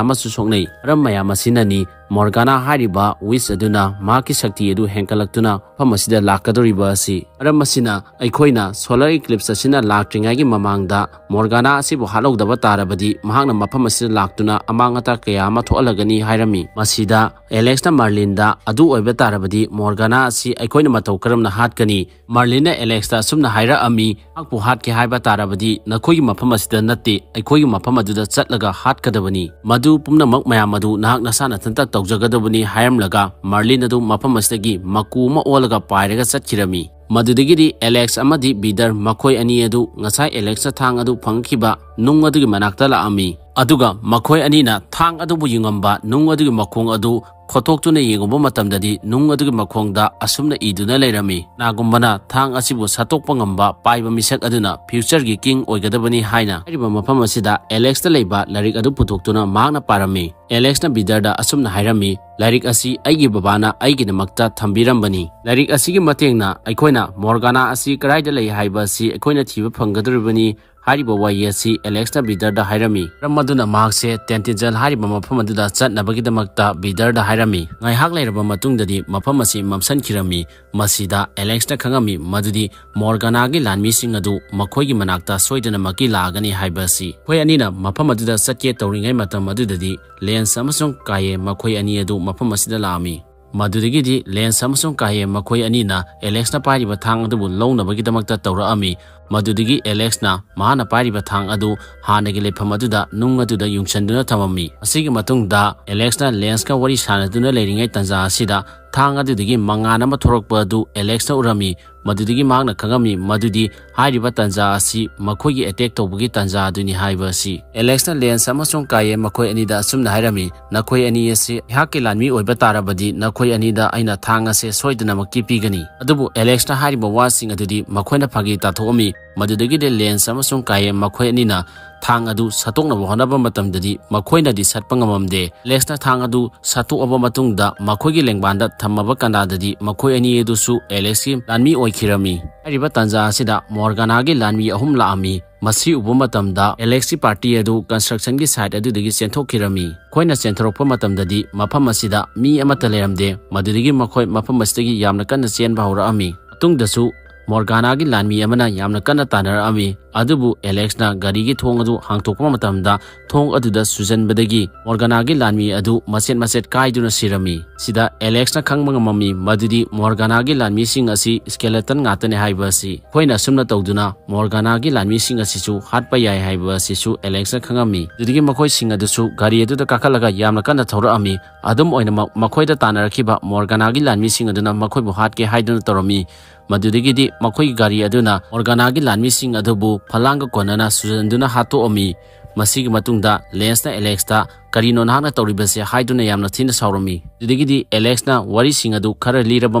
ꯑꯃꯁꯨ ꯁꯣꯛꯅꯩ꯫ ꯃꯔꯝ ꯃꯌꯥꯝ ꯑꯁꯤꯅꯅꯤ ꯃꯣꯔꯒꯥꯅꯥ ꯍꯥꯏꯔꯤꯕ ꯋꯤꯁ ꯑꯗꯨꯅ ꯃꯍꯥꯛꯀꯤ ꯁꯛꯇꯤ ꯑꯗꯨ ꯍꯦꯟꯒꯠꯂꯛꯇꯨꯅ ꯃꯐꯝ ꯑꯁꯤꯗ ꯂꯥꯛꯀꯗꯧꯔꯤꯕ ꯑꯁꯤ, ꯃꯔꯝ ꯑꯁꯤꯅ ꯑꯩꯈꯣꯏꯅ ꯁꯣꯂꯔ ꯏꯀ꯭ꯂꯤꯞꯁ ꯑꯁꯤꯅ ꯂꯥꯛꯇ꯭ꯔꯤꯉꯩꯒꯤ ꯃꯃꯥꯡꯗ ꯃꯣꯔꯒꯥꯅꯥ ꯑꯁꯤꯕꯨ ꯍꯥꯠꯍꯧꯗꯕ ꯇꯥꯔꯕꯗꯤ ꯃꯍꯥꯛꯅ ꯃꯐꯝ ꯑꯁꯤꯗ ꯂꯥꯛꯇꯨꯅ ꯑꯃꯥꯡ ꯑꯇꯥ ꯀꯌꯥ ꯑꯃ ꯊꯣꯛꯍꯜꯂꯒꯅꯤ ꯍꯥꯏꯔꯝꯃꯤ꯫ ꯃꯁꯤꯗ ꯑꯦꯂꯦꯛꯁꯅ ꯃꯥꯔꯂꯤꯟꯗ, "ꯑꯗꯨ ꯑꯣꯏꯕ ꯇꯥꯔꯕꯗꯤ ꯃꯣꯔꯒꯥꯅꯥ ꯑꯁꯤ ꯑꯩꯈꯣꯏꯅ ꯃꯇꯧ ꯀꯔꯝꯅ ꯍꯥꯠꯀꯅꯤ?" ꯃꯥꯔꯂꯤꯟꯅ ꯑꯦꯂꯦꯛꯁꯇ ꯑꯁꯨꯝꯅ ꯍꯥꯏꯔꯛꯑꯝꯃꯤ, "ꯅꯍꯥꯛꯄꯨ ꯍꯥꯠꯀꯦ ꯍꯥꯏꯕ ꯇꯥꯔꯕꯗꯤ ꯅꯈꯣꯏꯒꯤ ꯃꯐꯝ ꯑꯁꯤꯗ ꯅꯠꯇꯦ, ꯑꯩꯈꯣꯏꯒꯤ ꯃꯐꯝ ꯑꯗꯨꯗ ꯆꯠꯂꯒ ꯍꯥꯠꯀꯗꯕꯅꯤ꯫ ꯃꯗꯨ ꯄꯨꯝꯅꯃꯛ ꯃꯌꯥꯝ ꯑꯗꯨ ꯅꯍꯥꯛ ꯅꯁꯥ ꯅꯊꯟꯇ ꯇꯧꯖꯒꯗꯕꯅꯤ" ꯍꯥꯏꯔꯝꯂꯒ ꯃꯥꯔꯂꯤꯟ ꯑꯗꯨ ꯃꯐꯝ ꯑꯁꯤꯗꯒꯤ ꯃꯀꯨ ꯑꯃ ꯑꯣꯜꯂꯒ ꯄꯥꯏꯔꯒ ꯆꯠꯈꯤꯔꯝꯃꯤ꯫ ꯃꯗꯨꯗꯒꯤꯗꯤ ꯑꯦꯂꯦꯛꯁ ꯑꯃꯗꯤ ꯕꯤꯗꯔ ꯃꯈꯣꯏ ꯑꯅꯤ ꯑꯗꯨ ꯉꯁꯥꯏ ꯑꯦꯂꯦꯛꯁꯅ ꯊꯥꯡ ꯑꯗꯨ ꯐꯪꯈꯤꯕ ꯅꯨꯡ ꯑꯗꯨꯒꯤ ꯃꯅꯥꯛꯇ ꯂꯥꯛꯑꯝꯃꯤ꯫ ꯑꯗꯨꯒ ꯃꯈꯣꯏ ꯑꯅꯤꯅ ꯊꯥꯡ ꯑꯗꯨꯕꯨ ꯌꯨꯡꯉꯝꯕ ꯅꯨꯡ ꯑꯗꯨꯒꯤ ꯃꯈꯣꯡ ꯑꯗꯨ ꯈꯣꯠꯇꯣꯛꯇꯨꯅ ꯌꯦꯡꯉꯨꯕ ꯃꯇꯝꯗꯗꯤ ꯅꯨꯡ ꯑꯗꯨꯒꯤ ꯃꯈꯣꯡꯗ ꯑꯁꯨꯝꯅ ꯏꯗꯨꯅ ꯂꯩꯔꯝꯃꯤ, "ꯀꯅꯥꯒꯨꯝꯕꯅ ꯊꯥꯡ ꯑꯁꯤꯕꯨ ꯁꯠꯇꯣꯛꯄ ꯉꯝꯕ ꯄꯥꯏꯕ ꯃꯤꯁꯛ ꯑꯗꯨꯅ ꯐ꯭ꯌꯨꯆꯔꯒꯤ ꯀꯤꯡ ꯑꯣꯏꯒꯗꯕꯅꯤ" ꯍꯥꯏꯅ꯫ ꯍꯥꯏꯔꯤꯕ ꯃꯐꯝ ꯑꯁꯤꯗ ꯑꯦꯂꯦꯛꯁꯇ ꯂꯩꯕ ꯂꯥꯏꯔꯤꯛ ꯑꯗꯨ ꯄꯨꯊꯣꯛꯇꯨꯅ ꯃꯍꯥꯛꯅ ꯄꯥꯔꯝꯃꯤ꯫ ꯑꯦꯂꯦꯛꯁꯅ ꯕꯤꯗꯔꯗ ꯑꯁꯨꯝꯅ ꯍꯥꯏꯔꯝꯃꯤ, "ꯂꯥꯏꯔꯤꯛ ꯑꯁꯤ ꯑꯩꯒꯤ ꯕꯕꯥꯅ ꯑꯩꯒꯤꯗꯃꯛꯇ ꯊꯝꯕꯤꯔꯝꯕꯅꯤ꯫ ꯂꯥꯏꯔꯤꯛ ꯑꯁꯤꯒꯤ ꯃꯇꯦꯡꯅ ꯑꯩꯈꯣꯏꯅ ꯃꯣꯔꯒꯥꯅꯥ ꯑꯁꯤ ꯀꯗꯥꯏꯗ ꯂꯩ ꯍꯥꯏꯕ ꯑꯁꯤ ꯑꯩꯈꯣꯏꯅ ꯊꯤꯕ ꯐꯪꯒꯗꯧꯔꯤꯕꯅꯤ"꯫ ꯍꯥꯏꯔꯤꯕ ꯋꯥꯍꯩ ꯑꯁꯤ ꯑꯦꯂꯦꯛꯁꯅ ꯕꯤꯗꯔꯗ ꯍꯥꯏꯔꯝꯃꯤ꯫ ꯃꯔꯝ ꯑꯗꯨꯅ ꯃꯍꯥꯛꯁꯦ ꯇꯦꯟꯇꯤꯖꯜ ꯍꯥꯏꯔꯤꯕ ꯃꯐꯝ ꯑꯗꯨꯗ ꯆꯠꯅꯕꯒꯤꯗꯃꯛꯇ ꯕꯤꯗꯔꯗ ꯍꯥꯏꯔꯝꯃꯤ꯫ ꯉꯥꯏꯍꯥꯛ ꯂꯩꯔꯕ ꯃꯇꯨꯡꯗꯗꯤ ꯃꯐꯝ ꯑꯁꯤ ꯃꯝꯁꯤꯟꯈꯤꯔꯝꯃꯤ꯫ ꯃꯁꯤꯗ ꯑꯦꯂꯦꯛꯁꯅ ꯈꯪꯉꯝꯃꯤ ꯃꯗꯨꯗꯤ ꯃꯣꯔꯒꯥꯅꯥꯒꯤ ꯂꯥꯟꯃꯤꯁꯤꯡ ꯑꯗꯨ ꯃꯈꯣꯏꯒꯤ ꯃꯅꯥꯛꯇ ꯁꯣꯏꯗꯅꯃꯛꯀꯤ ꯂꯥꯛꯑꯒꯅꯤ ꯍꯥꯏꯕ ꯑꯁꯤ꯫ ꯃꯈꯣꯏ ꯑꯅꯤꯅ ꯃꯐꯝ ꯑꯗꯨꯗ ꯆꯠꯀꯦ ꯇꯧꯔꯤꯉꯩ ꯃꯇꯝ ꯑꯗꯨꯗꯗꯤ ꯂꯦꯟꯁ ꯑꯃꯁꯨꯡ ꯀꯥꯌꯦ ꯃꯈꯣꯏ ꯑꯅꯤ ꯑꯗꯨ ꯃꯐꯝ ꯑꯁꯤꯗ ꯂꯥꯛꯑꯝꯃꯤ꯫ ꯃꯗꯨꯗꯒꯤꯗꯤ ꯂꯦꯟꯁ ꯑꯃꯁꯨꯡ ꯀꯥꯌꯦ ꯃꯈꯣꯏ ꯑꯅꯤꯅ ꯑꯦꯂꯦꯛꯁꯅ ꯄꯥꯏꯔꯤꯕ ꯊꯥꯡ ꯑꯗꯨꯕꯨ ꯂꯧꯅꯕꯒꯤꯗꯃꯛꯇ ꯇꯧꯔꯛꯑꯝꯃꯤ꯫ ꯃꯗꯨꯗꯒꯤ ꯑꯦꯂꯦꯛꯁꯅ ꯃꯍꯥꯛꯅ ꯄꯥꯏꯔꯤꯕ ꯊꯥꯡ ꯑꯗꯨ ꯍꯥꯟꯅꯒꯤ ꯂꯩꯐꯝ ꯑꯗꯨꯗ ꯅꯨꯡ ꯑꯗꯨꯗ ꯌꯨꯡꯁꯟꯗꯨꯅ ꯊꯝꯃꯝꯃꯤ꯫ ꯑꯁꯤꯒꯤ ꯃꯇꯨꯡꯗ ꯑꯦꯂꯦꯛꯁꯅ ꯂꯦꯟꯁꯀ ꯋꯥꯔꯤ ꯁꯥꯟꯅꯗꯨꯅ ꯂꯩꯔꯤꯉꯩ ꯇꯥꯟꯖꯥ ꯑꯁꯤꯗ ꯊꯥꯡ ꯑꯗꯨꯗꯒꯤ ꯃꯉꯥꯜ ꯑꯃ ꯊꯣꯔꯛꯄ ꯑꯗꯨ ꯑꯦꯂꯦꯛꯁꯅ ꯎꯔꯝꯃꯤ꯫ ꯃꯗꯨꯗꯒꯤ ꯃꯍꯥꯛꯅ ꯈꯪꯉꯝꯃꯤ ꯃꯗꯨꯗꯤ ꯍꯥꯏꯔꯤꯕ ꯇꯥꯟꯖꯥ ꯑꯁꯤ ꯃꯈꯣꯏꯒꯤ ꯑꯦꯇꯦꯛ ꯇꯧꯕꯒꯤ ꯇꯥꯟꯖꯥ ꯑꯗꯨꯅꯤ ꯍꯥꯏꯕ ꯑꯁꯤ꯫ ꯑꯦꯂꯦꯛꯁꯅ ꯂꯦꯟꯁ ꯑꯃꯁꯨꯡ ꯀꯥꯌꯦ ꯃꯈꯣꯏ ꯑꯅꯤꯗ ꯑꯁꯨꯝꯅ ꯍꯥꯏꯔꯝꯃꯤ, "ꯅꯈꯣꯏ ꯑꯅꯤ ꯑꯁꯤ ꯑꯩꯍꯥꯛꯀꯤ ꯂꯥꯟꯃꯤ ꯑꯣꯏꯕ ꯇꯥꯔꯕꯗꯤ ꯅꯈꯣꯏ ꯑꯅꯤꯗ ꯑꯩꯅ ꯊꯥꯡ ꯑꯁꯦ ꯁꯣꯏꯗꯅꯃꯛꯀꯤ ꯄꯤꯒꯅꯤ"꯫ ꯑꯗꯨꯕꯨ ꯑꯦꯂꯦꯛꯁꯅ ꯍꯥꯏꯔꯤꯕ ꯋꯥꯁꯤꯡ ꯑꯗꯨꯗꯤ ꯃꯈꯣꯏꯅ ꯐꯥꯒꯤ ꯇꯥꯊꯣꯛꯑꯝꯃꯤ꯫ ꯃꯗꯨꯗꯒꯤꯗꯤ ꯂꯦꯟꯁ ꯑꯃꯁꯨꯡ ꯀꯥꯌꯦ ꯃꯈꯣꯏ ꯑꯅꯤꯅ ꯊꯥꯡ ꯑꯗꯨ ꯁꯠꯇꯣꯛꯅꯕ ꯍꯣꯠꯅꯕ ꯃꯇꯝꯗꯗꯤ ꯃꯈꯣꯏꯅꯗꯤ ꯁꯠꯄ ꯉꯝꯃꯝꯗꯦ꯫ ꯑꯦꯂꯦꯛꯁꯅ ꯊꯥꯡ ꯑꯗꯨ ꯁꯠꯇꯣꯛꯑꯕ ꯃꯇꯨꯡꯗ ꯃꯈꯣꯏꯒꯤ ꯂꯦꯡꯕꯥꯟꯗ ꯊꯝꯃꯕ ꯀꯟꯗꯥꯗꯗꯤ ꯃꯈꯣꯏ ꯑꯅꯤ ꯑꯗꯨꯁꯨ ꯑꯦꯂꯦꯛꯁꯀꯤ ꯂꯥꯟꯃꯤ ꯑꯣꯏꯈꯤꯔꯝꯃꯤ꯫ ꯍꯥꯏꯔꯤꯕ ꯇꯥꯟꯖꯥ ꯑꯁꯤꯗ ꯃꯣꯔꯒꯥꯅꯥꯒꯤ ꯂꯥꯟꯃꯤ ꯑꯍꯨꯝ ꯂꯥꯛꯑꯝꯃꯤ꯫ ꯃꯁꯤ ꯎꯕ ꯃꯇꯝꯗ ꯑꯦꯂꯦꯛꯁꯀꯤ ꯄꯥꯔꯇꯤ ꯑꯗꯨ constructionꯒꯤ site ꯑꯗꯨꯗꯒꯤ ꯆꯦꯟꯊꯣꯛꯈꯤꯔꯝꯃꯤ꯫ ꯃꯈꯣꯏꯅ ꯆꯦꯟꯊꯣꯔꯛꯄ ꯃꯇꯝꯗꯗꯤ ꯃꯐꯝ ꯑꯁꯤꯗ ꯃꯤ ꯑꯃꯠꯇ ꯂꯩꯔꯝꯗꯦ꯫ ꯃꯗꯨꯗꯒꯤ ꯃꯈꯣꯏ ꯃꯐꯝ ꯑꯁꯤꯗꯒꯤ ꯌꯥꯝꯅ ꯀꯟꯅ ꯆꯦꯟꯕ ꯍꯧꯔꯛꯑꯝꯃꯤ꯫ ꯃꯇꯨꯡꯗꯁꯨ ꯃꯣꯔꯒꯥꯅꯥꯒꯤ ꯂꯥꯟꯃꯤ ꯑꯃꯅ ꯌꯥꯝꯅ ꯀꯟꯅ ꯇꯥꯟꯅꯔꯛꯑꯝꯃꯤ, ꯑꯗꯨꯕꯨ ꯑꯦꯂꯦꯛꯁꯅ ꯒꯥꯔꯤꯒꯤ ꯊꯣꯡ ꯑꯗꯨ ꯍꯥꯡꯇꯣꯛꯄ ꯃꯇꯝꯗ ꯊꯣꯡ ꯑꯗꯨꯗ ꯁꯨꯖꯟꯕꯗꯒꯤ ꯃꯣꯔꯒꯥꯅꯥꯒꯤ ꯂꯥꯟꯃꯤ ꯑꯗꯨ ꯃꯆꯦꯠ ꯃꯆꯦꯠ ꯀꯥꯏꯗꯨꯅ ꯁꯤꯔꯝꯃꯤ꯫ ꯁꯤꯗ ꯑꯦꯂꯦꯛꯁꯅ ꯈꯪꯕ ꯉꯝꯃꯝꯃꯤ ꯃꯗꯨꯗꯤ ꯃꯣꯔꯒꯥꯅꯥꯒꯤ ꯂꯥꯟꯃꯤꯁꯤꯡ ꯑꯁꯤ skeleton ꯉꯥꯛꯇꯅꯦ ꯍꯥꯏꯕ ꯑꯁꯤ꯫ ꯑꯩꯈꯣꯏꯅ ꯑꯁꯨꯝꯅ ꯇꯧꯗꯨꯅ ꯃꯣꯔꯒꯥꯅꯥꯒꯤ ꯂꯥꯟꯃꯤꯁꯤꯡ ꯑꯁꯤꯁꯨ ꯍꯥꯠꯄ ꯌꯥꯏ ꯍꯥꯏꯕ ꯑꯁꯤꯁꯨ ꯑꯦꯂꯦꯛꯁꯅ ꯈꯪꯉꯝꯃꯤ꯫ ꯑꯗꯨꯗꯒꯤ ꯃꯈꯣꯏꯁꯤꯡ ꯑꯗꯨꯁꯨ ꯒꯥꯔꯤ ꯑꯗꯨꯗ ꯀꯥꯈꯠꯂꯒ ꯌꯥꯝꯅ ꯀꯟꯅ ꯊꯧꯔꯛꯑꯝꯃꯤ꯫ ꯑꯗꯨꯝ ꯑꯣꯏꯅꯃꯛ, ꯃꯈꯣꯏꯗ ꯇꯥꯟꯅꯔꯛꯈꯤꯕ ꯃꯣꯔꯒꯥꯅꯥꯒꯤ ꯂꯥꯟꯃꯤꯁꯤꯡ ꯑꯗꯨꯅ ꯃꯈꯣꯏꯕꯨ ꯍꯥꯠꯀꯦ ꯍꯥꯏꯗꯨꯅ ꯇꯧꯔꯝꯃꯤ꯫ ꯃꯗꯨꯗꯒꯤꯗꯤ ꯃꯈꯣꯏꯒꯤ ꯒꯥꯔꯤ ꯑꯗꯨꯅ ꯃꯣꯔꯒꯥꯅꯥꯒꯤ ꯂꯥꯟꯃꯤꯁꯤꯡ ꯑꯗꯨꯕꯨ ꯐꯂꯥꯡꯒ ꯀꯣꯟꯅꯅ ꯁꯨꯖꯟꯗꯨꯅ ꯍꯥꯠꯇꯣꯛꯑꯝꯃꯤ꯫ ꯃꯁꯤꯒꯤ ꯃꯇꯨꯡꯗ ꯂꯦꯟꯁꯅ ꯑꯦꯂꯦꯛꯁꯇ "ꯀꯔꯤꯅꯣ ꯅꯍꯥꯛꯅ ꯇꯧꯔꯤꯕꯁꯦ?" ꯍꯥꯏꯗꯨꯅ ꯌꯥꯝꯅ ꯊꯤꯅ ꯁꯥꯎꯔꯝꯃꯤ꯫ ꯑꯗꯨꯗꯒꯤꯗꯤ ꯑꯦꯂꯦꯛꯁꯅ ꯋꯥꯔꯤꯁꯤꯡ ꯑꯗꯨ ꯈꯔ ꯂꯤꯔꯕ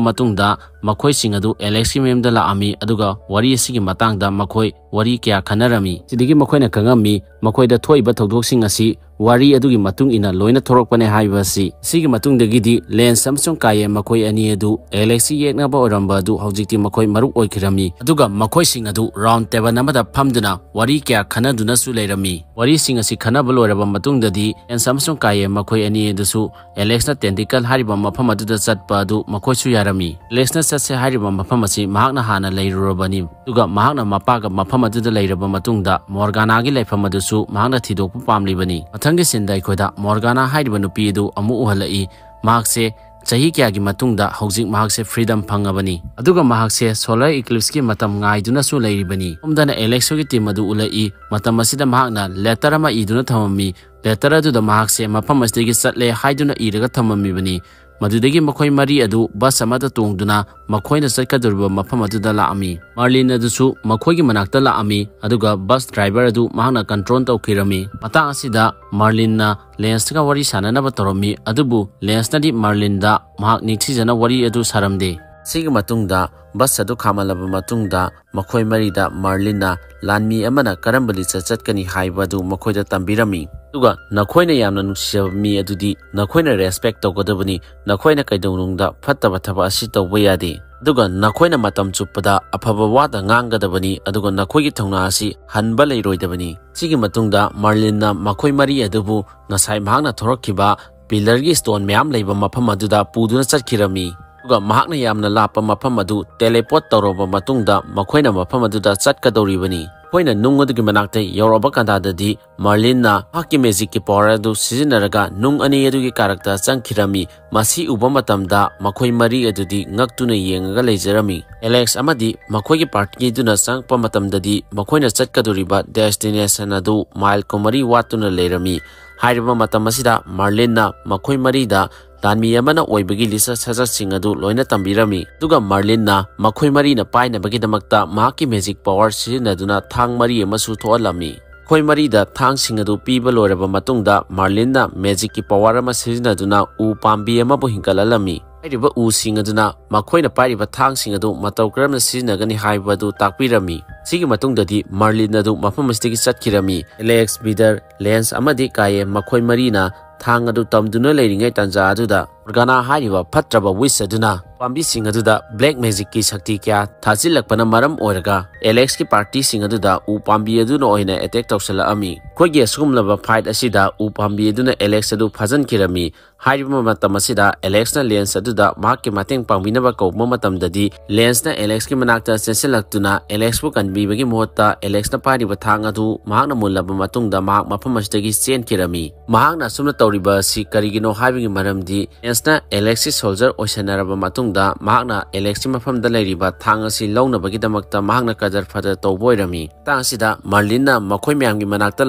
ꯃꯇꯨꯡꯗ ꯃꯈꯣꯏꯁꯤꯡ ꯑꯗꯨ ꯑꯦꯂꯦꯛꯁꯀꯤ ꯃꯌꯨꯝꯗ ꯂꯥꯛꯑꯝꯃꯤ, ꯑꯗꯨꯒ ꯋꯥꯔꯤ ꯑꯁꯤꯒꯤ ꯃꯇꯥꯡꯗ ꯃꯈꯣꯏ ꯋꯥꯔꯤ ꯀꯌꯥ ꯈꯟꯅꯔꯝꯃꯤ꯫ ꯁꯤꯗꯒꯤ ꯃꯈꯣꯏꯅ ꯈꯪꯉꯝꯃꯤ ꯃꯈꯣꯏꯗ ꯊꯣꯛꯏꯕ ꯊꯧꯗꯣꯛꯁꯤꯡ ꯑꯁꯤ ꯋꯥꯔꯤ ꯑꯗꯨꯒꯤ ꯃꯇꯨꯡ ꯏꯟꯅ ꯂꯣꯏꯅ ꯊꯣꯔꯛꯄꯅꯦ ꯍꯥꯏꯕ ꯑꯁꯤ꯫ ꯁꯤꯒꯤ ꯃꯇꯨꯡꯗꯒꯤꯗꯤ ꯂꯦꯟꯁ ꯑꯃꯁꯨꯡ ꯀꯥꯌꯦ ꯃꯈꯣꯏ ꯑꯅꯤ ꯑꯗꯨ ꯑꯦꯂꯦꯛꯁꯀꯤ ꯌꯦꯛꯅꯕ ꯑꯣꯏꯔꯝꯕ ꯑꯗꯨ ꯍꯧꯖꯤꯛꯇꯤ ꯃꯈꯣꯏ ꯃꯔꯨꯞ ꯑꯣꯏꯈꯤꯔꯝꯃꯤ, ꯑꯗꯨꯒ ꯃꯈꯣꯏꯁꯤꯡ ꯑꯗꯨ round table ꯑꯃꯗ ꯐꯝꯗꯨꯅ ꯋꯥꯔꯤ ꯀꯌꯥ ꯈꯟꯅꯗꯨꯅꯁꯨ ꯂꯩꯔꯝꯃꯤ꯫ ꯋꯥꯔꯤꯁꯤꯡ ꯑꯁꯤ ꯈꯟꯅꯕ ꯂꯣꯏꯔꯕ ꯃꯇꯨꯡꯗꯗꯤ ꯂꯦꯟꯁ ꯑꯃꯁꯨꯡ ꯀꯥꯌꯦ ꯃꯈꯣꯏ ꯑꯅꯤ ꯑꯗꯨꯁꯨ ꯑꯦꯂꯦꯛꯁꯅ tentacle ꯍꯥꯏꯔꯤꯕ ꯃꯐꯝ ꯑꯗꯨꯗ ꯆꯠꯄ ꯑꯗꯨ ꯃꯈꯣꯏꯁꯨ ꯌꯥꯔꯝꯃꯤ꯫ ꯑꯦꯂꯦꯛꯁꯅ ꯆꯠꯁꯦ ꯍꯥꯏꯔꯤꯕ ꯃꯐꯝ ꯑꯁꯤ ꯃꯍꯥꯛꯅ ꯍꯥꯟꯅ ꯂꯩꯔꯨꯔꯕꯅꯤ꯫ ꯑꯗꯨꯒ ꯃꯍꯥꯛꯅ ꯃꯄꯥꯒ ꯃꯐꯝ ꯑꯗꯨꯗ ꯂꯩꯔꯕ ꯃꯇꯨꯡꯗ ꯃꯣꯔꯒꯥꯅꯥꯒꯤ ꯂꯩꯐꯝ ꯑꯗꯨꯁꯨ ꯃꯍꯥꯛꯅ ꯊꯤꯗꯣꯛꯄ ꯄꯥꯝꯂꯤꯕꯅꯤ꯫ ꯃꯊꯪꯒꯤ sceneꯗ ꯑꯩꯈꯣꯏꯗ ꯃꯣꯔꯒꯥꯅꯥ ꯍꯥꯏꯔꯤꯕ ꯅꯨꯄꯤ ꯑꯗꯨ ꯑꯃꯨꯛ ꯎꯍꯜꯂꯛꯏ꯫ ꯃꯍꯥꯛꯁꯦ ꯆꯍꯤ ꯀꯌꯥꯒꯤ ꯃꯇꯨꯡꯗ ꯍꯧꯖꯤꯛ ꯃꯍꯥꯛꯁꯦ freedom ꯐꯪꯉꯕꯅꯤ꯫ ꯑꯗꯨꯒ ꯃꯍꯥꯛꯁꯦ solar eclipseꯀꯤ ꯃꯇꯝ ꯉꯥꯏꯗꯨꯅꯁꯨ ꯂꯩꯔꯤꯕꯅꯤ꯫ ꯁꯣꯝꯗꯅ ꯑꯦꯂꯦꯛꯁ ꯍꯣꯏꯒꯤ team ꯑꯗꯨ ꯎꯠꯂꯛꯏ꯫ ꯃꯇꯝ ꯑꯁꯤꯗ ꯃꯍꯥꯛꯅ letter ꯑꯃ ꯏꯗꯨꯅ ꯊꯝꯃꯝꯃꯤ꯫ Letter ꯑꯗꯨꯗ ꯃꯍꯥꯛꯁꯦ ꯃꯐꯝ ꯑꯁꯤꯗꯒꯤ ꯆꯠꯂꯦ ꯍꯥꯏꯗꯨꯅ ꯏꯔꯒ ꯊꯝꯃꯝꯃꯤꯕꯅꯤ꯫ ꯃꯗꯨꯗꯒꯤ ꯃꯈꯣꯏ ꯃꯔꯤ ꯑꯗꯨ bus ꯑꯃꯗ ꯇꯣꯡꯗꯨꯅ ꯃꯈꯣꯏꯅ ꯆꯠꯀꯗꯧꯔꯤꯕ ꯃꯐꯝ ꯑꯗꯨꯗ ꯂꯥꯛꯑꯝꯃꯤ꯫ ꯃꯥꯔꯂꯤꯟ ꯑꯗꯨꯁꯨ ꯃꯈꯣꯏꯒꯤ ꯃꯅꯥꯛꯇ ꯂꯥꯛꯑꯝꯃꯤ, ꯑꯗꯨꯒ bus driver ꯑꯗꯨ ꯃꯍꯥꯛꯅ control ꯇꯧꯈꯤꯔꯝꯃꯤ꯫ ꯃꯇꯥꯡ ꯑꯁꯤꯗ ꯃꯥꯔꯂꯤꯟꯅ ꯂꯦꯟꯁꯀ ꯋꯥꯔꯤ ꯁꯥꯟꯅꯅꯕ ꯇꯧꯔꯝꯃꯤ, ꯑꯗꯨꯕꯨ ꯂꯦꯟꯁꯅꯗꯤ ꯃꯥꯔꯂꯤꯟꯗ ꯃꯍꯥꯛ ꯅꯤꯡꯊꯤꯖꯅ ꯋꯥꯔꯤ ꯑꯗꯨ ꯁꯥꯔꯝꯗꯦ꯫ ꯁꯤꯒꯤ ꯃꯇꯨꯡꯗ ꯕꯁ ꯑꯗꯨ ꯈꯥꯝꯍꯜꯂꯕ ꯃꯇꯨꯡꯗ ꯃꯈꯣꯏ ꯃꯔꯤꯗ ꯃꯥꯔꯂꯤꯟꯅ ꯂꯥꯟꯃꯤ ꯑꯃꯅ ꯀꯔꯝꯕ ꯂꯤꯆꯠ ꯆꯠꯀꯅꯤ ꯍꯥꯏꯕ ꯑꯗꯨ ꯃꯈꯣꯏꯗ ꯇꯝꯕꯤꯔꯝꯃꯤ꯫ ꯑꯗꯨꯒ ꯅꯈꯣꯏꯅ ꯌꯥꯝꯅ ꯅꯨꯡꯁꯤꯖꯕ ꯃꯤ ꯑꯗꯨꯗꯤ ꯅꯈꯣꯏꯅ ꯔꯦꯁꯄꯦꯛ ꯇꯧꯒꯗꯕꯅꯤ, ꯅꯈꯣꯏꯅ ꯀꯩꯗꯧꯅꯨꯡꯗ ꯐꯠꯇꯕ ꯊꯕꯛ ꯑꯁꯤ ꯇꯧꯕ ꯌꯥꯗꯦ꯫ ꯑꯗꯨꯒ ꯅꯈꯣꯏꯅ ꯃꯇꯝ ꯆꯨꯞꯄꯗ ꯑꯐꯕ ꯋꯥꯗ ꯉꯥꯡꯒꯗꯕꯅꯤ, ꯑꯗꯨꯒ ꯅꯈꯣꯏꯒꯤ ꯊꯧꯅꯥ ꯑꯁꯤ ꯍꯟꯕ ꯂꯩꯔꯣꯏꯗꯕꯅꯤ꯫ ꯁꯤꯒꯤ ꯃꯇꯨꯡꯗ ꯃꯥꯔꯂꯤꯟꯅ ꯃꯈꯣꯏ ꯃꯔꯤ ꯑꯗꯨꯕꯨ ꯉꯁꯥꯏ ꯃꯍꯥꯛꯅ ꯊꯣꯔꯛꯈꯤꯕ ꯄꯤꯂꯔꯒꯤ ꯁ꯭ꯇꯣꯟ ꯃꯌꯥꯝ ꯂꯩꯕ ꯃꯐꯝ ꯑꯗꯨꯗ ꯄꯨꯗꯨꯅ ꯆꯠꯈꯤꯔꯝꯃꯤ꯫ ꯑꯗꯨꯒ ꯃꯍꯥꯛꯅ ꯌꯥꯝꯅ ꯂꯥꯞꯄ ꯃꯐꯝ ꯑꯗꯨ ꯇꯦꯂꯦꯄꯣꯔꯠ ꯇꯧꯔꯕ ꯃꯇꯨꯡꯗ ꯃꯈꯣꯏꯅ ꯃꯐꯝ ꯑꯗꯨꯗ ꯆꯠꯀꯗꯧꯔꯤꯕꯅꯤ꯫ ꯑꯩꯈꯣꯏꯅ ꯅꯨꯡ ꯑꯗꯨꯒꯤ ꯃꯅꯥꯛꯇ ꯌꯧꯔꯛꯑꯕ ꯀꯥꯟꯗꯗꯤ ꯃꯥꯔꯂꯤꯟꯅ ꯃꯍꯥꯛꯀꯤ ꯃꯦꯖꯤꯛꯀꯤ ꯄꯋꯥꯔ ꯑꯗꯨ ꯁꯤꯖꯤꯟꯅꯔꯒ ꯅꯨꯡ ꯑꯅꯤ ꯑꯗꯨꯒꯤ ꯀꯥꯔꯛꯇ ꯆꯪꯈꯤꯔꯝꯃꯤ꯫ ꯃꯁꯤ ꯎꯕ ꯃꯇꯝꯗ ꯃꯈꯣꯏ ꯃꯔꯤ ꯑꯗꯨꯗꯤ ꯉꯛꯇꯨꯅ ꯌꯦꯡꯉꯒ ꯂꯩꯖꯔꯝꯃꯤ꯫ ꯑꯦꯂꯦꯛꯁ ꯑꯃꯗꯤ ꯃꯈꯣꯏꯒꯤ ꯄꯥꯔꯇꯤꯗꯨꯅ ꯆꯪꯉꯛꯄ ꯃꯇꯝꯗꯗꯤ ꯃꯈꯣꯏꯅ ꯆꯠꯀꯗꯧꯔꯤꯕ ꯗꯦꯁꯇꯤꯅꯦꯁꯟ ꯑꯗꯨ ꯃꯥꯏꯜ ꯀꯨꯟꯃꯔꯤ ꯋꯥꯠꯇꯨꯅ ꯂꯩꯔꯝꯃꯤ꯫ ꯍꯥꯏꯔꯤꯕ ꯃꯇꯝ ꯑꯁꯤꯗ ꯃꯥꯔꯂꯤꯟꯅ ꯃꯈꯣꯏ ꯃꯔꯤꯗ ꯂꯥꯟꯃꯤ ꯑꯃꯅ ꯑꯣꯏꯕꯒꯤ ꯂꯤꯆꯠ ꯁꯥꯖꯠꯁꯤꯡ ꯑꯗꯨ ꯂꯣꯏꯅ ꯇꯝꯕꯤꯔꯝꯃꯤ꯫ ꯑꯗꯨꯒ ꯃꯥꯔꯂꯤꯟꯅ ꯃꯈꯣꯏ ꯃꯔꯤꯅ ꯄꯥꯏꯅꯕꯒꯤꯗꯃꯛꯇ ꯃꯍꯥꯛꯀꯤ ꯃꯦꯖꯤꯛ ꯄꯋꯥꯔ ꯁꯤꯖꯤꯟꯅꯗꯨꯅ ꯊꯥꯡ ꯃꯔꯤ ꯑꯃꯁꯨ ꯊꯣꯛꯍꯜꯂꯝꯃꯤ꯫ ꯃꯈꯣꯏ ꯃꯔꯤꯗ ꯊꯥꯡꯁꯤꯡ ꯑꯗꯨ ꯄꯤꯕ ꯂꯣꯏꯔꯕ ꯃꯇꯨꯡꯗ ꯃꯥꯔꯂꯤꯟꯅ ꯃꯦꯖꯤꯛꯀꯤ ꯄꯋꯥꯔ ꯑꯃ ꯁꯤꯖꯤꯟꯅꯗꯨꯅ ꯎ ꯄꯥꯝꯕꯤ ꯑꯃꯕꯨ ꯍꯤꯡꯒꯠꯍꯜꯂꯝꯃꯤ꯫ ꯍꯥꯏꯔꯤꯕ ꯎꯁꯤꯡ ꯑꯗꯨꯅ ꯃꯈꯣꯏꯅ ꯄꯥꯏꯔꯤꯕ ꯊꯥꯡꯁꯤꯡ ꯑꯗꯨ ꯃꯇꯧ ꯀꯔꯝꯅ ꯁꯤꯖꯤꯟꯅꯒꯅꯤ ꯍꯥꯏꯕ ꯑꯗꯨ ꯇꯥꯛꯄꯤꯔꯝꯃꯤ꯫ ꯁꯤꯒꯤ ꯃꯇꯨꯡꯗꯗꯤ ꯃꯥꯔꯂꯤꯟ ꯑꯗꯨ ꯃꯐꯝ ꯑꯁꯤꯗꯒꯤ ꯆꯠꯈꯤꯔꯝꯃꯤ꯫ ꯑꯦꯂꯦꯛꯁ, ꯕꯤꯗꯔ, ꯂꯦꯟꯁ ꯑꯃꯗꯤ ꯀꯥꯌꯦ ꯃꯈꯣꯏ ꯃꯔꯤꯅ ꯊꯥꯡ ꯑꯗꯨ ꯇꯝꯗꯨꯅ ꯂꯩꯔꯤꯉꯩ ꯇꯥꯟꯖꯥ ꯑꯗꯨꯗ ꯃꯣꯔꯒꯥꯅꯥ ꯍꯥꯏꯔꯤꯕ ꯐꯠꯇ꯭ꯔꯕ ꯋꯤꯁ ꯑꯗꯨꯅ ꯄꯥꯝꯕꯤꯁꯤꯡ ꯑꯗꯨꯗ ꯕ꯭ꯂꯦꯛ ꯃꯦꯖꯤꯛꯀꯤ ꯁꯛꯇꯤ ꯀꯌꯥ ꯊꯥꯖꯤꯜꯂꯛꯄꯅ ꯃꯔꯝ ꯑꯣꯏꯔꯒ ꯑꯦꯂꯦꯛꯁꯀꯤ ꯄꯥꯔꯇꯤꯁꯤꯡ ꯑꯗꯨꯗ ꯎ ꯄꯥꯝꯕꯤ ꯑꯗꯨꯅ ꯑꯣꯏꯅ ꯑꯦꯇꯦꯛ ꯇꯧꯁꯤꯜꯂꯛꯑꯝꯃꯤ꯫ ꯑꯩꯈꯣꯏꯒꯤ ꯑꯁꯤꯒꯨꯝꯂꯕ ꯐꯥꯏꯠ ꯑꯁꯤꯗ ꯎ ꯄꯥꯝꯕꯤ ꯑꯗꯨꯅ ꯑꯦꯂꯦꯛꯁ ꯑꯗꯨ ꯐꯥꯖꯤꯟꯈꯤꯔꯝꯃꯤ꯫ ꯍꯥꯏꯔꯤꯕ ꯃꯇꯝ ꯑꯁꯤꯗ ꯑꯦꯂꯦꯛꯁꯅ ꯂꯦꯟꯁ ꯑꯗꯨꯗ ꯃꯍꯥꯛꯀꯤ ꯃꯇꯦꯡ ꯄꯥꯡꯕꯤꯅꯕ ꯀꯧꯕ ꯃꯇꯝꯗꯗꯤ ꯂꯦꯟꯁꯅ ꯑꯦꯂꯦꯛꯁꯀꯤ ꯃꯅꯥꯛꯇ ꯆꯦꯟꯁꯤꯜꯂꯛꯇꯨꯅ ꯑꯦꯂꯦꯛꯁꯄꯨ ꯀꯟꯕꯤꯕꯒꯤ ꯃꯍꯨꯠꯇ ꯑꯦꯂꯦꯛꯁꯅ ꯄꯥꯏꯔꯤꯕ ꯊꯥꯡ ꯑꯗꯨ ꯃꯍꯥꯛꯅ ꯃꯨꯜꯂꯕ ꯃꯇꯨꯡꯗ ꯃꯍꯥꯛ ꯃꯐꯝ ꯑꯁꯤꯗꯒꯤ ꯆꯦꯟꯈꯤꯔꯝꯃꯤ꯫ ꯃꯍꯥꯛꯅ ꯑꯁꯨꯝꯅ ꯇꯧꯔꯤꯕ ꯑꯁꯤ ꯀꯔꯤꯒꯤꯅꯣ ꯍꯥꯏꯕꯒꯤ ꯃꯔꯝꯗꯤ ꯂꯦꯟꯁꯅ ꯑꯦꯂꯦꯛꯁꯀꯤ ꯁꯣꯜꯖꯔ ꯑꯣꯏꯁꯟꯅꯔꯕ ꯃꯇꯨꯡꯗ ꯃꯍꯥꯛꯅ ꯑꯦꯂꯦꯛꯁꯀꯤ ꯃꯐꯝꯗ ꯂꯩꯔꯤꯕ ꯊꯥꯡ ꯑꯁꯤ ꯂꯧꯅꯕꯒꯤꯗꯃꯛꯇ ꯃꯍꯥꯛꯅ ꯀꯗꯔ ꯐꯗꯔ ꯇꯧꯕ ꯑꯣꯏꯔꯝꯃꯤ꯫ ꯃꯇꯥꯡ ꯑꯁꯤꯗ ꯃꯥꯔꯂꯤꯟꯅ ꯃꯈꯣꯏ ꯃꯌꯥꯝꯒꯤ ꯃꯅꯥꯛꯇ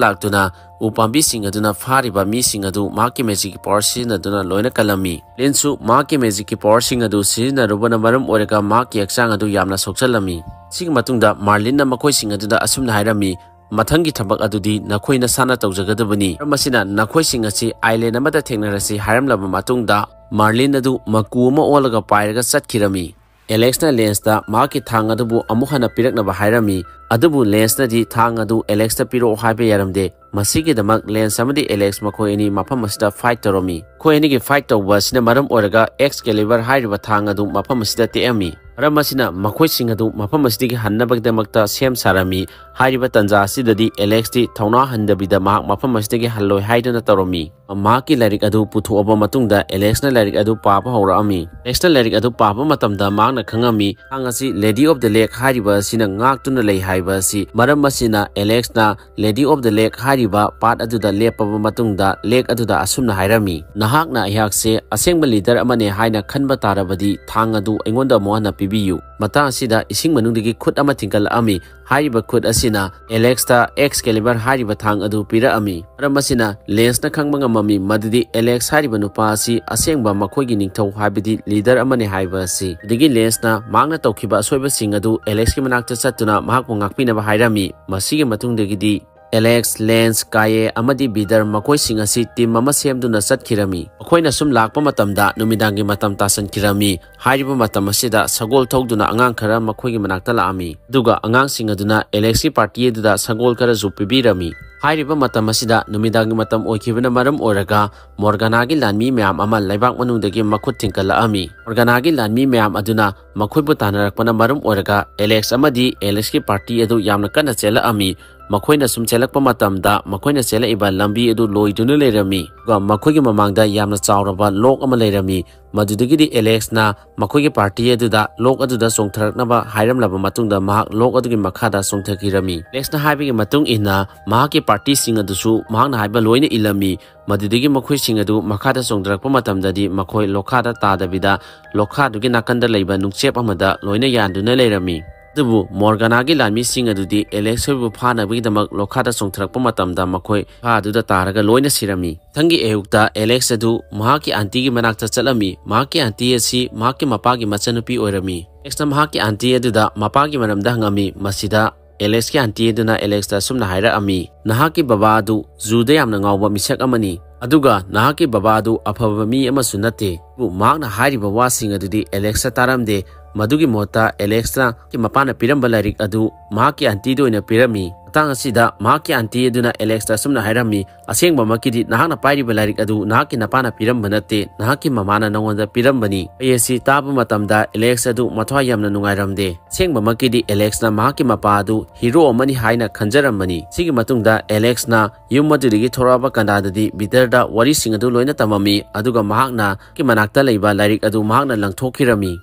ꯂꯥꯛꯇꯨꯅ ꯎ ꯄꯥꯝꯕꯤꯁꯤꯡ ꯑꯗꯨꯅ ꯐꯥꯔꯤꯕ ꯃꯤꯁꯤꯡ ꯑꯗꯨ ꯃꯍꯥꯛꯀꯤ ꯃꯦꯖꯤꯛꯀꯤ ꯄꯋꯥꯔ ꯁꯤꯖꯤꯟꯅꯗꯨꯅ ꯂꯣꯏꯅ ꯀꯜꯂꯝꯃꯤ꯫ ꯂꯤꯟꯁꯨ ꯃꯍꯥꯛꯀꯤ ꯃꯦꯖꯤꯛꯀꯤ ꯄꯋꯥꯔꯁꯤꯡ ꯑꯗꯨ ꯁꯤꯖꯤꯟꯅꯔꯨꯕꯅ ꯃꯔꯝ ꯑꯣꯏꯔꯒ ꯃꯍꯥꯛꯀꯤ ꯍꯛꯆꯥꯡ ꯑꯗꯨ ꯌꯥꯝꯅ ꯁꯣꯛꯆꯜꯂꯝꯃꯤ꯫ ꯁꯤꯒꯤ ꯃꯇꯨꯡꯗ ꯃꯥꯔꯂꯤꯟꯅ ꯃꯈꯣꯏꯁꯤꯡ ꯑꯗꯨꯗ ꯑꯁꯨꯝꯅ ꯍꯥꯏꯔꯝꯃꯤ, "ꯃꯊꯪꯒꯤ ꯊꯕꯛ ꯑꯗꯨꯗꯤ ꯅꯈꯣꯏ ꯅꯁꯥꯅ ꯇꯧꯖꯒꯗꯕꯅꯤ꯫ ꯃꯔꯝ ꯑꯁꯤꯅ ꯅꯈꯣꯏꯁꯤꯡ ꯑꯁꯤ ꯑꯥꯏꯂꯦꯟ ꯑꯃꯗ ꯊꯦꯡꯅꯔꯁꯤ" ꯍꯥꯏꯔꯝꯂꯕ ꯃꯇꯨꯡꯗ ꯃꯥꯔꯂꯤꯟ ꯑꯗꯨ ꯃꯀꯨ ꯑꯃ ꯑꯣꯜꯂꯒ ꯄꯥꯏꯔꯒ ꯆꯠꯈꯤꯔꯝꯃꯤ꯫ ꯑꯦꯂꯦꯛꯁꯅ ꯂꯦꯟꯁꯇ ꯃꯍꯥꯛꯀꯤ ꯊꯥꯡ ꯑꯗꯨꯕꯨ ꯑꯃꯨꯛ ꯍꯟꯅ ꯄꯤꯔꯛꯅꯕ ꯍꯥꯏꯔꯝꯃꯤ꯫ ꯑꯗꯨꯕꯨ ꯂꯦꯟꯁꯅꯗꯤ ꯊꯥꯡ ꯑꯗꯨ ꯑꯦꯂꯦꯛꯁꯇ ꯄꯤꯔꯛꯑꯣ ꯍꯥꯏꯕ ꯌꯥꯔꯝꯗꯦ꯫ ꯃꯁꯤꯒꯤꯗꯃꯛ ꯂꯦꯟꯁ ꯑꯃꯗꯤ ꯑꯦꯂꯦꯛꯁ ꯃꯈꯣꯏ ꯑꯅꯤ ꯃꯐꯝ ꯑꯁꯤꯗ ꯐꯥꯏꯠ ꯇꯧꯔꯝꯃꯤ꯫ ꯃꯈꯣꯏ ꯑꯅꯤꯒꯤ ꯐꯥꯏꯠ ꯇꯧꯕ ꯑꯁꯤꯅ ꯃꯔꯝ ꯑꯣꯏꯔꯒ ꯑꯦꯛꯁꯀꯦꯂꯤꯕꯔ ꯍꯥꯏꯔꯤꯕ ꯊꯥꯡ ꯑꯗꯨ ꯃꯐꯝ ꯑꯁꯤꯗ ꯇꯦꯛꯑꯝꯃꯤ꯫ ꯃꯔꯝ ꯑꯁꯤꯅ ꯃꯈꯣꯏꯁꯤꯡ ꯑꯗꯨ ꯃꯐꯝ ꯑꯁꯤꯗꯒꯤ ꯍꯟꯅꯕꯒꯤꯗꯃꯛꯇ ꯁꯦꯝ ꯁꯥꯔꯝꯃꯤ꯫ ꯍꯥꯏꯔꯤꯕ ꯇꯟꯖꯥ ꯑꯁꯤꯗꯗꯤ ꯑꯦꯂꯦꯛꯁꯇꯤ ꯊꯧꯅꯥ ꯍꯟꯗꯕꯤꯗ ꯃꯍꯥꯛ ꯃꯐꯝ ꯑꯁꯤꯗꯒꯤ ꯍꯜꯂꯣꯏ ꯍꯥꯏꯗꯨꯅ ꯇꯧꯔꯝꯃꯤ꯫ ꯃꯍꯥꯛꯀꯤ ꯂꯥꯏꯔꯤꯛ ꯑꯗꯨ ꯄꯨꯊꯣꯛꯑꯕ ꯃꯇꯨꯡꯗ ꯑꯦꯂꯦꯛꯁꯅ ꯂꯥꯏꯔꯤꯛ ꯑꯗꯨ ꯄꯥꯕ ꯍꯧꯔꯛꯑꯝꯃꯤ꯫ ꯑꯦꯂꯦꯛꯁꯅ ꯂꯥꯏꯔꯤꯛ ꯑꯗꯨ ꯄꯥꯕ ꯃꯇꯝꯗ ꯃꯍꯥꯛꯅ ꯈꯪꯉꯝꯃꯤ, ꯊꯥꯡ ꯑꯁꯤ ꯂꯦꯗꯤ ꯑꯣꯐ ꯗ ꯂꯦꯛ ꯍꯥꯏꯔꯤꯕ ꯑꯁꯤꯅ ꯉꯥꯛꯇꯨꯅ ꯂꯩ ꯍꯥꯏꯕ ꯑꯁꯤ꯫ ꯃꯔꯝ ꯑꯁꯤꯅ ꯑꯦꯂꯦꯛꯁꯅ ꯂꯦꯗꯤ ꯑꯣꯐ ꯗ ꯂꯦꯛ ꯍꯥꯏꯔꯤꯕ ꯄꯥꯠ ꯑꯗꯨꯗ ꯂꯦꯞꯄꯕ ꯃꯇꯨꯡꯗ ꯂꯦꯛ ꯑꯗꯨꯗ ꯑꯁꯨꯝꯅ ꯍꯥꯏꯔꯝꯃꯤ, "ꯅꯍꯥꯛꯅ ꯑꯩꯍꯥꯛꯁꯦ ꯑꯁꯦꯡꯕ ꯂꯤꯗꯔ ꯑꯃꯅꯦ ꯍꯥꯏꯅ ꯈꯟꯕ ꯇꯥꯔꯕꯗꯤ ꯊꯥꯡ ꯑꯗꯨ ꯑꯩꯉꯣꯟꯗ ꯑꯃꯨꯛ ꯍꯟꯅ ꯄꯤꯕꯤꯌꯨ"꯫ ꯃꯇꯥꯡ ꯑꯁꯤꯗ ꯏꯁꯤꯡ ꯃꯅꯨꯡꯗꯒꯤ ꯈꯨꯠ ꯑꯃ ꯊꯤꯡꯒꯠꯂꯛꯑꯝꯃꯤ꯫ ꯍꯥꯏꯔꯤꯕ ꯈꯨꯠ ꯑꯁꯤꯅ ꯑꯦꯂꯦꯛꯁꯇ ꯑꯦꯛꯁꯀꯦꯂꯤꯕꯔ ꯍꯥꯏꯔꯤꯕ ꯊꯥꯡ ꯑꯗꯨ ꯄꯤꯔꯛꯑꯝꯃꯤ꯫ ꯃꯔꯝ ꯑꯁꯤꯅ ꯂꯦꯟꯁꯅ ꯈꯪꯕ ꯉꯝꯃꯝꯃꯤ ꯃꯗꯨꯗꯤ ꯑꯦꯂꯦꯛꯁ ꯍꯥꯏꯔꯤꯕ ꯅꯨꯄꯥ ꯑꯁꯤ ꯑꯁꯦꯡꯕ ꯃꯈꯣꯏꯒꯤ ꯅꯤꯡꯊꯧ ꯍꯥꯏꯕꯗꯤ ꯂꯤꯗꯔ ꯑꯃꯅꯤ ꯍꯥꯏꯕ ꯑꯁꯤ꯫ ꯑꯗꯨꯗꯒꯤ ꯂꯦꯟꯁꯅ ꯃꯍꯥꯛꯅ ꯇꯧꯈꯤꯕ ꯑꯁꯣꯏꯕꯁꯤꯡ ꯑꯗꯨ ꯑꯦꯂꯦꯛꯁꯀꯤ ꯃꯅꯥꯛꯇ ꯆꯠꯇꯨꯅ ꯃꯍꯥꯛꯄꯨ ꯉꯥꯛꯄꯤꯅꯕ ꯍꯥꯏꯔꯝꯃꯤ꯫ ꯃꯁꯤꯒꯤ ꯃꯇꯨꯡꯗꯒꯤꯗꯤ ꯑꯦꯂꯦꯛꯁ, ꯂꯦꯟꯁ, ꯀꯥꯌꯦ ꯑꯃꯗꯤ ꯕꯤꯗꯔ ꯃꯈꯣꯏꯁꯤꯡ ꯑꯁꯤ ꯇꯤꯝ ꯑꯃ ꯁꯦꯝꯗꯨꯅ ꯆꯠꯈꯤꯔꯝꯃꯤ꯫ ꯃꯈꯣꯏꯅ ꯁꯨꯝ ꯂꯥꯛꯄ ꯃꯇꯝꯗ ꯅꯨꯃꯤꯗꯥꯡꯒꯤ ꯃꯇꯝ ꯇꯥꯁꯟꯈꯤꯔꯝꯃꯤ꯫ ꯍꯥꯏꯔꯤꯕ ꯃꯇꯝ ꯑꯁꯤꯗ ꯁꯒꯣꯜ ꯊꯧꯗꯨꯅ ꯑꯉꯥꯡ ꯈꯔ ꯃꯈꯣꯏꯒꯤ ꯃꯅꯥꯛꯇ ꯂꯥꯛꯑꯝꯃꯤ꯫ ꯑꯗꯨꯒ ꯑꯉꯥꯡꯁꯤꯡ ꯑꯗꯨꯅ ꯑꯦꯂꯦꯛꯁꯀꯤ ꯄꯥꯔꯇꯤ ꯑꯗꯨꯗ ꯁꯒꯣꯜ ꯈꯔꯁꯨ ꯄꯤꯕꯤꯔꯝꯃꯤ꯫ ꯍꯥꯏꯔꯤꯕ ꯃꯇꯝ ꯑꯁꯤꯗ ꯅꯨꯃꯤꯗꯥꯡꯒꯤ ꯃꯇꯝ ꯑꯣꯏꯈꯤꯕꯅ ꯃꯔꯝ ꯑꯣꯏꯔꯒ ꯃꯣꯔꯒꯥꯅꯥꯒꯤ ꯂꯥꯟꯃꯤ ꯃꯌꯥꯝ ꯑꯃ ꯂꯩꯕꯥꯛ ꯃꯅꯨꯡꯗꯒꯤ ꯃꯈꯨꯠ ꯊꯤꯡꯀꯠꯂꯛꯑꯝꯃꯤ꯫ ꯃꯣꯔꯒꯥꯅꯥꯒꯤ ꯂꯥꯟꯃꯤ ꯃꯌꯥꯝ ꯑꯗꯨꯅ ꯃꯈꯣꯏꯕꯨ ꯇꯥꯟꯅꯔꯛꯄꯅ ꯃꯔꯝ ꯑꯣꯏꯔꯒ ꯑꯦꯂꯦꯛꯁ ꯑꯃꯗꯤ ꯑꯦꯂꯦꯛꯁꯀꯤ ꯄꯥꯔꯇꯤ ꯑꯗꯨ ꯌꯥꯝꯅ ꯀꯟꯅ ꯆꯦꯜꯂꯛꯑꯝꯃꯤ꯫ ꯃꯈꯣꯏꯅ ꯁꯨꯝ ꯆꯦꯜꯂꯛꯄ ꯃꯇꯝꯗ ꯃꯈꯣꯏꯅ ꯆꯦꯜꯂꯛꯏꯕ ꯂꯝꯕꯤ ꯑꯗꯨ ꯂꯣꯏꯗꯨꯅ ꯂꯩꯔꯝꯃꯤ꯫ ꯑꯗꯨꯒ ꯃꯈꯣꯏꯒꯤ ꯃꯃꯥꯡꯗ ꯌꯥꯝꯅ ꯆꯥꯎꯔꯕ ꯂꯣꯛ ꯑꯃ ꯂꯩꯔꯝꯃꯤ꯫ ꯃꯗꯨꯗꯒꯤꯗꯤ ꯑꯦꯂꯦꯛꯁꯅ ꯃꯈꯣꯏꯒꯤ ꯄꯥꯔꯇꯤ ꯑꯗꯨꯗ ꯂꯣꯛ ꯑꯗꯨꯗ ꯆꯣꯡꯊꯔꯛꯅꯕ ꯍꯥꯏꯔꯝꯂꯕ ꯃꯇꯨꯡꯗ ꯃꯍꯥꯛ ꯂꯣꯛ ꯑꯗꯨꯒꯤ ꯃꯈꯥꯗ ꯆꯣꯡꯊꯈꯤꯔꯝꯃꯤ꯫ ꯑꯦꯂꯦꯛꯁꯅ ꯍꯥꯏꯕꯒꯤ ꯃꯇꯨꯡ ꯏꯟꯅ ꯃꯍꯥꯛꯀꯤ ꯄꯥꯔꯇꯤꯁꯤꯡ ꯑꯗꯨꯁꯨ ꯃꯍꯥꯛꯅ ꯍꯥꯏꯕ ꯂꯣꯏꯅ ꯏꯜꯂꯝꯃꯤ꯫ ꯃꯗꯨꯗꯒꯤ ꯃꯈꯣꯏꯁꯤꯡ ꯑꯗꯨ ꯃꯈꯥꯗ ꯆꯣꯡꯊꯔꯛꯄ ꯃꯇꯝꯗꯗꯤ ꯃꯈꯣꯏ ꯂꯣꯛꯈꯥꯗ ꯇꯥꯗꯕꯤꯗ ꯂꯣꯛꯈꯥꯗꯨꯒꯤ ꯅꯥꯀꯟꯗ ꯂꯩꯕ ꯅꯨꯡꯆꯦꯞ ꯑꯃꯗ ꯂꯣꯏꯅ ꯌꯥꯟꯗꯨꯅ ꯂꯩꯔꯝꯃꯤ꯫ ꯑꯗꯨꯕꯨ ꯃꯣꯔꯒꯥꯅꯥꯒꯤ ꯂꯥꯟꯃꯤꯁꯤꯡ ꯑꯗꯨꯗꯤ ꯑꯦꯂꯦꯛꯁ ꯍꯣꯏꯕꯨ ꯐꯥꯅꯕꯒꯤꯗꯃꯛ ꯂꯣꯛꯈꯥꯗ ꯆꯣꯡꯊꯔꯛꯄ ꯃꯇꯝꯗ ꯃꯈꯣꯏ ꯂꯣꯛꯈꯥꯗꯨꯗ ꯇꯥꯔꯒ ꯂꯣꯏꯅ ꯁꯤꯔꯝꯃꯤ꯫ ꯃꯊꯪꯒꯤ ꯑꯌꯨꯛꯇ ꯑꯦꯂꯦꯛꯁ ꯑꯗꯨ ꯃꯍꯥꯛꯀꯤ ꯑꯥꯟꯇꯤꯒꯤ ꯃꯅꯥꯛꯇ ꯆꯠꯂꯝꯃꯤ꯫ ꯃꯍꯥꯛꯀꯤ ꯑꯥꯟꯇꯤ ꯑꯁꯤ ꯃꯍꯥꯛꯀꯤ ꯃꯄꯥꯒꯤ ꯃꯆꯟꯅꯨꯄꯤ ꯑꯣꯏꯔꯝꯃꯤ꯫ ꯑꯦꯂꯦꯛꯁꯅ ꯃꯍꯥꯛꯀꯤ ꯑꯥꯟꯇꯤ ꯑꯗꯨꯗ ꯃꯄꯥꯒꯤ ꯃꯔꯝꯗ ꯍꯪꯉꯝꯃꯤ꯫ ꯃꯁꯤꯗ ꯑꯦꯂꯦꯛꯁꯀꯤ ꯑꯥꯟꯇꯤ ꯑꯗꯨꯅ ꯑꯦꯂꯦꯛꯁꯇ ꯑꯁꯨꯝꯅ ꯍꯥꯏꯔꯛꯑꯝꯃꯤ, "ꯅꯍꯥꯛꯀꯤ ꯕꯕꯥ ꯑꯗꯨ ꯖꯨꯗ ꯌꯥꯝꯅ ꯉꯥꯎꯕ ꯃꯤꯁꯛ ꯑꯃꯅꯤ, ꯑꯗꯨꯒ ꯅꯍꯥꯛꯀꯤ ꯕꯕꯥ ꯑꯗꯨ ꯑꯐꯕ ꯃꯤ ꯑꯃꯁꯨ ꯅꯠꯇꯦ"꯫ ꯑꯗꯨꯕꯨ ꯃꯍꯥꯛꯅ ꯍꯥꯏꯔꯤꯕ ꯋꯥꯁꯤꯡ ꯑꯗꯨꯗꯤ ꯑꯦꯂꯦꯛꯁꯇ ꯇꯥꯔꯝꯗꯦ꯫ ꯃꯗꯨꯒꯤ ꯃꯍꯨꯠꯇ ꯑꯦꯂꯦꯛꯁꯅ ꯃꯄꯥꯅ ꯄꯤꯔꯝꯕ ꯂꯥꯏꯔꯤꯛ ꯑꯗꯨ ꯃꯍꯥꯛꯀꯤ ꯑꯟꯇꯤꯗ ꯑꯣꯏꯅ ꯄꯤꯔꯝꯃꯤ꯫ ꯃꯇꯥꯡ ꯑꯁꯤꯗ ꯃꯍꯥꯛꯀꯤ ꯑꯟꯇꯤ ꯑꯗꯨꯅ ꯑꯦꯂꯦꯛꯁꯇ ꯑꯁꯨꯝꯅ ꯍꯥꯏꯔꯝꯃꯤ, "ꯑꯁꯦꯡꯕꯃꯛꯀꯤꯗꯤ ꯅꯍꯥꯛꯅ ꯄꯥꯏꯔꯤꯕ ꯂꯥꯏꯔꯤꯛ ꯑꯗꯨ ꯅꯍꯥꯛꯀꯤ ꯅꯄꯥꯅ ꯄꯤꯔꯝꯕ ꯅꯠꯇꯦ, ꯅꯍꯥꯛꯀꯤ ꯃꯃꯥꯅ ꯅꯉꯣꯟꯗ ꯄꯤꯔꯝꯕꯅꯤ"꯫ ꯋꯥꯍꯩ ꯑꯁꯤ ꯇꯥꯕ ꯃꯇꯝꯗ ꯑꯦꯂꯦꯛꯁ ꯑꯗꯨ ꯃꯊ꯭ꯋꯥꯏ ꯌꯥꯝꯅ ꯅꯨꯡꯉꯥꯏꯔꯝꯗꯦ꯫ ꯑꯁꯦꯡꯕꯃꯛꯀꯤꯗꯤ ꯑꯦꯂꯦꯛꯁꯅ ꯃꯍꯥꯛꯀꯤ ꯃꯄꯥ ꯑꯗꯨ ꯍꯤꯔꯣ ꯑꯃꯅꯤ ꯍꯥꯏꯅ ꯈꯟꯖꯔꯝꯕꯅꯤ꯫ ꯁꯤꯒꯤ ꯃꯇꯨꯡꯗ ꯑꯦꯂꯦꯛꯁꯅ ꯌꯨꯝ ꯑꯗꯨꯗꯒꯤ ꯊꯣꯔꯛꯑꯕ ꯀꯟꯗꯥꯗꯗꯤ ꯕꯤꯗꯔꯗ ꯋꯥꯔꯤꯁꯤꯡ ꯑꯗꯨ ꯂꯣꯏꯅ ꯇꯝꯃꯝꯃꯤ, ꯑꯗꯨꯒ ꯃꯍꯥꯛꯅ ꯃꯅꯥꯛꯇ ꯂꯩꯕ ꯂꯥꯏꯔꯤꯛ ꯑꯗꯨ ꯃꯍꯥꯛꯅ ꯂꯪꯊꯣꯛꯈꯤꯔꯝꯃꯤ꯫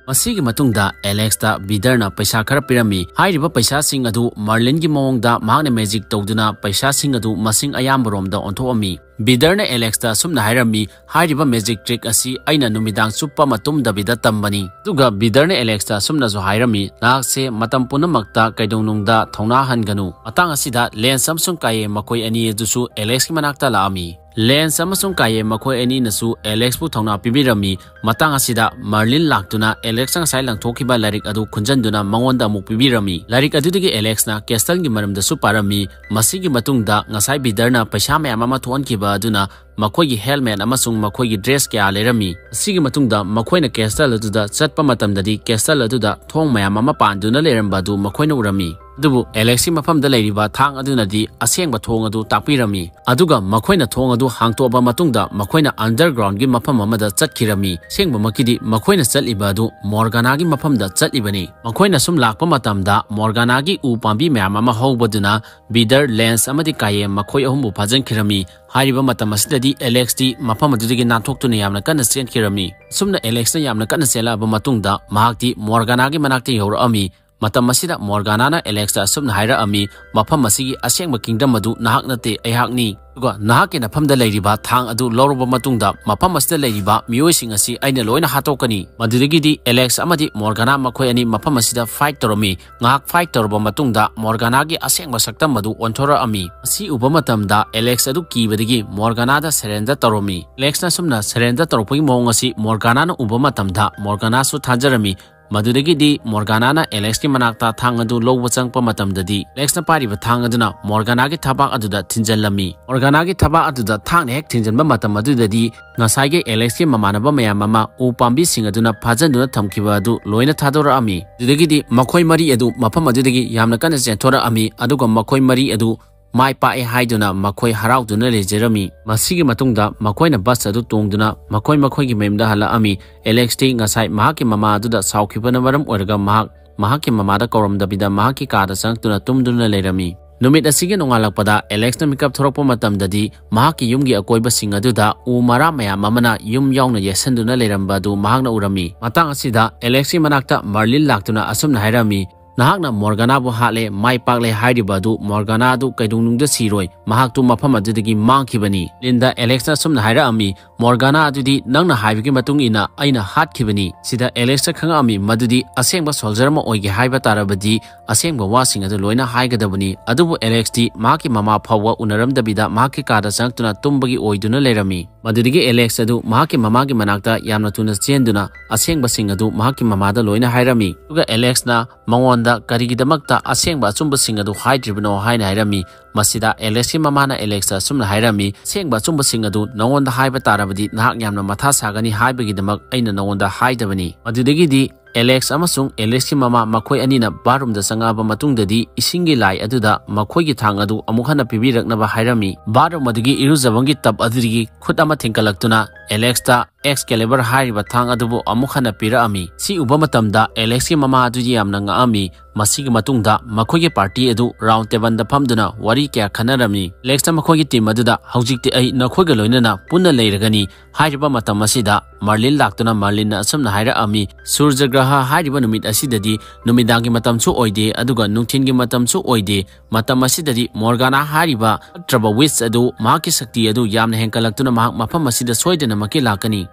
ꯃꯁꯤꯒꯤ ꯃꯇꯨꯡꯗ ꯑꯦꯂꯦꯛꯁꯇ ꯕꯤꯗꯔꯅ ꯄꯩꯁꯥ ꯈꯔ ꯄꯤꯔꯝꯃꯤ꯫ ꯍꯥꯏꯔꯤꯕ ꯄꯩꯁꯥꯁꯤꯡ ꯑꯗꯨ ꯃꯔꯂꯤꯟꯒꯤ ꯃꯑꯣꯡꯗ ꯃꯍꯥꯛꯅ ꯃꯦꯖꯤꯛ ꯇꯧꯗꯨꯅ ꯄꯩꯁꯥꯁꯤꯡ ꯑꯗꯨ ꯃꯁꯤꯡ ꯑꯌꯥꯝꯕꯔꯣꯝꯗ ꯑꯣꯟꯊꯣꯛꯑꯝꯃꯤ꯫ ꯕꯤꯗꯔꯅ ꯑꯦꯂꯦꯛꯁꯇ ꯑꯁꯨꯝꯅ ꯍꯥꯏꯔꯝꯃꯤ, "ꯍꯥꯏꯔꯤꯕ ꯃꯦꯖꯤꯛ ꯇ꯭ꯔꯤꯛ ꯑꯁꯤ ꯑꯩꯅ ꯅꯨꯃꯤꯗꯥꯡ ꯆꯨꯞꯄ ꯑꯃ ꯇꯨꯝꯗꯕꯤꯗ ꯇꯝꯕꯅꯤ"꯫ ꯑꯗꯨꯒ ꯕꯤꯗꯔꯅ ꯑꯦꯂꯦꯛꯁꯇ ꯑꯁꯨꯝꯅꯁꯨ ꯍꯥꯏꯔꯝꯃꯤ, "ꯅꯍꯥꯛꯁꯦ ꯃꯇꯝ ꯄꯨꯝꯅꯃꯛꯇ ꯀꯩꯗꯧꯅꯨꯡꯗ ꯊꯧꯅꯥ ꯍꯟꯒꯅꯨ"꯫ ꯃꯇꯥꯡ ꯑꯁꯤꯗ ꯂꯦꯟꯁ ꯑꯃꯁꯨꯡ ꯀꯥꯌꯦ ꯃꯈꯣꯏ ꯑꯅꯤ ꯑꯗꯨꯁꯨ ꯑꯦꯂꯦꯛꯁꯀꯤ ꯃꯅꯥꯛꯇ ꯂꯥꯛꯑꯝꯃꯤ꯫ ꯂꯦꯟꯁ ꯑꯃꯁꯨꯡ ꯀꯥꯌꯦ ꯃꯈꯣꯏ ꯑꯅꯤꯅꯁꯨ ꯑꯦꯂꯦꯛꯁꯄꯨ ꯊꯧꯅꯥ ꯄꯤꯕꯤꯔꯝꯃꯤ꯫ ꯃꯇꯥꯡ ꯑꯁꯤꯗ ꯃꯔꯂꯤꯟ ꯂꯥꯛꯇꯨꯅ ꯑꯦꯂꯦꯛꯁꯅ ꯉꯁꯥꯏ ꯂꯪꯊꯣꯛꯈꯤꯕ ꯂꯥꯏꯔꯤꯛ ꯑꯗꯨ ꯈꯨꯟꯖꯟꯗꯨꯅ ꯃꯉꯣꯟꯗ ꯑꯃꯨꯛ ꯄꯤꯕꯤꯔꯝꯃꯤ꯫ ꯂꯥꯏꯔꯤꯛ ꯑꯗꯨꯗꯒꯤ ꯑꯦꯂꯦꯛꯁꯅ ꯀꯦꯁꯇꯜꯒꯤ ꯃꯔꯝꯗꯁꯨ ꯄꯥꯔꯝꯃꯤ꯫ ꯃꯁꯤꯒꯤ ꯃꯇꯨꯡꯗ ꯉꯁꯥꯏ ꯕꯤꯗꯔꯅ ꯄꯩꯁꯥ ꯃꯌꯥꯝ ꯑꯃ ꯊꯣꯛꯍꯟꯈꯤꯕ ꯑꯗꯨꯅ ꯃꯈꯣꯏꯒꯤ ꯍꯦꯜꯃꯦꯠ ꯑꯃꯁꯨꯡ ꯃꯈꯣꯏꯒꯤ ꯗ꯭ꯔꯦꯁ ꯀꯌꯥ ꯂꯩꯔꯝꯃꯤ꯫ ꯑꯁꯤꯒꯤ ꯃꯇꯨꯡꯗ ꯃꯈꯣꯏꯅ ꯀꯦꯁꯇꯜ ꯑꯗꯨꯗ ꯆꯠꯄ ꯃꯇꯝꯗꯗꯤ ꯀꯦꯁꯇꯜ ꯑꯗꯨꯗ ꯊꯣꯡ ꯃꯌꯥꯝ ꯑꯃ ꯄꯥꯟꯗꯨꯅ ꯂꯩꯔꯝꯕ ꯑꯗꯨ ꯃꯈꯣꯏꯅ ꯎꯔꯝꯃꯤ꯫ ꯑꯗꯨꯕꯨ ꯑꯦꯂꯦꯛꯁꯀꯤ ꯃꯐꯝꯗ ꯂꯩꯔꯤꯕ ꯊꯥꯡ ꯑꯗꯨꯅꯗꯤ ꯑꯁꯦꯡꯕ ꯊꯣꯡ ꯑꯗꯨ ꯇꯥꯛꯄꯤꯔꯝꯃꯤ꯫ ꯑꯗꯨꯒ ꯃꯈꯣꯏꯅ ꯊꯣꯡ ꯑꯗꯨ ꯍꯥꯡꯇꯣꯛꯑꯕ ꯃꯇꯨꯡꯗ ꯃꯈꯣꯏꯅ ꯑꯟꯗꯔꯒ꯭ꯔꯥꯎꯟꯒꯤ ꯃꯐꯝ ꯑꯃꯗ ꯆꯠꯈꯤꯔꯝꯃꯤ꯫ ꯑꯁꯦꯡꯕꯃꯛꯀꯤꯗꯤ ꯃꯈꯣꯏꯅ ꯆꯠꯂꯤꯕ ꯑꯗꯨ ꯃꯣꯔꯒꯥꯅꯥꯒꯤ ꯃꯐꯝꯗ ꯆꯠꯂꯤꯕꯅꯤ꯫ ꯃꯈꯣꯏꯅ ꯁꯨꯝ ꯂꯥꯛꯄ ꯃꯇꯝꯗ ꯃꯣꯔꯒꯥꯅꯥꯒꯤ ꯎ ꯄꯥꯝꯕꯤ ꯃꯌꯥꯝ ꯑꯃ ꯍꯧꯕꯗꯨꯅ ꯕꯤꯗꯔ, ꯂꯦꯟꯁ ꯑꯃꯗꯤ ꯀꯥꯌꯦ ꯃꯈꯣꯏ ꯑꯍꯨꯝꯕꯨ ꯐꯥꯖꯤꯟꯈꯤꯔꯝꯃꯤ꯫ ꯍꯥꯏꯔꯤꯕ ꯃꯇꯝ ꯑꯁꯤꯗꯗꯤ ꯑꯦꯂꯦꯛꯁꯇꯤ ꯃꯐꯝ ꯑꯗꯨꯗꯒꯤ ꯅꯥꯟꯊꯣꯛꯇꯨꯅ ꯌꯥꯝꯅ ꯀꯟꯅ ꯆꯦꯟꯈꯤꯔꯝꯃꯤ꯫ ꯑꯁꯨꯝꯅ ꯑꯦꯂꯦꯛꯁꯅ ꯌꯥꯝꯅ ꯀꯟꯅ ꯆꯦꯜꯂꯛꯑꯕ ꯃꯇꯨꯡꯗ ꯃꯍꯥꯛꯇꯤ ꯃꯣꯔꯒꯥꯅꯥꯒꯤ ꯃꯅꯥꯛꯇ ꯌꯧꯔꯛꯑꯝꯃꯤ꯫ ꯃꯇꯝ ꯑꯁꯤꯗ ꯃꯣꯔꯒꯥꯅꯥꯅ ꯑꯦꯂꯦꯛꯁꯇ ꯑꯁꯨꯝꯅ ꯍꯥꯏꯔꯛꯑꯝꯃꯤ, "ꯃꯐꯝ ꯑꯁꯤꯒꯤ ꯑꯁꯦꯡꯕ ꯀꯤꯡꯗꯝ ꯑꯗꯨ ꯅꯍꯥꯛ ꯅꯠꯇꯦ, ꯑꯩꯍꯥꯛꯅꯤ꯫ ꯑꯗꯨꯒ ꯅꯍꯥꯛꯀꯤ ꯅꯐꯝꯗ ꯂꯩꯔꯤꯕ ꯊꯥꯡ ꯑꯗꯨ ꯂꯧꯔꯕ ꯃꯇꯨꯡꯗ ꯃꯐꯝ ꯑꯁꯤꯗ ꯂꯩꯔꯤꯕ ꯃꯤꯑꯣꯏꯁꯤꯡ ꯑꯁꯤ ꯑꯩꯅ ꯂꯣꯏꯅ ꯍꯥꯠꯇꯣꯛꯀꯅꯤ"꯫ ꯃꯗꯨꯗꯒꯤꯗꯤ ꯑꯦꯂꯦꯛꯁ ꯑꯃꯗꯤ ꯃꯣꯔꯒꯥꯅꯥ ꯃꯈꯣꯏ ꯑꯅꯤ ꯃꯐꯝ ꯑꯁꯤꯗ ꯐꯥꯏꯠ ꯇꯧꯔꯝꯃꯤ꯫ ꯉꯥꯏꯍꯥꯛ ꯐꯥꯏꯠ ꯇꯧꯔꯕ ꯃꯇꯨꯡꯗ ꯃꯣꯔꯒꯥꯅꯥꯒꯤ ꯑꯁꯦꯡꯕ ꯁꯛꯇꯝ ꯑꯗꯨ ꯑꯣꯟꯊꯣꯔꯛꯑꯝꯃꯤ꯫ ꯑꯁꯤ ꯎꯕ ꯃꯇꯝꯗ ꯑꯦꯂꯦꯛꯁ ꯑꯗꯨ ꯀꯤꯕꯗꯒꯤ ꯃꯣꯔꯒꯥꯅꯥꯗ ꯁꯔꯦꯟꯗꯔ ꯇꯧꯔꯝꯃꯤ꯫ ꯑꯦꯂꯦꯛꯁꯅ ꯑꯁꯨꯝꯅ ꯁꯔꯦꯟꯗꯔ ꯇꯧꯔꯛꯄꯒꯤ ꯃꯑꯣꯡ ꯑꯁꯤ ꯃꯣꯔꯒꯥꯅꯥꯅ ꯎꯕ ꯃꯇꯝꯗ ꯃꯣꯔꯒꯥꯅꯥꯁꯨ ꯊꯥꯖꯔꯝꯃꯤ꯫ ꯃꯗꯨꯗꯒꯤꯗꯤ ꯃꯣꯔꯒꯥꯅꯥꯅ ꯑꯦꯂꯦꯛꯁꯀꯤ ꯃꯅꯥꯛꯇ ꯊꯥꯡ ꯑꯗꯨ ꯂꯧꯕ ꯆꯪꯉꯛꯄ ꯃꯇꯝꯗꯗꯤ, ꯑꯦꯂꯦꯛꯁꯅ ꯄꯥꯏꯔꯤꯕ ꯊꯥꯡ ꯑꯗꯨꯅ ꯃꯣꯔꯒꯥꯅꯥꯒꯤ ꯊꯕꯥꯛ ꯑꯗꯨꯗ ꯊꯤꯟꯖꯜꯂꯝꯃꯤ꯫ ꯃꯣꯔꯒꯥꯅꯥꯒꯤ ꯊꯕꯥꯛ ꯑꯗꯨꯗ ꯊꯥꯡꯅ ꯍꯦꯛ ꯊꯤꯟꯖꯟꯕ ꯃꯇꯝ ꯑꯗꯨꯗꯗꯤ, ꯉꯁꯥꯏꯒꯤ ꯑꯦꯂꯦꯛꯁꯀꯤ ꯃꯃꯥꯟꯅꯕ ꯃꯌꯥꯝ ꯑꯃ ꯎ ꯄꯥꯝꯕꯤꯁꯤꯡ ꯑꯗꯨꯅ ꯐꯥꯖꯟꯗꯨꯅ ꯊꯝꯈꯤꯕ ꯑꯗꯨ ꯂꯣꯏꯅ ꯊꯥꯗꯣꯔꯛꯑꯝꯃꯤ꯫ ꯑꯗꯨꯗꯒꯤꯗꯤ ꯃꯈꯣꯏ ꯃꯔꯤ ꯑꯗꯨ ꯃꯐꯝ ꯑꯗꯨꯗꯒꯤ ꯌꯥꯝꯅ ꯀꯟꯅ ꯆꯦꯟꯊꯣꯔꯛꯑꯝꯃꯤ, ꯑꯗꯨꯒ ꯃꯈꯣꯏ ꯃꯔꯤ ꯑꯗꯨ ꯃꯥꯏ ꯄꯥꯛꯑꯦ ꯍꯥꯏꯗꯨꯅ ꯃꯈꯣꯏ ꯍꯔꯥꯎꯗꯨꯅ ꯂꯩꯖꯔꯝꯃꯤ꯫ ꯃꯁꯤꯒꯤ ꯃꯇꯨꯡꯗ ꯃꯈꯣꯏꯅ ꯕꯁ ꯑꯗꯨ ꯇꯣꯡꯗꯨꯅ ꯃꯈꯣꯏ ꯃꯈꯣꯏꯒꯤ ꯃꯌꯨꯝꯗ ꯍꯜꯂꯛꯑꯝꯃꯤ꯫ ꯑꯦꯂꯦꯛꯁꯇꯤ ꯉꯁꯥꯏ ꯃꯍꯥꯛꯀꯤ ꯃꯃꯥ ꯑꯗꯨꯗ ꯁꯥꯎꯈꯤꯕꯅ ꯃꯔꯝ ꯑꯣꯏꯔꯒ ꯃꯍꯥꯛ ꯃꯍꯥꯛꯀꯤ ꯃꯃꯥꯗ ꯀꯧꯔꯝꯗꯕꯤꯗ ꯃꯍꯥꯛꯀꯤ ꯀꯥꯗ ꯆꯪꯂꯛꯇꯨꯅ ꯇꯨꯝꯗꯨꯅ ꯂꯩꯔꯝꯃꯤ꯫ ꯅꯨꯃꯤꯠ ꯑꯁꯤꯒꯤ ꯅꯣꯡꯉꯥꯜꯂꯛꯄꯗ ꯑꯦꯂꯦꯛꯁꯅ ꯃꯤꯀꯞ ꯊꯣꯔꯛꯄ ꯃꯇꯝꯗꯗꯤ ꯃꯍꯥꯛꯀꯤ ꯌꯨꯝꯒꯤ ꯑꯀꯣꯏꯕꯁꯤꯡ ꯑꯗꯨꯗ ꯎ ꯃꯔꯥ ꯃꯌꯥꯝ ꯑꯃꯅ ꯌꯨꯝ ꯌꯥꯎꯅ ꯌꯦꯠꯁꯟꯗꯨꯅ ꯂꯩꯔꯝꯕ ꯑꯗꯨ ꯃꯍꯥꯛꯅ ꯎꯔꯝꯃꯤ꯫ ꯃꯇꯥꯡ ꯑꯁꯤꯗ ꯑꯦꯂꯦꯛꯁꯀꯤ ꯃꯅꯥꯛꯇ ꯃꯥꯔꯂꯤꯟ ꯂꯥꯛꯇꯨꯅ ꯑꯁꯨꯝꯅ ꯍꯥꯏꯔꯝꯃꯤ, "ꯅꯍꯥꯛꯅ ꯃꯣꯔꯒꯥꯅꯥꯕꯨ ꯍꯥꯠꯂꯦ, ꯃꯥꯏ ꯄꯥꯛꯂꯦ ꯍꯥꯏꯔꯤꯕ ꯑꯗꯨ ꯃꯣꯔꯒꯥꯅꯥ ꯑꯗꯨ ꯀꯩꯗꯧꯅꯨꯡꯗ ꯁꯤꯔꯣꯏ, ꯃꯍꯥꯛꯇꯨ ꯃꯐꯝ ꯑꯗꯨꯗꯒꯤ ꯃꯥꯡꯈꯤꯕꯅꯤ꯫" ꯂꯤꯟꯗ ꯑꯦꯂꯦꯛꯁꯅ ꯑꯁꯨꯝꯅ ꯍꯥꯏꯔꯛꯑꯝꯃꯤ, "ꯃꯣꯔꯒꯥꯅꯥ ꯑꯗꯨꯗꯤ ꯅꯪꯅ ꯍꯥꯏꯕꯒꯤ ꯃꯇꯨꯡ ꯏꯟꯅ ꯑꯩꯅ ꯍꯥꯠꯈꯤꯕꯅꯤ꯫" ꯁꯤꯗ ꯑꯦꯂꯦꯛꯁꯇ ꯈꯪꯉꯛꯑꯝꯃꯤ ꯃꯗꯨꯗꯤ ꯑꯁꯦꯡꯕ ꯁꯣꯜꯖꯔ ꯑꯃ ꯑꯣꯏꯒꯦ ꯍꯥꯏꯕ ꯇꯥꯔꯕꯗꯤ ꯑꯁꯦꯡꯕ ꯋꯥꯁꯤꯡ ꯑꯗꯨ ꯂꯣꯏꯅ ꯍꯥꯏꯒꯗꯕꯅꯤ꯫ ꯑꯗꯨꯕꯨ ꯑꯦꯂꯦꯛꯁꯇꯤ ꯃꯍꯥꯛꯀꯤ ꯃꯃꯥ ꯐꯥꯎꯕ ꯎꯅꯔꯝꯗꯕꯤꯗ ꯃꯍꯥꯛꯀꯤ ꯀꯥꯗ ꯆꯪꯂꯛꯇꯨꯅ ꯇꯨꯝꯕꯒꯤ ꯑꯣꯏꯗꯨꯅ ꯂꯩꯔꯝꯃꯤ꯫ ꯃꯗꯨꯗꯒꯤ ꯑꯦꯂꯦꯛꯁ ꯑꯗꯨ ꯃꯍꯥꯛꯀꯤ ꯃꯃꯥꯒꯤ ꯃꯅꯥꯛꯇ ꯌꯥꯝꯅ ꯊꯨꯅ ꯆꯦꯟꯗꯨꯅ ꯑꯁꯦꯡꯕꯁꯤꯡ ꯑꯗꯨ ꯃꯍꯥꯛꯀꯤ ꯃꯃꯥꯗ ꯂꯣꯏꯅ ꯍꯥꯏꯔꯝꯃꯤ꯫ ꯑꯗꯨꯒ ꯑꯦꯂꯦꯛꯁꯅ ꯃꯉꯣꯟꯗ ꯀꯔꯤꯒꯤꯗꯃꯛꯇ ꯑꯁꯦꯡꯕ ꯑꯆꯨꯝꯕꯁꯤꯡ ꯑꯗꯨ ꯍꯥꯏꯗ꯭ꯔꯤꯕꯅꯣ ꯍꯥꯏꯅ ꯍꯥꯏꯔꯝꯃꯤ꯫ ꯃꯁꯤꯗ ꯑꯦꯂꯦꯛꯁꯀꯤ ꯃꯃꯥꯅ ꯑꯦꯂꯦꯛꯁꯇ ꯑꯁꯨꯝꯅ ꯍꯥꯏꯔꯝꯃꯤ, "ꯑꯁꯦꯡꯕ ꯑꯆꯨꯝꯕꯁꯤꯡ ꯑꯗꯨ ꯅꯉꯣꯟꯗ ꯍꯥꯏꯕ ꯇꯥꯔꯕꯗꯤ ꯅꯍꯥꯛ ꯌꯥꯝꯅ ꯃꯊꯥ ꯁꯥꯒꯅꯤ ꯍꯥꯏꯕꯒꯤꯗꯃꯛ ꯑꯩꯅ ꯅꯉꯣꯟꯗ ꯍꯥꯏꯗꯕꯅꯤ꯫" ꯃꯗꯨꯗꯒꯤꯗꯤ ꯑꯦꯂꯦꯛꯁ ꯑꯃꯁꯨꯡ ꯑꯦꯂꯦꯛꯁꯀꯤ ꯃꯃꯥ ꯃꯈꯣꯏ ꯑꯅꯤꯅ ꯕꯥꯠꯔꯨꯝꯗ ꯆꯪꯉꯛꯑꯕ ꯃꯇꯨꯡꯗꯗꯤ ꯏꯁꯤꯡꯒꯤ ꯂꯥꯏ ꯑꯗꯨꯗ ꯃꯈꯣꯏꯒꯤ ꯊꯥꯡ ꯑꯗꯨ ꯑꯃꯨꯛ ꯍꯟꯅ ꯄꯤꯕꯤꯔꯛꯅꯕ ꯍꯥꯏꯔꯝꯃꯤ꯫ ꯕꯥꯠꯔꯨꯝ ꯑꯗꯨꯒꯤ ꯏꯔꯨꯖꯕꯝꯒꯤ ꯇꯕ ꯑꯗꯨꯗꯒꯤ ꯈꯨꯠ ꯑꯃ ꯊꯤꯡꯀꯠꯂꯛꯇꯨꯅ ꯑꯦꯂꯦꯛꯁꯇ ꯑꯦꯛꯁꯀꯦꯂꯤꯕꯔ ꯍꯥꯏꯔꯤꯕ ꯊꯥꯡ ꯑꯗꯨꯕꯨ ꯑꯃꯨꯛ ꯍꯟꯅ ꯄꯤꯔꯛꯑꯝꯃꯤ꯫ ꯁꯤ ꯎꯕ ꯃꯇꯝꯗ ꯑꯦꯂꯦꯛꯁꯀꯤ ꯃꯃꯥ ꯑꯗꯨꯗꯤ ꯌꯥꯝꯅ ꯉꯛꯑꯝꯃꯤ꯫ ꯃꯁꯤꯒꯤ ꯃꯇꯨꯡꯗ ꯃꯈꯣꯏꯒꯤ ꯄꯥꯔꯇꯤ ꯑꯗꯨ ꯔꯥꯎꯟ ꯇꯦꯕꯜꯗ ꯐꯝꯗꯨꯅ ꯋꯥꯔꯤ ꯀꯌꯥ ꯈꯟꯅꯔꯝꯃꯤ꯫ ꯑꯦꯂꯦꯛꯁꯅ ꯃꯈꯣꯏꯒꯤ ꯇꯤꯝ ꯑꯗꯨꯗ, "ꯍꯧꯖꯤꯛꯇꯤ ꯑꯩ ꯅꯈꯣꯏꯒ ꯂꯣꯏꯅꯅ ꯄꯨꯟꯅ ꯂꯩꯔꯒꯅꯤ" ꯍꯥꯏꯔꯤꯕ ꯃꯇꯝ ꯑꯁꯤꯗ ꯃꯥꯔꯂꯤꯟ ꯂꯥꯛꯇꯨꯅ ꯃꯥꯔꯂꯤꯟꯅ ꯑꯁꯨꯝꯅ ꯍꯥꯏꯔꯛꯑꯝꯃꯤ, "ꯁꯨꯔꯖꯒ꯭ꯔꯍ ꯍꯥꯏꯔꯤꯕ ꯅꯨꯃꯤꯠ ꯑꯁꯤꯗꯗꯤ ꯅꯨꯃꯤꯗꯥꯡꯒꯤ ꯃꯇꯝꯁꯨ ꯑꯣꯏꯗꯦ, ꯑꯗꯨꯒ ꯅꯨꯡꯊꯤꯜꯒꯤ ꯃꯇꯝꯁꯨ ꯑꯣꯏꯗꯦ꯫ ꯃꯇꯝ ꯑꯁꯤꯗꯗꯤ ꯃꯣꯔꯒꯥꯅꯥ ꯍꯥꯏꯔꯤꯕ ꯐꯠꯇ꯭ꯔꯕ ꯋꯤꯆ ꯑꯗꯨ ꯃꯍꯥꯛꯀꯤ ꯁꯛꯇꯤ ꯑꯗꯨ ꯌꯥꯝꯅ ꯍꯦꯟꯒꯠꯂꯛꯇꯨꯅ ꯃꯍꯥꯛ ꯃꯐꯝ ꯑꯁꯤꯗ ꯁꯣꯏꯗꯅꯃꯛꯀꯤ ꯂꯥꯛꯀꯅꯤ꯫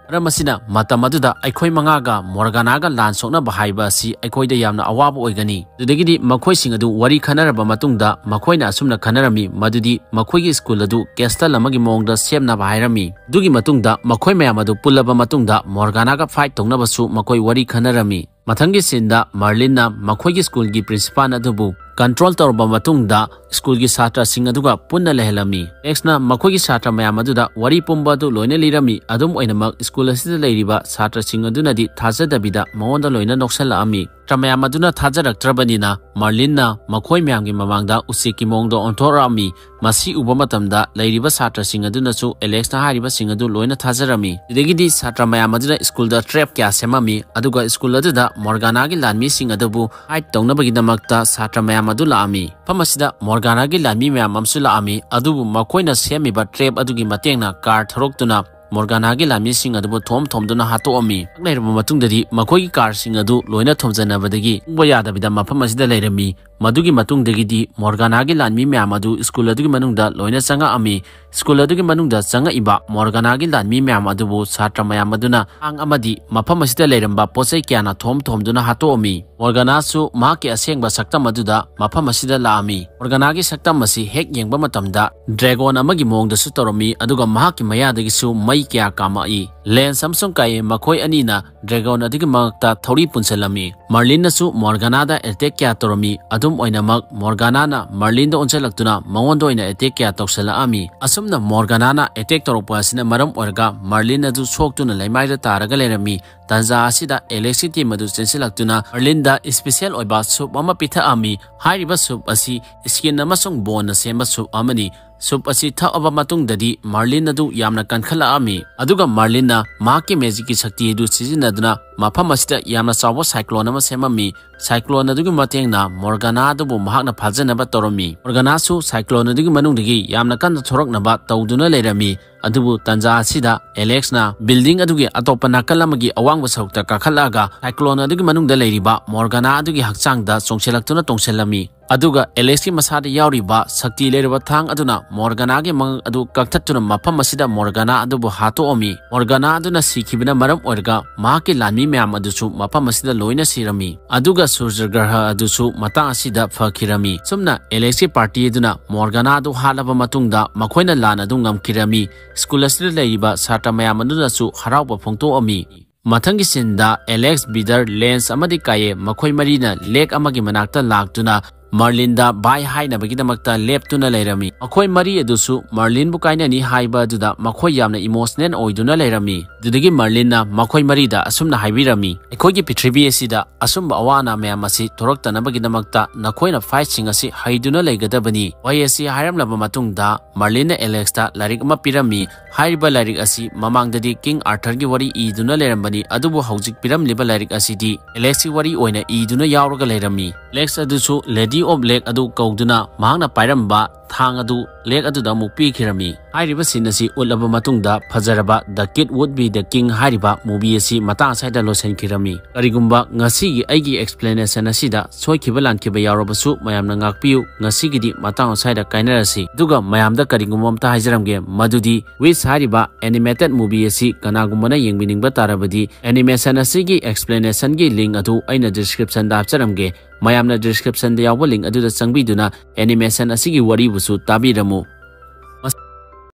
ꯃꯔꯝ ꯑꯁꯤꯅ ꯃꯇꯝ ꯑꯗꯨꯗ ꯑꯩꯈꯣꯏ ꯃꯉꯥꯒ ꯃꯣꯔꯒꯥꯅꯥꯒ ꯂꯥꯟ ꯁꯣꯛꯅꯕ ꯍꯥꯏꯕ ꯑꯁꯤ ꯑꯩꯈꯣꯏꯗ ꯌꯥꯝꯅ ꯑꯋꯥꯕ ꯑꯣꯏꯒꯅꯤ꯫ ꯑꯗꯨꯗꯒꯤꯗꯤ ꯃꯈꯣꯏꯁꯤꯡ ꯑꯗꯨ ꯋꯥꯔꯤ ꯈꯟꯅꯔꯕ ꯃꯇꯨꯡꯗ ꯃꯈꯣꯏꯅ ꯑꯁꯨꯝꯅ ꯈꯟꯅꯔꯝꯃꯤ, ꯃꯗꯨꯗꯤ ꯃꯈꯣꯏꯒꯤ ꯁ꯭ꯀꯨꯜ ꯑꯗꯨ ꯀꯦꯁꯇꯜ ꯑꯃꯒꯤ ꯃꯑꯣꯡꯗ ꯁꯦꯝꯅꯕ ꯍꯥꯏꯔꯝꯃꯤ꯫ ꯑꯗꯨꯒꯤ ꯃꯇꯨꯡꯗ ꯃꯈꯣꯏ ꯃꯌꯥꯝ ꯑꯗꯨ ꯄꯨꯜꯂꯕ ꯃꯇꯨꯡꯗ ꯃꯣꯔꯒꯥꯅꯥꯒ ꯐꯥꯏꯠ ꯇꯧꯅꯕꯁꯨ ꯃꯈꯣꯏ ꯋꯥꯔꯤ ꯈꯟꯅꯔꯝꯃꯤ꯫ ꯃꯊꯪꯒꯤ ꯁꯤꯟꯗ ꯃꯥꯔꯂꯤꯟꯅ ꯃꯈꯣꯏꯒꯤ ꯁ꯭ꯀꯨꯜꯒꯤ ꯄ꯭ꯔꯤꯟꯁꯤꯄꯥꯜ ꯑꯗꯨꯕꯨ ꯀꯟꯇ꯭ꯔꯣꯜ ꯇꯧꯔꯕ ꯃꯇꯨꯡꯗ ꯁ꯭ꯀꯨꯜꯒꯤ ꯁꯥꯇ꯭ꯔꯁꯤꯡ ꯑꯗꯨꯒ ꯄꯨꯟꯅ ꯂꯩꯍꯜꯂꯝꯃꯤ꯫ ꯑꯦꯂꯦꯛꯁꯅ ꯃꯈꯣꯏꯒꯤ ꯁꯥꯇ꯭ꯔ ꯃꯌꯥꯝ ꯑꯗꯨꯗ ꯋꯥꯔꯤ ꯄꯨꯝꯕ ꯑꯗꯨ ꯂꯣꯏꯅ ꯂꯤꯔꯝꯃꯤ꯫ ꯑꯗꯨꯝ ꯑꯣꯏꯅꯃꯛ ꯁ꯭ꯀꯨꯜ ꯑꯁꯤꯗ ꯂꯩꯔꯤꯕ ꯁꯥꯇ꯭ꯔꯁꯤꯡ ꯑꯗꯨꯅꯗꯤ ꯊꯥꯖꯗꯕꯤꯗ ꯃꯉꯣꯟꯗ ꯂꯣꯏꯅ ꯅꯣꯛꯁꯜꯂꯛꯑꯝꯃꯤ꯫ ꯁꯥꯇ꯭ꯔ ꯃꯌꯥꯝ ꯑꯗꯨꯅ ꯊꯥꯖꯔꯛꯇ꯭ꯔꯕꯅꯤꯅ ꯃꯥꯔꯂꯤꯟꯅ ꯃꯈꯣꯏ ꯃꯌꯥꯝꯒꯤ ꯃꯃꯥꯡꯗ ꯎꯆꯦꯛꯀꯤ ꯃꯑꯣꯡꯗ ꯑꯣꯟꯊꯣꯔꯛꯑꯝꯃꯤ꯫ ꯃꯁꯤ ꯎꯕ ꯃꯇꯝꯗ ꯂꯩꯔꯤꯕ ꯁꯥꯇ꯭ꯔꯁꯤꯡ ꯑꯗꯨꯅꯁꯨ ꯑꯦꯂꯦꯛꯁꯅ ꯍꯥꯏꯔꯤꯕꯁꯤꯡ ꯑꯗꯨ ꯂꯣꯏꯅ ꯊꯥꯖꯔꯝꯃꯤ꯫ ꯑꯗꯨꯗꯒꯤꯗꯤ ꯁꯥꯇ꯭ꯔ ꯃꯌꯥꯝ ꯑꯗꯨꯅ ꯁ꯭ꯀꯨꯜꯗ ꯇ꯭ꯔꯦꯞ ꯀꯌꯥ ꯁꯦꯝꯃꯝꯃꯤ, ꯑꯗꯨꯒ ꯁ꯭ꯀꯨꯜ ꯑꯗꯨꯗ ꯃꯣꯔꯒꯥꯅꯥꯒꯤ ꯂꯥꯟꯃꯤꯁꯤꯡ ꯑꯗꯨꯕꯨ ꯍꯥꯏꯠ ꯇꯧꯅꯕꯒꯤꯗꯃꯛꯇ ꯁꯥꯇ꯭ꯔ ꯃꯌꯥꯝ ꯑꯗꯨ ꯂꯥꯛꯑꯝꯃꯤ꯫ ꯃꯐꯝ ꯑꯁꯤꯗ ꯃꯣꯔꯒꯥꯅꯥꯒꯤ ꯂꯥꯟꯃꯤ ꯃꯌꯥꯝ ꯑꯃꯁꯨ ꯂꯥꯛꯑꯝꯃꯤ, ꯑꯗꯨꯕꯨ ꯃꯈꯣꯏꯅ ꯁꯦꯝꯃꯤꯕ ꯇ꯭ꯔꯦꯞ ꯑꯗꯨꯒꯤ ꯃꯇꯦꯡꯅ ꯀꯥꯔ ꯊꯧꯔꯛꯇꯨꯅ ꯃꯣꯔꯒꯥꯅꯥꯒꯤ ꯂꯥꯟꯃꯤꯁꯤꯡ ꯑꯗꯨꯕꯨ ꯊꯣꯝ ꯊꯣꯝꯗꯨꯅ ꯍꯥꯠꯇꯣꯛꯑꯝꯃꯤ꯫ ꯉꯥꯏꯍꯥꯛ ꯂꯩꯔꯕ ꯃꯇꯨꯡꯗꯗꯤ ꯃꯈꯣꯏꯒꯤ ꯀꯥꯔꯁꯤꯡ ꯑꯗꯨ ꯂꯣꯏꯅ ꯊꯣꯝꯖꯤꯟꯅꯕꯗꯒꯤ ꯆꯪꯕ ꯌꯥꯗꯕꯤꯗ ꯃꯐꯝ ꯑꯁꯤꯗ ꯂꯩꯔꯝꯃꯤ꯫ ꯃꯗꯨꯒꯤ ꯃꯇꯨꯡꯗꯒꯤꯗꯤ ꯃꯣꯔꯒꯥꯅꯥꯒꯤ ꯂꯥꯟꯃꯤ ꯃꯌꯥꯝ ꯑꯗꯨ ꯁ꯭ꯀꯨꯜ ꯑꯗꯨꯒꯤ ꯃꯅꯨꯡꯗ ꯂꯣꯏꯅ ꯆꯪꯉꯛꯑꯝꯃꯤ꯫ ꯁ꯭ꯀꯨꯜ ꯑꯗꯨꯒꯤ ꯃꯅꯨꯡꯗ ꯆꯪꯉꯛꯏꯕ ꯃꯣꯔꯒꯥꯅꯥꯒꯤ ꯂꯥꯟꯃꯤ ꯃꯌꯥꯝ ꯑꯗꯨꯕꯨ ꯁꯥꯇ꯭ꯔ ꯃꯌꯥꯝ ꯑꯗꯨꯅ ꯊꯥꯡ ꯑꯃꯗꯤ ꯃꯐꯝ ꯑꯁꯤꯗ ꯂꯩꯔꯝꯕ ꯄꯣꯠ ꯆꯩ ꯀꯌꯥꯅ ꯊꯣꯝ ꯊꯣꯝꯗꯨꯅ ꯍꯥꯠꯇꯣꯛꯑꯝꯃꯤ꯫ ꯃꯣꯔꯒꯥꯅꯥꯁꯨ ꯃꯍꯥꯛꯀꯤ ꯑꯁꯦꯡꯕ ꯁꯛꯇꯝ ꯑꯗꯨꯗ ꯃꯐꯝ ꯑꯁꯤꯗ ꯂꯥꯛꯑꯝꯃꯤ꯫ ꯃꯣꯔꯒꯥꯅꯥꯒꯤ ꯁꯛꯇꯝ ꯑꯁꯤ ꯍꯦꯛ ꯌꯦꯡꯕ ꯃꯇꯝꯗ ꯗ꯭ꯔꯦꯒꯣꯟ ꯑꯃꯒꯤ ꯃꯑꯣꯡꯗꯁꯨ ꯇꯧꯔꯝꯃꯤ, ꯑꯗꯨꯒ ꯃꯍꯥꯛꯀꯤ ꯃꯌꯥꯗꯒꯤꯁꯨ ꯃꯩ ꯀꯌꯥ ꯀꯥꯝꯃꯛꯏ꯫ ꯂꯦꯟꯁ ꯑꯃꯁꯨꯡ ꯀꯥꯏ ꯃꯈꯣꯏ ꯑꯅꯤꯅ ꯗ꯭ꯔꯦꯒꯣꯟ ꯑꯗꯨꯒꯤ ꯃꯔꯛꯇ ꯊꯧꯔꯤ ꯄꯨꯟꯁꯤꯜꯂꯝꯃꯤ꯫ ꯃꯥꯔꯂꯤꯟꯅꯁꯨ ꯃꯣꯔꯒꯥꯅꯥꯗ ꯑꯦꯇꯦꯛ ꯀꯌꯥ ꯇꯧꯔꯝꯃꯤ꯫ ꯑꯗꯨꯝ ꯑꯣꯏꯅꯃꯛ ꯃꯣꯔꯒꯥꯅꯥꯅ ꯃꯥꯔꯂꯤꯟꯗ ꯑꯣꯟꯁꯤꯜꯂꯛꯇꯨꯅ ꯃꯉꯣꯟꯗ ꯑꯣꯏꯅ ꯑꯦꯇꯦꯛ ꯀꯌꯥ ꯇꯧꯁꯤꯜꯂꯛꯑꯝꯃꯤ꯫ ꯑꯁꯨꯝꯅ ꯃꯣꯔꯒꯥꯅꯥꯅ ꯑꯦꯇꯦꯛ ꯇꯧꯔꯛꯄ ꯑꯁꯤꯅ ꯃꯔꯝ ꯑꯣꯏꯔꯒ ꯃꯥꯔꯂꯤꯟ ꯑꯗꯨ ꯁꯣꯛꯇꯨꯅ ꯂꯩꯃꯥꯏꯗ ꯇꯥꯔꯒ ꯂꯩꯔꯝꯃꯤ꯫ ꯇꯥꯟꯖꯥ ꯑꯁꯤꯗ ꯑꯦꯂꯦꯛꯁꯀꯤ ꯇꯤꯝ ꯑꯗꯨ ꯆꯦꯟꯁꯤꯜꯂꯛꯇꯨꯅ ꯃꯥꯔꯂꯤꯟꯗ ꯏꯁꯄꯤꯁꯦꯜ ꯑꯣꯏꯕ ꯁꯨꯞ ꯑꯃ ꯄꯤꯊꯛꯑꯝꯃꯤ꯫ ꯍꯥꯏꯔꯤꯕ ꯁꯨꯞ ꯑꯁꯤ ꯁ꯭ꯀꯤꯟ ꯑꯃꯁꯨꯡ ꯕꯣꯟꯅ ꯁꯦꯝꯕ ꯁꯨꯞ ꯑꯃꯅꯤ꯫ ꯁꯨꯞ ꯑꯁꯤ ꯊꯛꯑꯕ ꯃꯇꯨꯡꯗꯗꯤ ꯃꯥꯔꯂꯤꯟ ꯑꯗꯨ ꯌꯥꯝꯅ ꯀꯟꯈꯠꯂꯛꯑꯝꯃꯤ, ꯑꯗꯨꯒ ꯃꯥꯔꯂꯤꯟꯅ ꯃꯍꯥꯛꯀꯤ ꯃꯦꯖꯤꯛꯀꯤ ꯁꯛꯇꯤ ꯑꯗꯨ ꯁꯤꯖꯤꯟꯅꯗꯨꯅ ꯃꯐꯝ ꯑꯁꯤꯗ ꯌꯥꯝꯅ ꯆꯥꯎꯕ cyclone ꯑꯃ ꯁꯦꯝꯃꯝꯃꯤ꯫ Cyclone ꯑꯗꯨꯒꯤ ꯃꯇꯦꯡꯅ Morgana ꯑꯗꯨꯕꯨ ꯃꯍꯥꯛꯅ ꯐꯥꯖꯅꯕ ꯇꯧꯔꯝꯃꯤ꯫ Morganaꯁꯨ cyclone ꯑꯗꯨꯒꯤ ꯃꯅꯨꯡꯗꯒꯤ ꯌꯥꯝꯅ ꯀꯟꯅ ꯊꯣꯔꯛꯅꯕ ꯇꯧꯗꯨꯅ ꯂꯩꯔꯝꯃꯤ꯫ ꯑꯗꯨꯕꯨ ꯇꯟꯖꯥ ꯑꯁꯤꯗ Alexꯅ building ꯑꯗꯨꯒꯤ ꯑꯇꯣꯞꯄ ꯅꯥꯀꯜ ꯑꯃꯒꯤ ꯑꯋꯥꯡꯕ ꯁꯔꯨꯛꯇ ꯀꯥꯈꯠꯂꯛꯑꯒ cyclone ꯑꯗꯨꯒꯤ ꯃꯅꯨꯡꯗ ꯂꯩꯔꯤꯕ Morgana ꯑꯗꯨꯒꯤ ꯍꯛꯆꯥꯡꯗ ꯆꯣꯡꯁꯤꯜꯂꯛꯇꯨꯅ ꯇꯣꯡꯁꯤꯜꯂꯝꯃꯤ꯫ ꯑꯗꯨꯒ Alexꯀꯤ ꯃꯁꯥꯗ ꯌꯥꯎꯔꯤꯕ ꯁꯛꯇꯤ ꯂꯩꯔꯕ ꯊꯥꯡ ꯑꯗꯨꯅ Morganaꯒꯤ ꯃꯉꯛ ꯑꯗꯨ ꯀꯛꯊꯠꯇꯨꯅ ꯃꯐꯝ ꯑꯁꯤꯗ Morgana ꯑꯗꯨꯕꯨ ꯍꯥꯠꯇꯣꯛꯑꯝꯃꯤ꯫ Morgana ꯑꯗꯨꯅ ꯁꯤꯈꯤꯕꯅ ꯃꯔꯝ ꯑꯣꯏꯔꯒ ꯃꯍꯥꯛꯀꯤ ꯂꯥꯟꯃꯤ ꯃꯌꯥꯝ ꯑꯗꯨꯁꯨ ꯃꯐꯝ ꯑꯁꯤꯗ ꯂꯣꯏꯅ ꯁꯤꯔꯝꯃꯤ꯫ ꯑꯗꯨꯒ ꯁꯨꯔꯖꯒ꯭ꯔꯍ ꯑꯗꯨꯁꯨ ꯃꯇꯥꯡ ꯑꯁꯤꯗ ꯐꯈꯤꯔꯝꯃꯤ꯫ ꯁꯨꯝꯅ Alexꯀꯤ party ꯑꯗꯨꯅ Morgana ꯑꯗꯨ ꯍꯥꯠꯂꯕ ꯃꯇꯨꯡꯗ ꯃꯈꯣꯏꯅ ꯂꯥꯟ ꯑꯗꯨ ꯉꯝꯈꯤꯔꯝꯃꯤ꯫ School ꯑꯁꯤꯗ ꯂꯩꯔꯤꯕ ꯁꯥꯇ꯭ꯔ ꯃꯌꯥꯝ ꯑꯗꯨꯅꯁꯨ ꯍꯔꯥꯎꯕ ꯐꯣꯡꯗꯣꯛꯑꯝꯃꯤ꯫ ꯃꯊꯪꯒꯤ sceneꯗ Alex, Peter, Lance ꯑꯃꯗꯤ Kaye ꯃꯈꯣꯏ ꯃꯔꯤꯅ lake ꯑꯃꯒꯤ ꯃꯅꯥꯛꯇ ꯂꯥꯛꯇꯨꯅ Merlinꯗ bye ꯍꯥꯏꯅꯕꯒꯤꯗꯃꯛꯇ ꯂꯦꯞꯇꯨꯅ ꯂꯩꯔꯝꯃꯤ꯫ ꯃꯈꯣꯏ ꯃꯔꯤ ꯑꯗꯨꯁꯨ Merlinꯕꯨ ꯀꯥꯏꯅꯅꯤ ꯍꯥꯏꯕ ꯑꯗꯨꯗ ꯃꯈꯣꯏ ꯌꯥꯝꯅ emotional ꯑꯣꯏꯗꯨꯅ ꯂꯩꯔꯝꯃꯤ꯫ ꯑꯗꯨꯗꯒꯤ Merlinꯅ ꯃꯈꯣꯏ ꯃꯔꯤꯗ ꯑꯁꯨꯝꯅ ꯍꯥꯏꯕꯤꯔꯝꯃꯤ, "ꯑꯩꯈꯣꯏꯒꯤ ꯄ꯭ꯔꯤꯊꯤꯕꯤ ꯑꯁꯤꯗ ꯑꯁꯨꯝꯕ ꯑꯋꯥ ꯑꯅꯥ ꯃꯌꯥꯝ ꯑꯁꯤ ꯊꯣꯔꯛꯇꯅꯕꯒꯤꯗꯃꯛꯇ ꯅꯈꯣꯏꯅ fightꯁꯤꯡ ꯑꯁꯤ ꯍꯩꯗꯨꯅ ꯂꯩꯒꯗꯕꯅꯤ"꯫ ꯋꯥꯍꯩ ꯑꯁꯤ ꯍꯥꯏꯔꯝꯂꯕ ꯃꯇꯨꯡꯗ Merlinꯅ Alexꯇ ꯂꯥꯏꯔꯤꯛ ꯑꯃ ꯄꯤꯔꯝꯃꯤ꯫ ꯍꯥꯏꯔꯤꯕ ꯂꯥꯏꯔꯤꯛ ꯑꯁꯤ ꯃꯃꯥꯡꯗꯗꯤ King Arthurꯒꯤ ꯋꯥꯔꯤ ꯏꯗꯨꯅ ꯂꯩꯔꯝꯕꯅꯤ, ꯑꯗꯨꯕꯨ ꯍꯧꯖꯤꯛ ꯄꯤꯔꯝꯂꯤꯕ ꯂꯥꯏꯔꯤꯛ ꯑꯁꯤꯗꯤ Alexꯀꯤ ꯋꯥꯔꯤ ꯑꯣꯏꯅ ꯏꯗꯨꯅ ꯌꯥꯎꯔꯒ ꯂꯩꯔꯝꯃꯤ꯫ Alex ꯑꯗꯨꯁꯨ Lady of Lake ꯑꯗꯨ ꯀꯧꯗꯨꯅ ꯃꯍꯥꯛꯅ ꯄꯥꯏꯔꯝꯕ ꯊꯥꯡ ꯑꯗꯨ lake ꯑꯗꯨꯗ ꯑꯃꯨꯛ ꯄꯤꯈꯤꯔꯝꯃꯤ꯫ ꯍꯥꯏꯔꯤꯕ scene ꯑꯁꯤ ꯎꯠꯂꯕ ꯃꯇꯨꯡꯗ ꯐꯖꯔꯕ The Kid Would Be the King ꯍꯥꯏꯔꯤꯕ movie ꯑꯁꯤ ꯃꯇꯥꯡ ꯑꯁ꯭ꯋꯥꯏꯗ ꯂꯣꯏꯁꯤꯟꯈꯤꯔꯝꯃꯤ꯫ ꯀꯔꯤꯒꯨꯝꯕ ꯉꯁꯤꯒꯤ ꯑꯩꯒꯤ explanation ꯑꯁꯤꯗ ꯁꯣꯏꯈꯤꯕ ꯂꯥꯟꯈꯤꯕ ꯌꯥꯎꯔꯕꯁꯨ ꯃꯌꯥꯝꯅ ꯉꯥꯛꯄꯤꯌꯨ꯫ ꯉꯁꯤꯒꯤꯗꯤ ꯃꯇꯥꯡ ꯑꯁ꯭ꯋꯥꯏꯗ ꯀꯥꯏꯅꯔꯁꯤ꯫ ꯑꯗꯨꯒ ꯃꯌꯥꯝꯗ ꯀꯔꯤꯒꯨꯝꯕ ꯑꯝꯇ ꯍꯥꯏꯖꯔꯝꯒꯦ, ꯃꯗꯨꯗꯤ Wish ꯍꯥꯏꯔꯤꯕ animated movie ꯑꯁꯤ ꯀꯅꯥꯒꯨꯝꯕꯅ ꯌꯦꯡꯕꯤꯅꯤꯡꯕ ꯇꯥꯔꯕꯗꯤ animation ꯑꯁꯤꯒꯤ explanationꯒꯤ link ꯑꯗꯨ ꯑꯩꯅ descriptionꯗ ꯍꯥꯞꯆꯔꯝꯒꯦ꯫ ꯃꯌꯥꯝꯅ descriptionꯗ ꯌꯥꯎꯕ link ꯑꯗꯨꯗ ꯆꯪꯕꯤꯗꯨꯅ animation ꯑꯁꯤꯒꯤ ꯋꯥꯔꯤꯕꯨꯁꯨ ꯇꯥꯕꯤꯔꯝꯃꯨ꯫